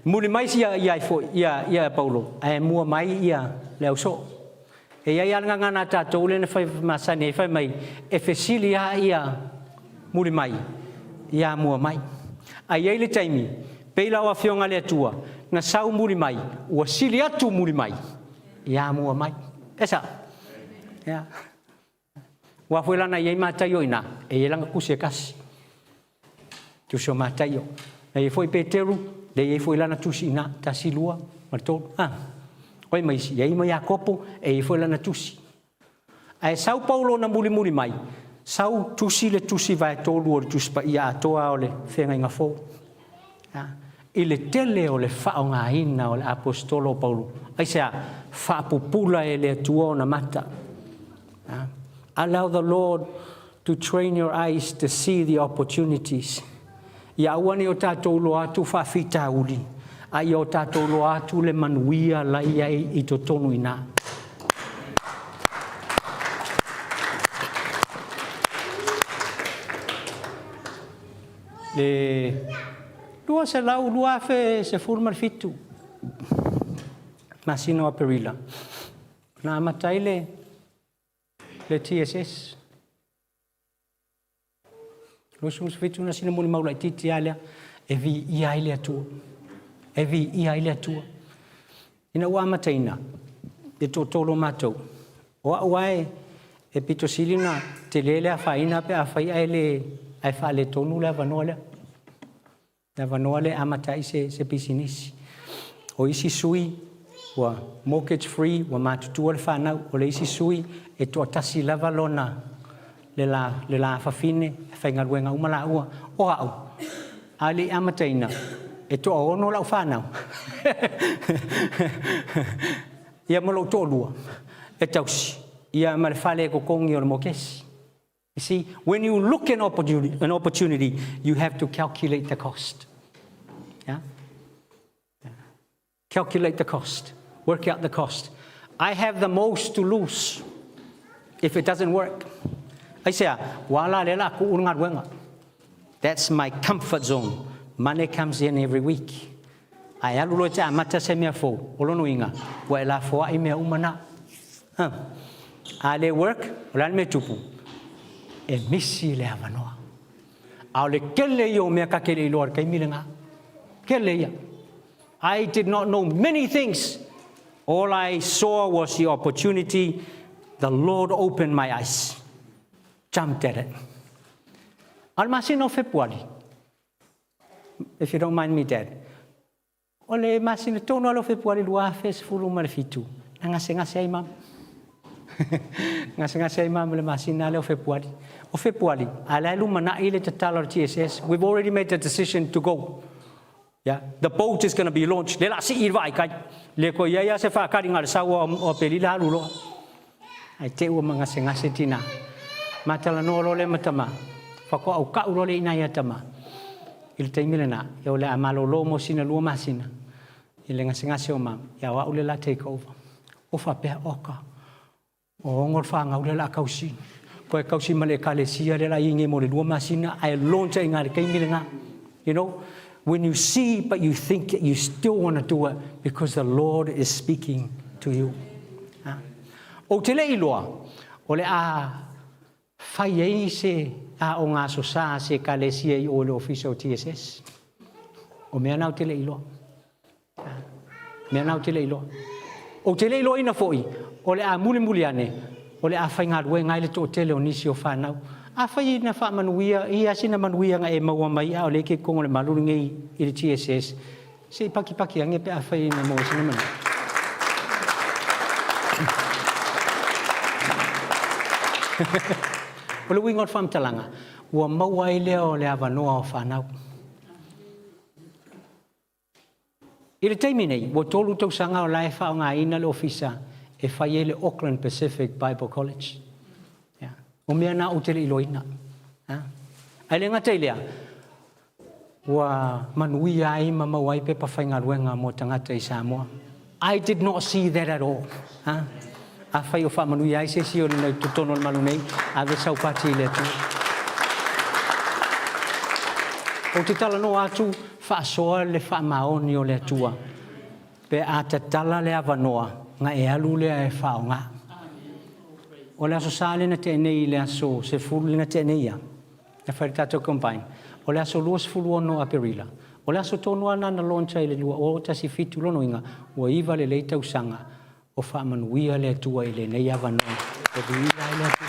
Muli mai ia ia foi ia ia Paulo ae mua mai ia le ausoo. E i ai a le gagana a tatou lea na fai masani ai fai mai e fesili a ia muli mai ia mua mai. Ae i ai le taimi, pei la o Afioga a le Atua, na sau muli mai, ua sili atu muli mai, ia mua mai. E sao? Ia. Aua foi la na i ai Mataio i ina, e i ai lana tusi e tasi. Tusi o Mataio. Na i ai foi Peteru, le i ai foi lana tusi i ina, 1, 2, ma le 3. A. O ai ma isi? E i ai ma Iakopo, e i ai foi lana tusi. Ae sau Paulo na mulimuli mai, sau tusi le tusi vaetolu o le Tusi Paia atoa o le Feagaiga Fou. A. I le tele o le faaaogaina o le Aposetolo o Paulo, aisea? Faapupula e le Atua ona mata. A. Allow the Lord to train your eyes to see the opportunities. Ia aua ne i o tatou iloa atu faafitauli, a ia o tatou iloa atu le manuia la i ai i totonu i ina. Le 200, 2017, masina o Aperila, na amata ai le TSS. 27 na sina molimau laitiiti lava lea e viia ai le Atua. E viia ai le Atua. Ina ua amataina e toatolu o matou, o au lava e pito sili ona tele le afaina pe afai ae le ae faaletonu le avanoa lea. Le avanoa lea e amata ai se pisinisi. O isi sui ua mortgage free, ua matutua le fanau. O le isi sui e toatasi lava lona le la, le la fafine, e faigaluega uma laua. O au, a le i amataina, e toaono lau fanau. Ia ma lou toalua e tausi, ia ma le fale e totogi o le mokesi. You see, when you look an opportunity, an opportunity, you have to calculate the cost. Yeah? Yeah. Calculate the cost. Work out the cost. I have the most to lose if it doesn't work. Aisea, ua ala lea la ku le galuega. That's my comfort zone. Money comes in every week. Ae alu loa e te amata se mea fou, o lona uiga, ua e lafoai mea uma na. Huh. A le work, o le a le mea e tupu? E misi le avanoa. A o le kele ia o mea ka te le iloa i le taimi lena. Kele ia. I did not know many things. All I saw was the opportunity. The Lord opened my eyes. Jumped at it. A o le masina o Fepuari, if you don't mind me, Dad, o le masina tonu lava o Fepuari 2017, na gasegase ai mama. Gasegase ai mama i le masina lea o Fepuari. O Fepuari, a o la e lumanai le tatala o le TSS, we've already made the decision to go. Yeah, the boat is going to be launched. Le la sii i le vaai kai. Le ko iai a se whakari ngā le sau o Aperila alu loa. Ae te ua ma gasegase tina. Matalanoa loa lea ma tama. Faatoa auka'u loa lea i ina ia tama. I le taimi lena, ia o le a malolo mo sina lua masina i le gasegase o mama, ia o a'u lea o le a take over. Ua faapea, oka, o ogo le fanau lea o le a tausi. Toe tausi ma le Ekalesia lea o le a i ai nei mo le lua masina, ae launch ai i ina i le taimi lena. You know, when you see but you think you still want to do it because the Lord is speaking to you. Ha? Ou te le iloa, o le a fai ai se aoga aso sa a se Ekalesia i o i le ofisa o TSS. O mea na ou te le iloa. Mea na ou te le iloa. Ou te le iloaina foi, o le a mulimuli ane, o le a faigaluega ai le toatele o nisi o fanau. Afai na faamanuia, i a sina manuia na e maua mai a o lea e te i totonu o le malu lenei i le TSS, se i pakipaki ane pe afai na maua sina manuia. O le uiga o le faamatalaga, ua maua ai lea o le avanoa o fanau. I le taimi nei, ua 3 tausaga o la e faaaogaina le ofisa e fai ai le Auckland Pacific Bible College. Yeah. O mea na ou te le iloaina. Ha? Ae le gata i lea, ua manuia ai ma maua ai pepa faigaluega mo tagata i Samoa. I did not see that at all. Ha? Afai o faamanuia ai se isi o le totonu o le malu nei, ave sau pati i le Atua. Ou te talanoa atu, faasoa le faamaoni o le Atua. Pe a tatala le avanoa, na e alu lea e faaaoga. O le Aso Sa lea na tea nei i le aso 10 lea na tea nei ia, na fai le tatou combine. O le aso 26 o Aperila, o le aso tonu lava lena na launch ai i le 2017, lona uiga, ua iva lelei tausaga o faamanuia le Atua i lenei avanoa e viia ai le Atua.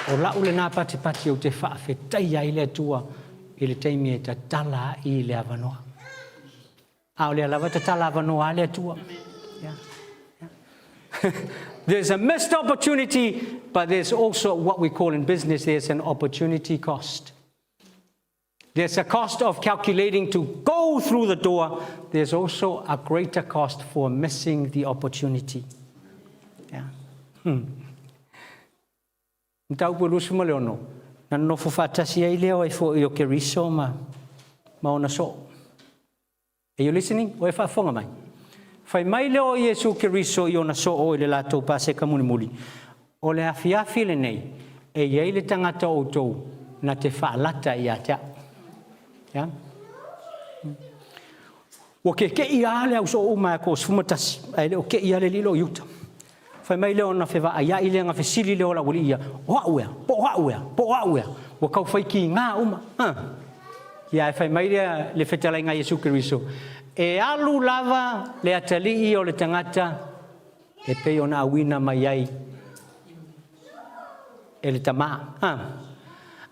O la'u lena patipati ou te faafetaia ai le Atua i le taimi e tatala ai le avanoa. A o lea lava e tatala avanoa a le Atua. Yeah. Yeah. There's a missed opportunity, but there's also what we call in business, there's an opportunity cost. There's a cost of calculating to go through the door. There's also a greater cost for missing the opportunity. Yeah. Mataupu e 26, na nonofo faatasi ai lea o ai foi o Keriso ma, ma ona soo. Are you listening? O e faafofoga mai? Fai mai lea o Iesu Keriso i ona soo i le latou Paseka mulimuli, O le afiafi lenei, e i ai le tagata o outou na te faalata ia te au. Yeah? Ua kekeʻi lava le ausoo uma e ko 11, ae le o keʻi lava le alii lea o Iuta. Fai mai lea ona fevaaiaʻi lea, na fesili lea o le aualii ia, O au ea? Po o au ea? Po o au ea? Ua tau fai kiga uma. Huh. Ia, ae fai mai lea le fetalaiga a Iesu Keriso, E alu lava le atalii o le tagata e pei ona auina mai ai e le Tama. Huh.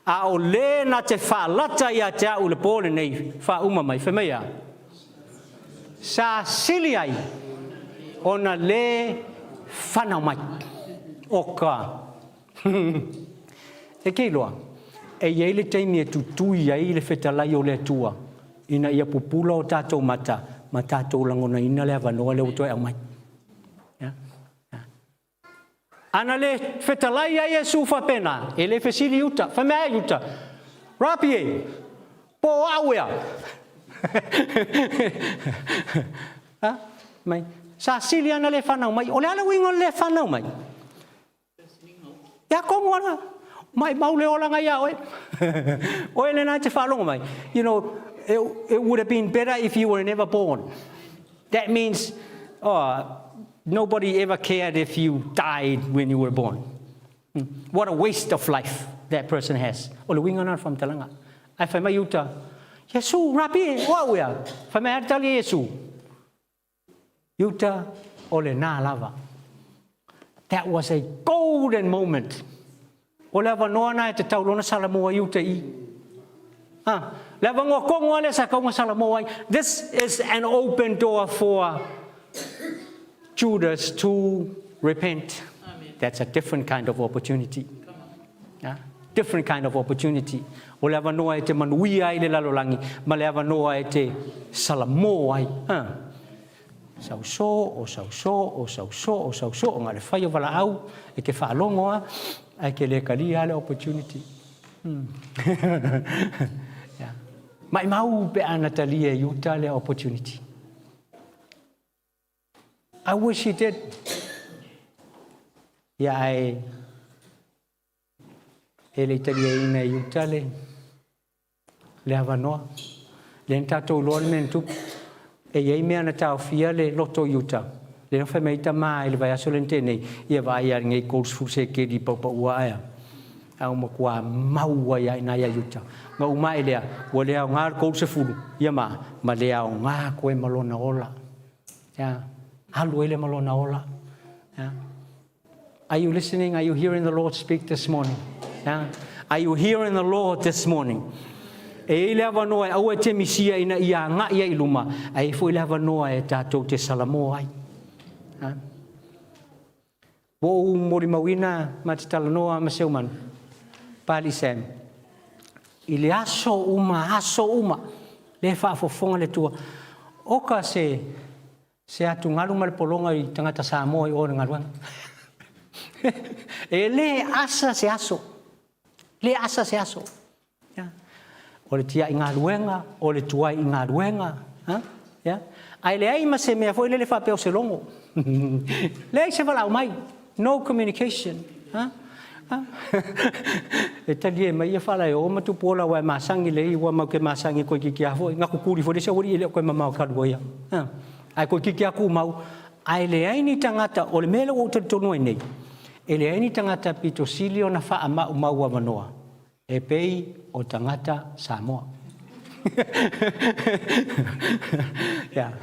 A o le na te faalata ia te au i le po lenei, faauma mai, fai mai a? Sa sili ai ona lē fanau mai. O ka. E ke iloa, e i ai le taimi e tutui ai le fetalai o le Atua ina ia pupula o tatou mata ma tatou lagonaina le avanoa lea ua toe aumai. Yeah. Yeah. Ana le fetalai a Iesu faapena, e le fesili i uta. Fai mai a i uta, Rapi e, po o au ea? Ha? Mai. Sa sili ana le whanau mai. O le ala uiga o le whanau mai. Ia kongo ana. Mai mau le olanga ia oe. Oe le nā te whalongo mai. You know, it, it would have been better if you were never born. That means, oh, nobody ever cared if you died when you were born. Hmm. What a waste of life that person has. O le uiga na o le faamatalaga. Ae fai mai uta, Iesu, Rabi, o au ea? Fai mai a le tali a Iesu, Iuta, o lena lava. That was a golden moment. O le avanoa na e tatau loa ona salamo ai uta i. Ha, le avanoa tonu lava lea sa tatau ona salamo ai. This is an open door for Judas to repent. Amen. That's a different kind of opportunity. Yeah? Different kind of opportunity. O le avanoa e te manuia ai le lalolagi, ma le avanoa e te salamo ai. Ha. Sauso, o sauso, o sauso, o sauso, o na le fai o valaau, e ke faalogo a, ae ke le kalia le opportunity. Hmm. yeah. Maimau pe a na talia e Iuta le opportunity. I wish he did. Ia ae e le i taliaina e Iuta le, le avanoa. Lea na tatou iloa le mea na tupu. E i ai mea na taofia le loto o Iuta. Lea na fai mai ai tama i le vaiaso lea na tea nei, ia vaai ia lenei 30 sekeli paupaua ae a. A ua matua mau ai lava i ina ia Iuta. Na uma ae lea, ua le aoga le 30, ia ma, ma le aoga koe ma lona ola. Yeah. Alu ai lea ma lona ola. Yeah. Are you listening? Are you hearing the Lord speak this morning? Yeah. Are you hearing the Lord this morning? E i le avanoa e aua e te misia ina ia agaʻi ai i luma, a e i foi le avanoa e tatou te salamo ai. Ha? Ua ou molimauina ma te talanoa ma Seumanu, Pali Sam, i le aso uma, aso uma, le faafofoga le Atua. Oka se se atugalu ma le pologa i tagata Samoa i o i le galuega. E le asa se aso. Le asa se aso. Yeah. O le tiaʻi galuega, o le tuai i galuega. Ha? Yeah. Ae leai ma se mea foi lele faapea o se logo. Leai se valaau mai. No communication. Ha? Ha? E talie mai ia faalaeo ma tupu ola aua e masangi lei ua mau ke masangi koe kiki a foi. Nga kukuli foi le isi aualii e le o koe mamao kalu ia. Ha? Ae koe kiki a kumau. Ae leai ni tagata o le mea lea ua ou talitonu ai nei. E leai ni tagata pito sili ona faamaumau avanoa e pei o tagata Samoa. Yeah.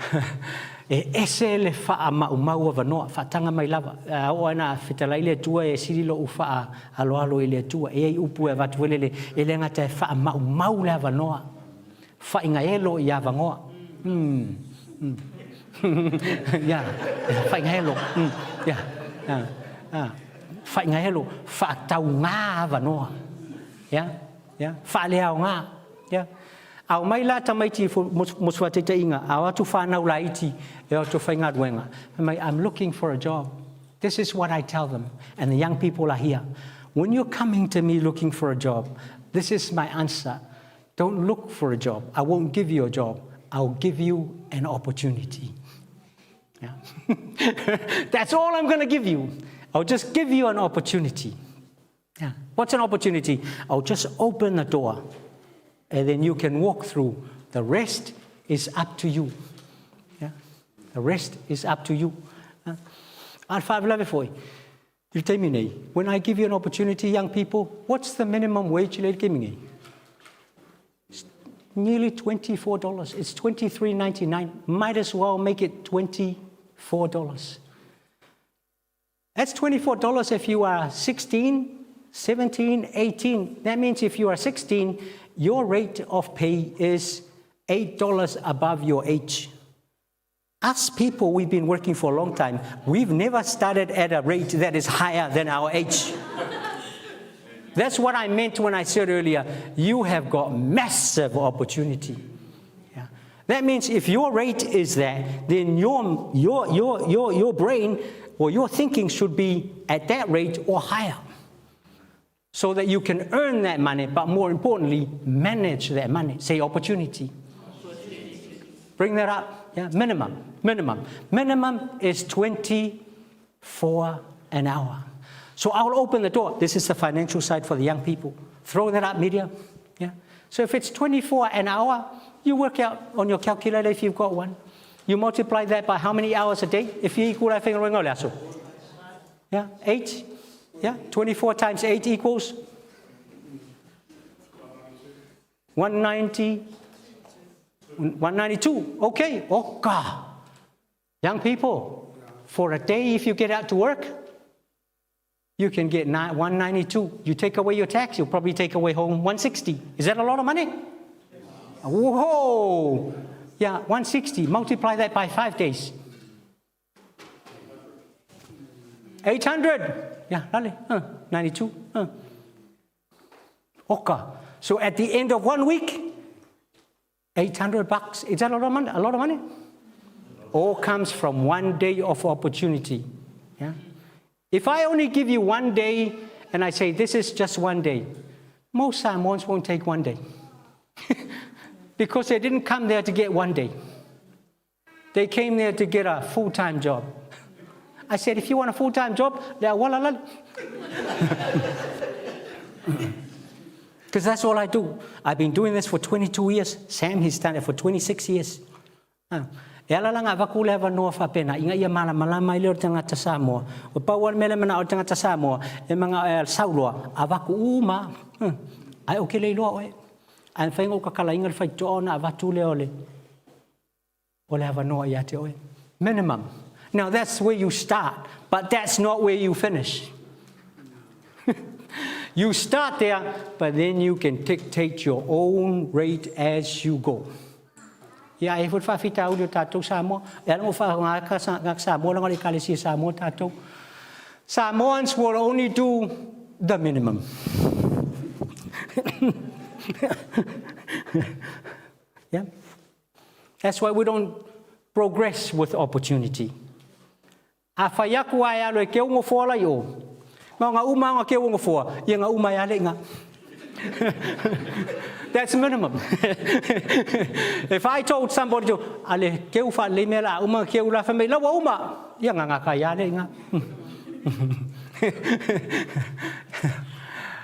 E ese le faamaumau avanoa, faataga mai lava. A oo lava ina fetalai le Atua e sili lou faaaloalo i le Atua. E i ai upu e avatu foi lele, e le gata e faamaumau le avanoa, faigaelo i avanoa. Mm. Mm. Yeah. Faigaelo. Mm. Yeah. Ah. Ah. Faigaelo, faatauga avanoa. Yeah. Yeah. Faaleaoga. Yeah. A omai la tamaiti mo se faataitaiga, a o atu whanau laiti e o atu faigaluega. Fai mai, I'm looking for a job. This is what I tell them, and the young people are here. When you're coming to me looking for a job, this is my answer. Don't look for a job. I won't give you a job. I'll give you an opportunity. Yeah. That's all I'm going to give you. I'll just give you an opportunity. Yeah. What's an opportunity? I'll just open the door and then you can walk through. The rest is up to you. Yeah. The rest is up to you. A le faalavelave foi, i le taimi nei, when I give you an opportunity, young people, what's the minimum wage i le taimi nei? It's nearly $24. It's $23.99. Might as well make it $24. That's $24 if you are 16, 17, 18. That means if you are 16, your rate of pay is $8 above your age. Us people, we've been working for a long time. We've never started at a rate that is higher than our age. That's what I meant when I said earlier, you have got massive opportunity. Yeah. That means if your rate is that, then your brain or your thinking should be at that rate or higher, so that you can earn that money, but more importantly, manage that money. Say opportunity. Bring that up. Yeah, minimum, minimum. Minimum is 24 an hour. So I'll open the door. This is the financial side for the young people. Throw that up, media. Yeah. So if it's 24 an hour, you work out on your calculator if you've got one. You multiply that by how many hours a day? If you equal, I think, yeah, 8. Yeah, 24 times 8 equals 190, 192. Okay, oh God. Young people, for a day if you get out to work, you can get 192. You take away your tax, you'll probably take away home 160. Is that a lot of money? Whoa! Yeah, 160. Multiply that by 5 days. 800. Yeah, lale. 92. Okay. So at the end of 1 week, $800. Is that a lot of money? A lot of money? All comes from 1 day of opportunity. Yeah. If I only give you 1 day and I say this is just 1 day, most Samoans won't take 1 day. Because they didn't come there to get 1 day. They came there to get a full-time job. I said, if you want a full-time job, because that's all I do. I've been doing this for 22 years. Sam, he's done it for 26 years. E ala la ngā vaku le avanoa faapena, ina ia malamalama i le o le tagata Samoa. O pau o le mea le manao o le tagata Samoa, e manga e sauloa, avaku uma. Ai o ke le iloa oe. Ai mawhai ngau kakala inga le whaitoa ona avatu le o le o le avanoa ia te oe. Minimum. Now that's where you start, but that's not where you finish. You start there, but then you can dictate your own rate as you go. Ia e fua whawhita uri o tātou Samoa. E ala mo wha ngā Samoa langa le ekalesia Samoa tātou. Samoans will only do the minimum. Yeah. That's why we don't progress with opportunity. A whai aku ai alo e ke ungo fōa lai o. Ngā ngā uma ngā ke ungo fōa, ia ngā uma e ale ngā. That's minimum. If I told somebody to, ale ke u wha le mea la uma ke u la wha mei lawa uma, ia ngā ngā kai ale ngā.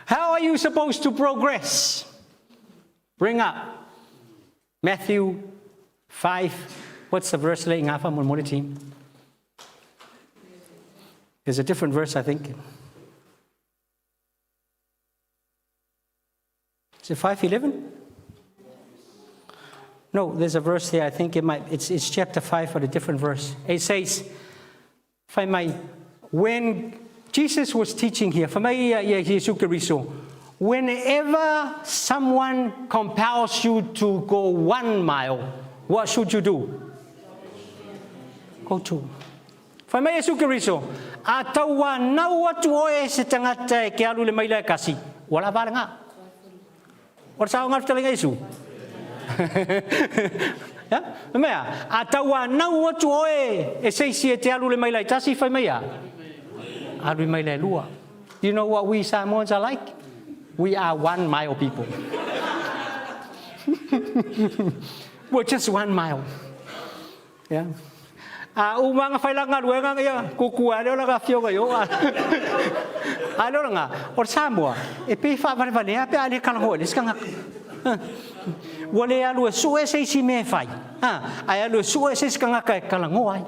How are you supposed to progress? Bring up Matthew 5. What's the verse laying up on team? There's a different verse, I think.
Is it 5:11? No, there's a verse there. I think it might, it's, it's chapter 5, but a different verse. It says, Fai mai, when Jesus was teaching here, fai mai ia ia Iesu Keriso, whenever someone compels you to go one mile, what should you do? Go two. Fai mai Iesu Keriso, a tauanau atu oe e se tagata e ke alu i le maila e kasi, ua lava le ga. O le sao nga le fetalaiga Iesu. Ia, fai mai a, a tauanau atu oe e seisi e te alu i le maila e tasi, fai mai a, alu i maila e lua. You know what we Samoans are like? We are one mile people. We're just one mile. Yeah. A uma nga fai la galuega ia kuku a leo la afioga i o. A leo nga o le Samoa e pe faavalevale a pe a le kalago le skanga. Ua le alu e sue se isi mea e fai. Ha, ae alu e sue se isi kangaka e kalagoa ai.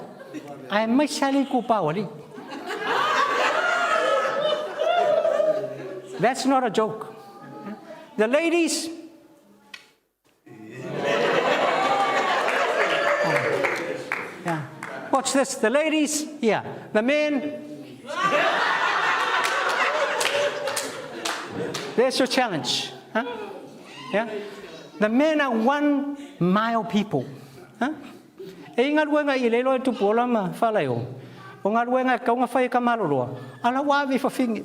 Ae mai sa le ku pau ali. That's not a joke. The ladies, Yeah. Watch this. The ladies, yeah. The men. There's your challenge. Huh? Yeah. The men are one mile people. Huh? E galuega i le iloa e tupu ola ma faalaio. O galuega e kaunga whai e ka maloloa. Ala ua ave i fafine.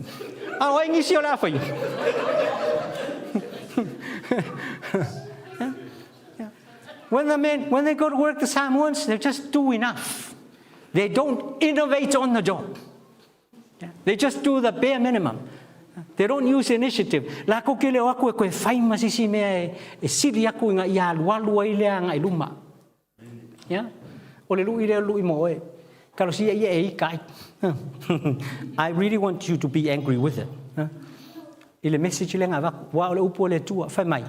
A o ai nisi o le a whai. When the men, when they go to work, the Samoans, they just do enough. They don't innovate on the job. They just do the bare minimum. They don't use initiative. La ko ke leo aku e koe whai ma sisi mea e, e sili aku i ngā ia alu alu ai lea ngai luma. Yeah? O le lui lea lui mo oe. Kalosia ia e ika ai. I really want you to be angry with it. I le message lea nga avaku, ua o le upu a le Atua, fai mai,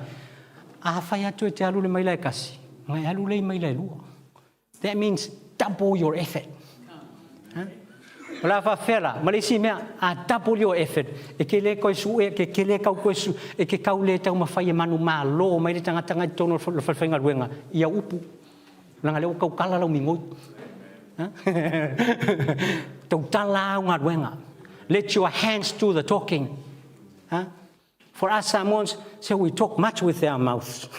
a fai atu e te alu le maila e kasi, ngai alu lei maila e lua. That means double your effort. O la faafefea la, ma le isi mea, a double your effort. E ke le koe suʻe, ke ke le kau koe su, e ke kau le taumafai e manumalo mai le tagata ngai totonu o le falefaigaluega i au upu. Leaga lea ua tautala lau migoi. Tautala au galuega. Let your hands do the talking. Huh? For us Samoans, so we talk much with our mouths.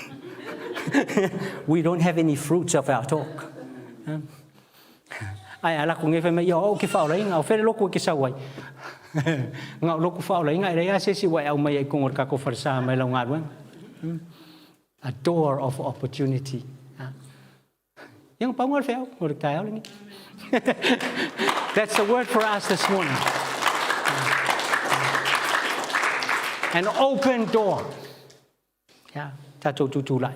we don't have any fruits of our talk. Ai ala ku ngefe mai o ke whaolainga o where loku e ke sau ai. Ngā o loku whaolainga e rei a sesi wai au mai ai kongo ka ko wharesa mai lau ngā A door of opportunity. Ia nga paunga le wheau, o le taeao lenei. That's the word for us this morning. An open door. Yeah, tātou tūtū lai.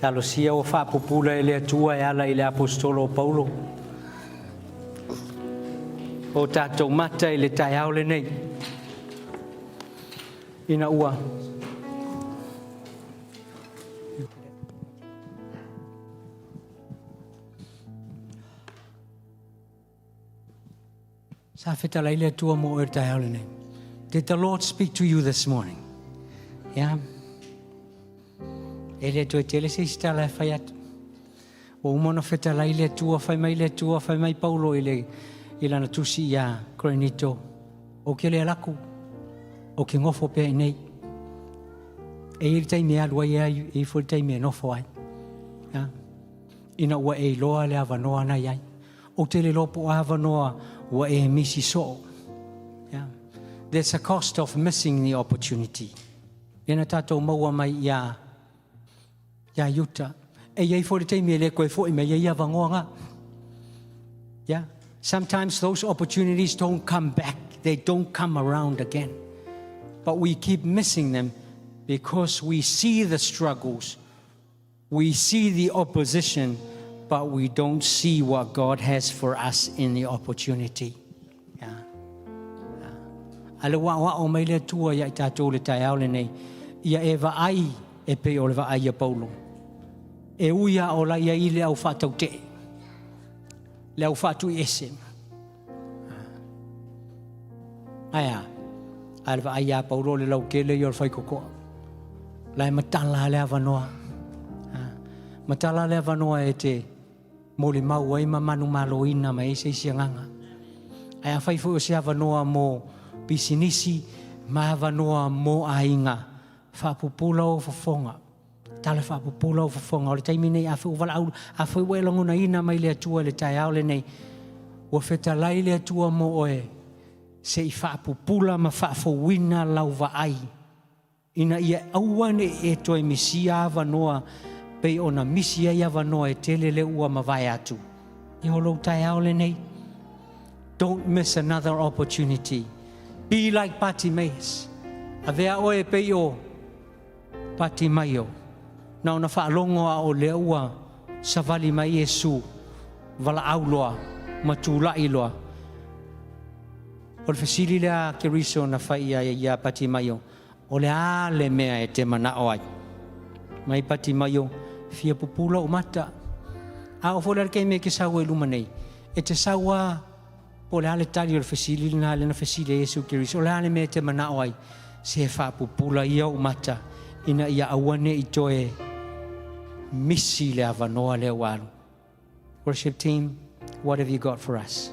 Talosia ua faapupula e le Atua e ala i le Aposetolo o Paulo. O tatou mata i le taeao lenei. Ina ua Sa fetalai le Atua mo oe taeao lenei. Did the Lord speak to you this morning? Yeah. E le toe tele se isi tala e fai atu. Ua uma ona fetalai le Atua, fai mai le Atua, fai mai Paulo i le i lana tusi iā Korinito, O ke le alaku, o ke ngofo pea i nei. E i ai le taimi e alu ai e i ai foi le taimi e nofo ai. Ja. Ina ua e iloa le avanoa na iai. Ou te le iloa po o avanoa ua e misi soo. Yeah. There's a cost of missing the opportunity. Lea na tatou maua mai iā iā Iuta. E i ai foi le taimi e le koe foi mai ai avanoa ngā. Yeah. Sometimes those opportunities don't come back. They don't come around again. But we keep missing them because we see the struggles. We see the opposition, but we don't see what God has for us in the opportunity. Yeah. Yeah. A le aoao mai le Atua ia i tatou le taeao lenei, ia e vaai e pei o le vaai a Paulo. E ui a o la ia i le au faatautee, le au faatuiese. Ae a? A le vaai ia Paulo le lautele ia o le faikokoa. La e matala le avanoa. Matala le avanoa e te molimau ai ma manumaloina mai ai se isi agaga. Ae afai foi o se avanoa mo pisinisi ma avanoa mo aiga, faapupula ou fofoga. Tala faapupula ou fofoga. O le taimi nei, afai ua valaau, afai ua e lagonaina mai le Atua i le taeao lenei, ua fetalai le Atua mo oe, se i faapupula ma faafouina lau vaai, ina ia aua ne i e toe misia avanoa pei ona misi ai avanoa e tele lea ua mavae atu. Ia o lou taeao lenei. Don't miss another opportunity. Be like Bartimaeus. Avea oe e pei o Patimaio. Na ona faalogo a o lea ua savali mai Iesu, valaau loa ma tulai loa. O le fesili lea a Keriso na fai i ai ia Patimaio, O le a le mea e te manao ai? Mai Patimaio, Fia pupula ou mata. A oo foi la i le taimi e te sau ai i luma nei, e te sau a Po o le a le tali o le fesili lena lea na fesili ai Iesu Keriso, o le a le mea e te manao ai? Se faapupula ia ou mata ina ia aua ne i toe misi le avanoa lea ua alu. Worship team, what have you got for us?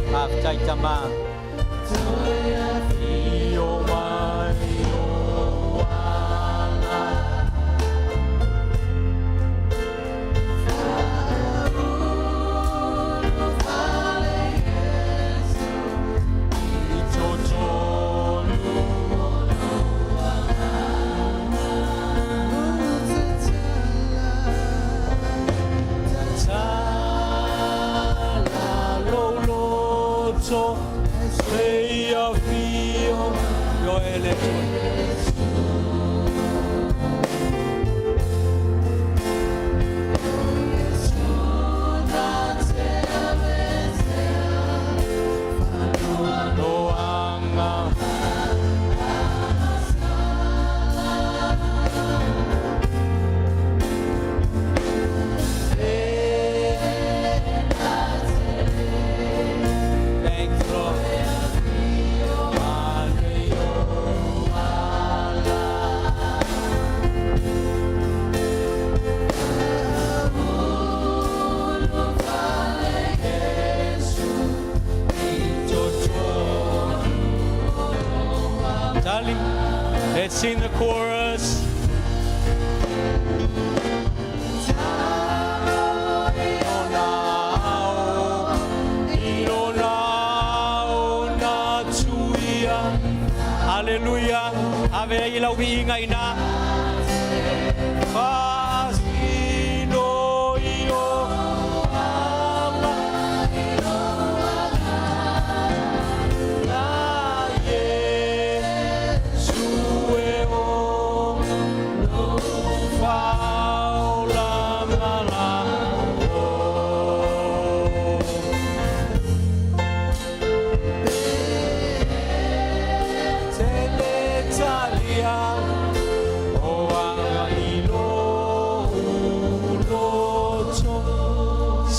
Faafetai Tama. Tali. Let's sing the chorus. Hallelujah. Ave ai lau viiga ina. Faasino i o ama. Na Iesu e o faola mala o.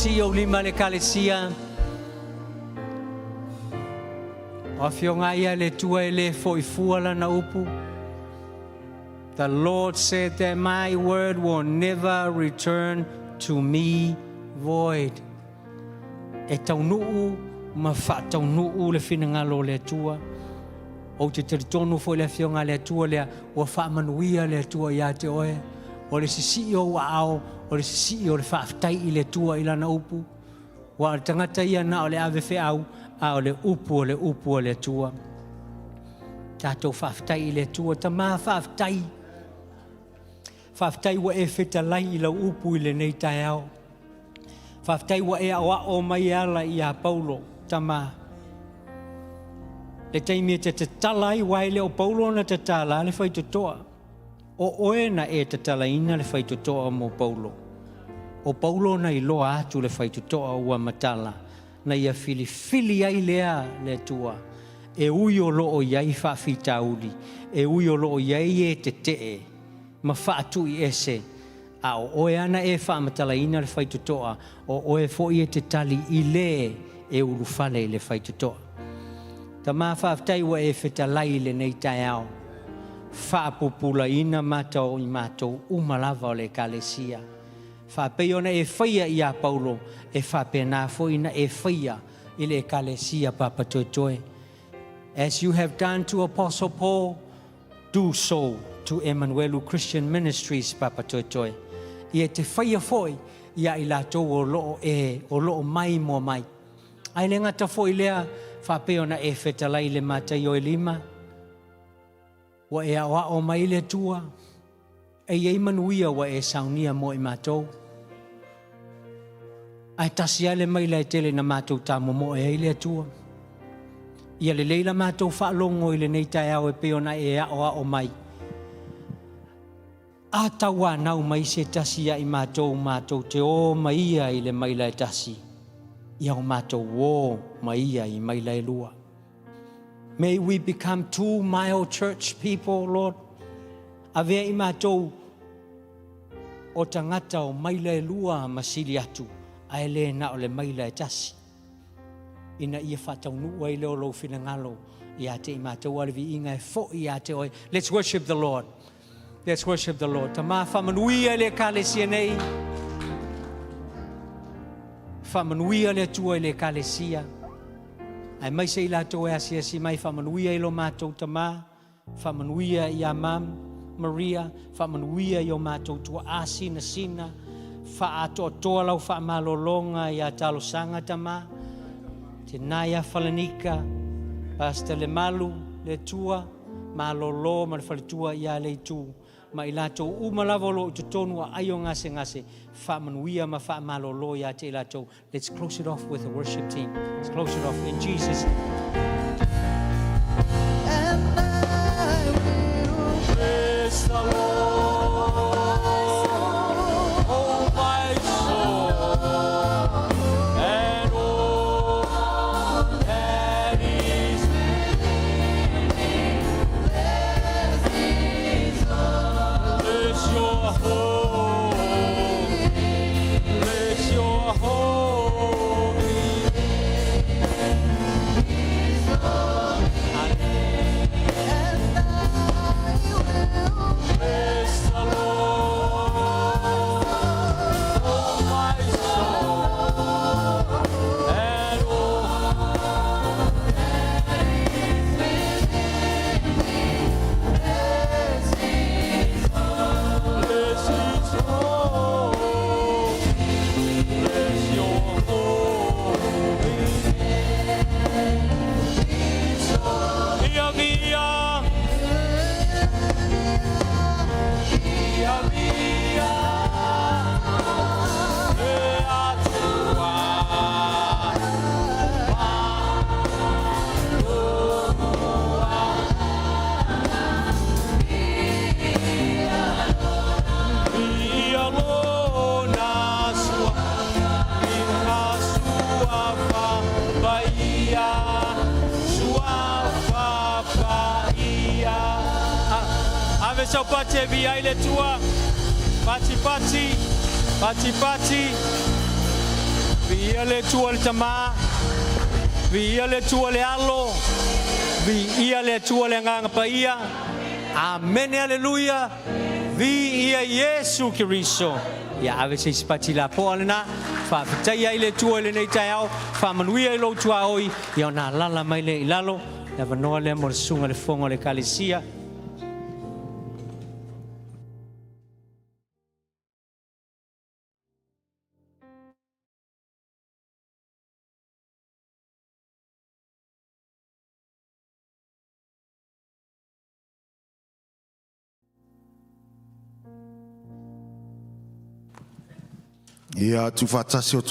Sii ou lima le Ekalesia. O afioga ia le Atua e le foi fua lana upu. The Lord said that my word will never return to me void. E taunuu
ma faataunuu le finagalo o le Atua. Ou te talitonu foi le Afioga a le Atua lea, ua faamanuia le Atua ia te oe. O le sisii o ou aao, o le sisii o le faafetai i le Atua i Lana upu. Aua o le tagata ia na o le ave feau, a o le upu o le upu a le Atua. Tatou faafetai i le Atua. Tama, faafetai. Faafetai ua e fetalai i lau upu i lenei taeao. Faafetai ua e aoao mai e ala iā Paulo, Tama. Le taimi e te tatala ai, aua e le o Paulo na tatala le faitotoa. O oe na e tatalaina le faitotoa mo Paulo. O Paulo na iloa atu le faitotoa ua matala, na ia filifili ai lea le Atua, e ui o lo o i ai faafitauli, e ui o lo o i ai e tetee ma faatuiese, a o oe lava na e faamatalaina le faitotoa, o oe foi e te tali i le e ulufale i le faitotoa. Tama, faafetai ua e fetalai i lenei taeao, faapupulaina mata o i matou uma lava o le Ekalesia. Faapei ona e faia iā Paulo, e faapena foi na e faia i le Ekalesia Papatoetoe. As you have done to Apostle Paul, do so to Emanuelu Christian Ministries Papatoetoe. Ia te faia foi iā i latou o loo e o loo maimoa mai. Ae le gata foi lea, faapei ona e fetalai i le Mataio e lima, Ua e aoao mai le Atua, e i ai manuia ua e saunia mo i matou. Ae tasi lava le maila e tele na matou tamomoe ai le Atua. Ia lelei la matou faalogo i lenei taeao e pei ona e aoao mai. A tauanau mai se tasi ia i matou, matou te o ma ia i le maila e tasi, ia o matou o ma ia i maila e lua. May we become 2-mile church people, Lord. Avea i matou o tagata o maila e lua ma sili atu, ae le na o le maila e tasi. Ina ia faataunuu ai lea o lou finagalo ia te i matou a le viiga e foi ia te oe. Let's worship the Lord. Let's worship the Lord. Tama, faamanuia i le Ekalesia nei. Faamanuia le Atua i le Ekalesia. Aemaise i latou e asiasi mai, faamanuia i lo matou tama, faamanuia iā Mam Maria, faamanuia i o matou tuaa sinasina, faaatoatoa lau faamalologa iā Talosaga tama, tina ia Falanika, Pastor Lemalu, le Atua, malolo ma le faletua iā Leitu, ma i latou uma lava o lo o i totonu a ai o gasegase, faamanuia ma faamalolo ia te i latou. Let's close it off with the worship team. Let's close it off in Jesus.
And I will
Bless the Lord, oh my soul, and all that is within me. Bless your holy, bless your holy.
And I will
Bless the Lord, oh my soul, and all bless His holy, bless your holy. Ia via, ia via, le Atua. Ia lona sua, ina sua fa paia, sua fa paia. Ah, Ave sau pati e viia ai le Atua. Pati, pati, pati, pati. Viia le Atua le Tama. Viia le Atua le Alo. Viia le Atua le Agaga Paia. Amene, aleluia. Viia Iesu Keriso.
Ia ave se isi pati lapoa lena, faafetaia ai le Atua i lenei taeao, faamanuia i lou tuaoi, ia ona alaala mai lea i lalo, le avanoa lea mo le susuga i le fofoga o le Ekalesia.
Ia tuufaatasi o outou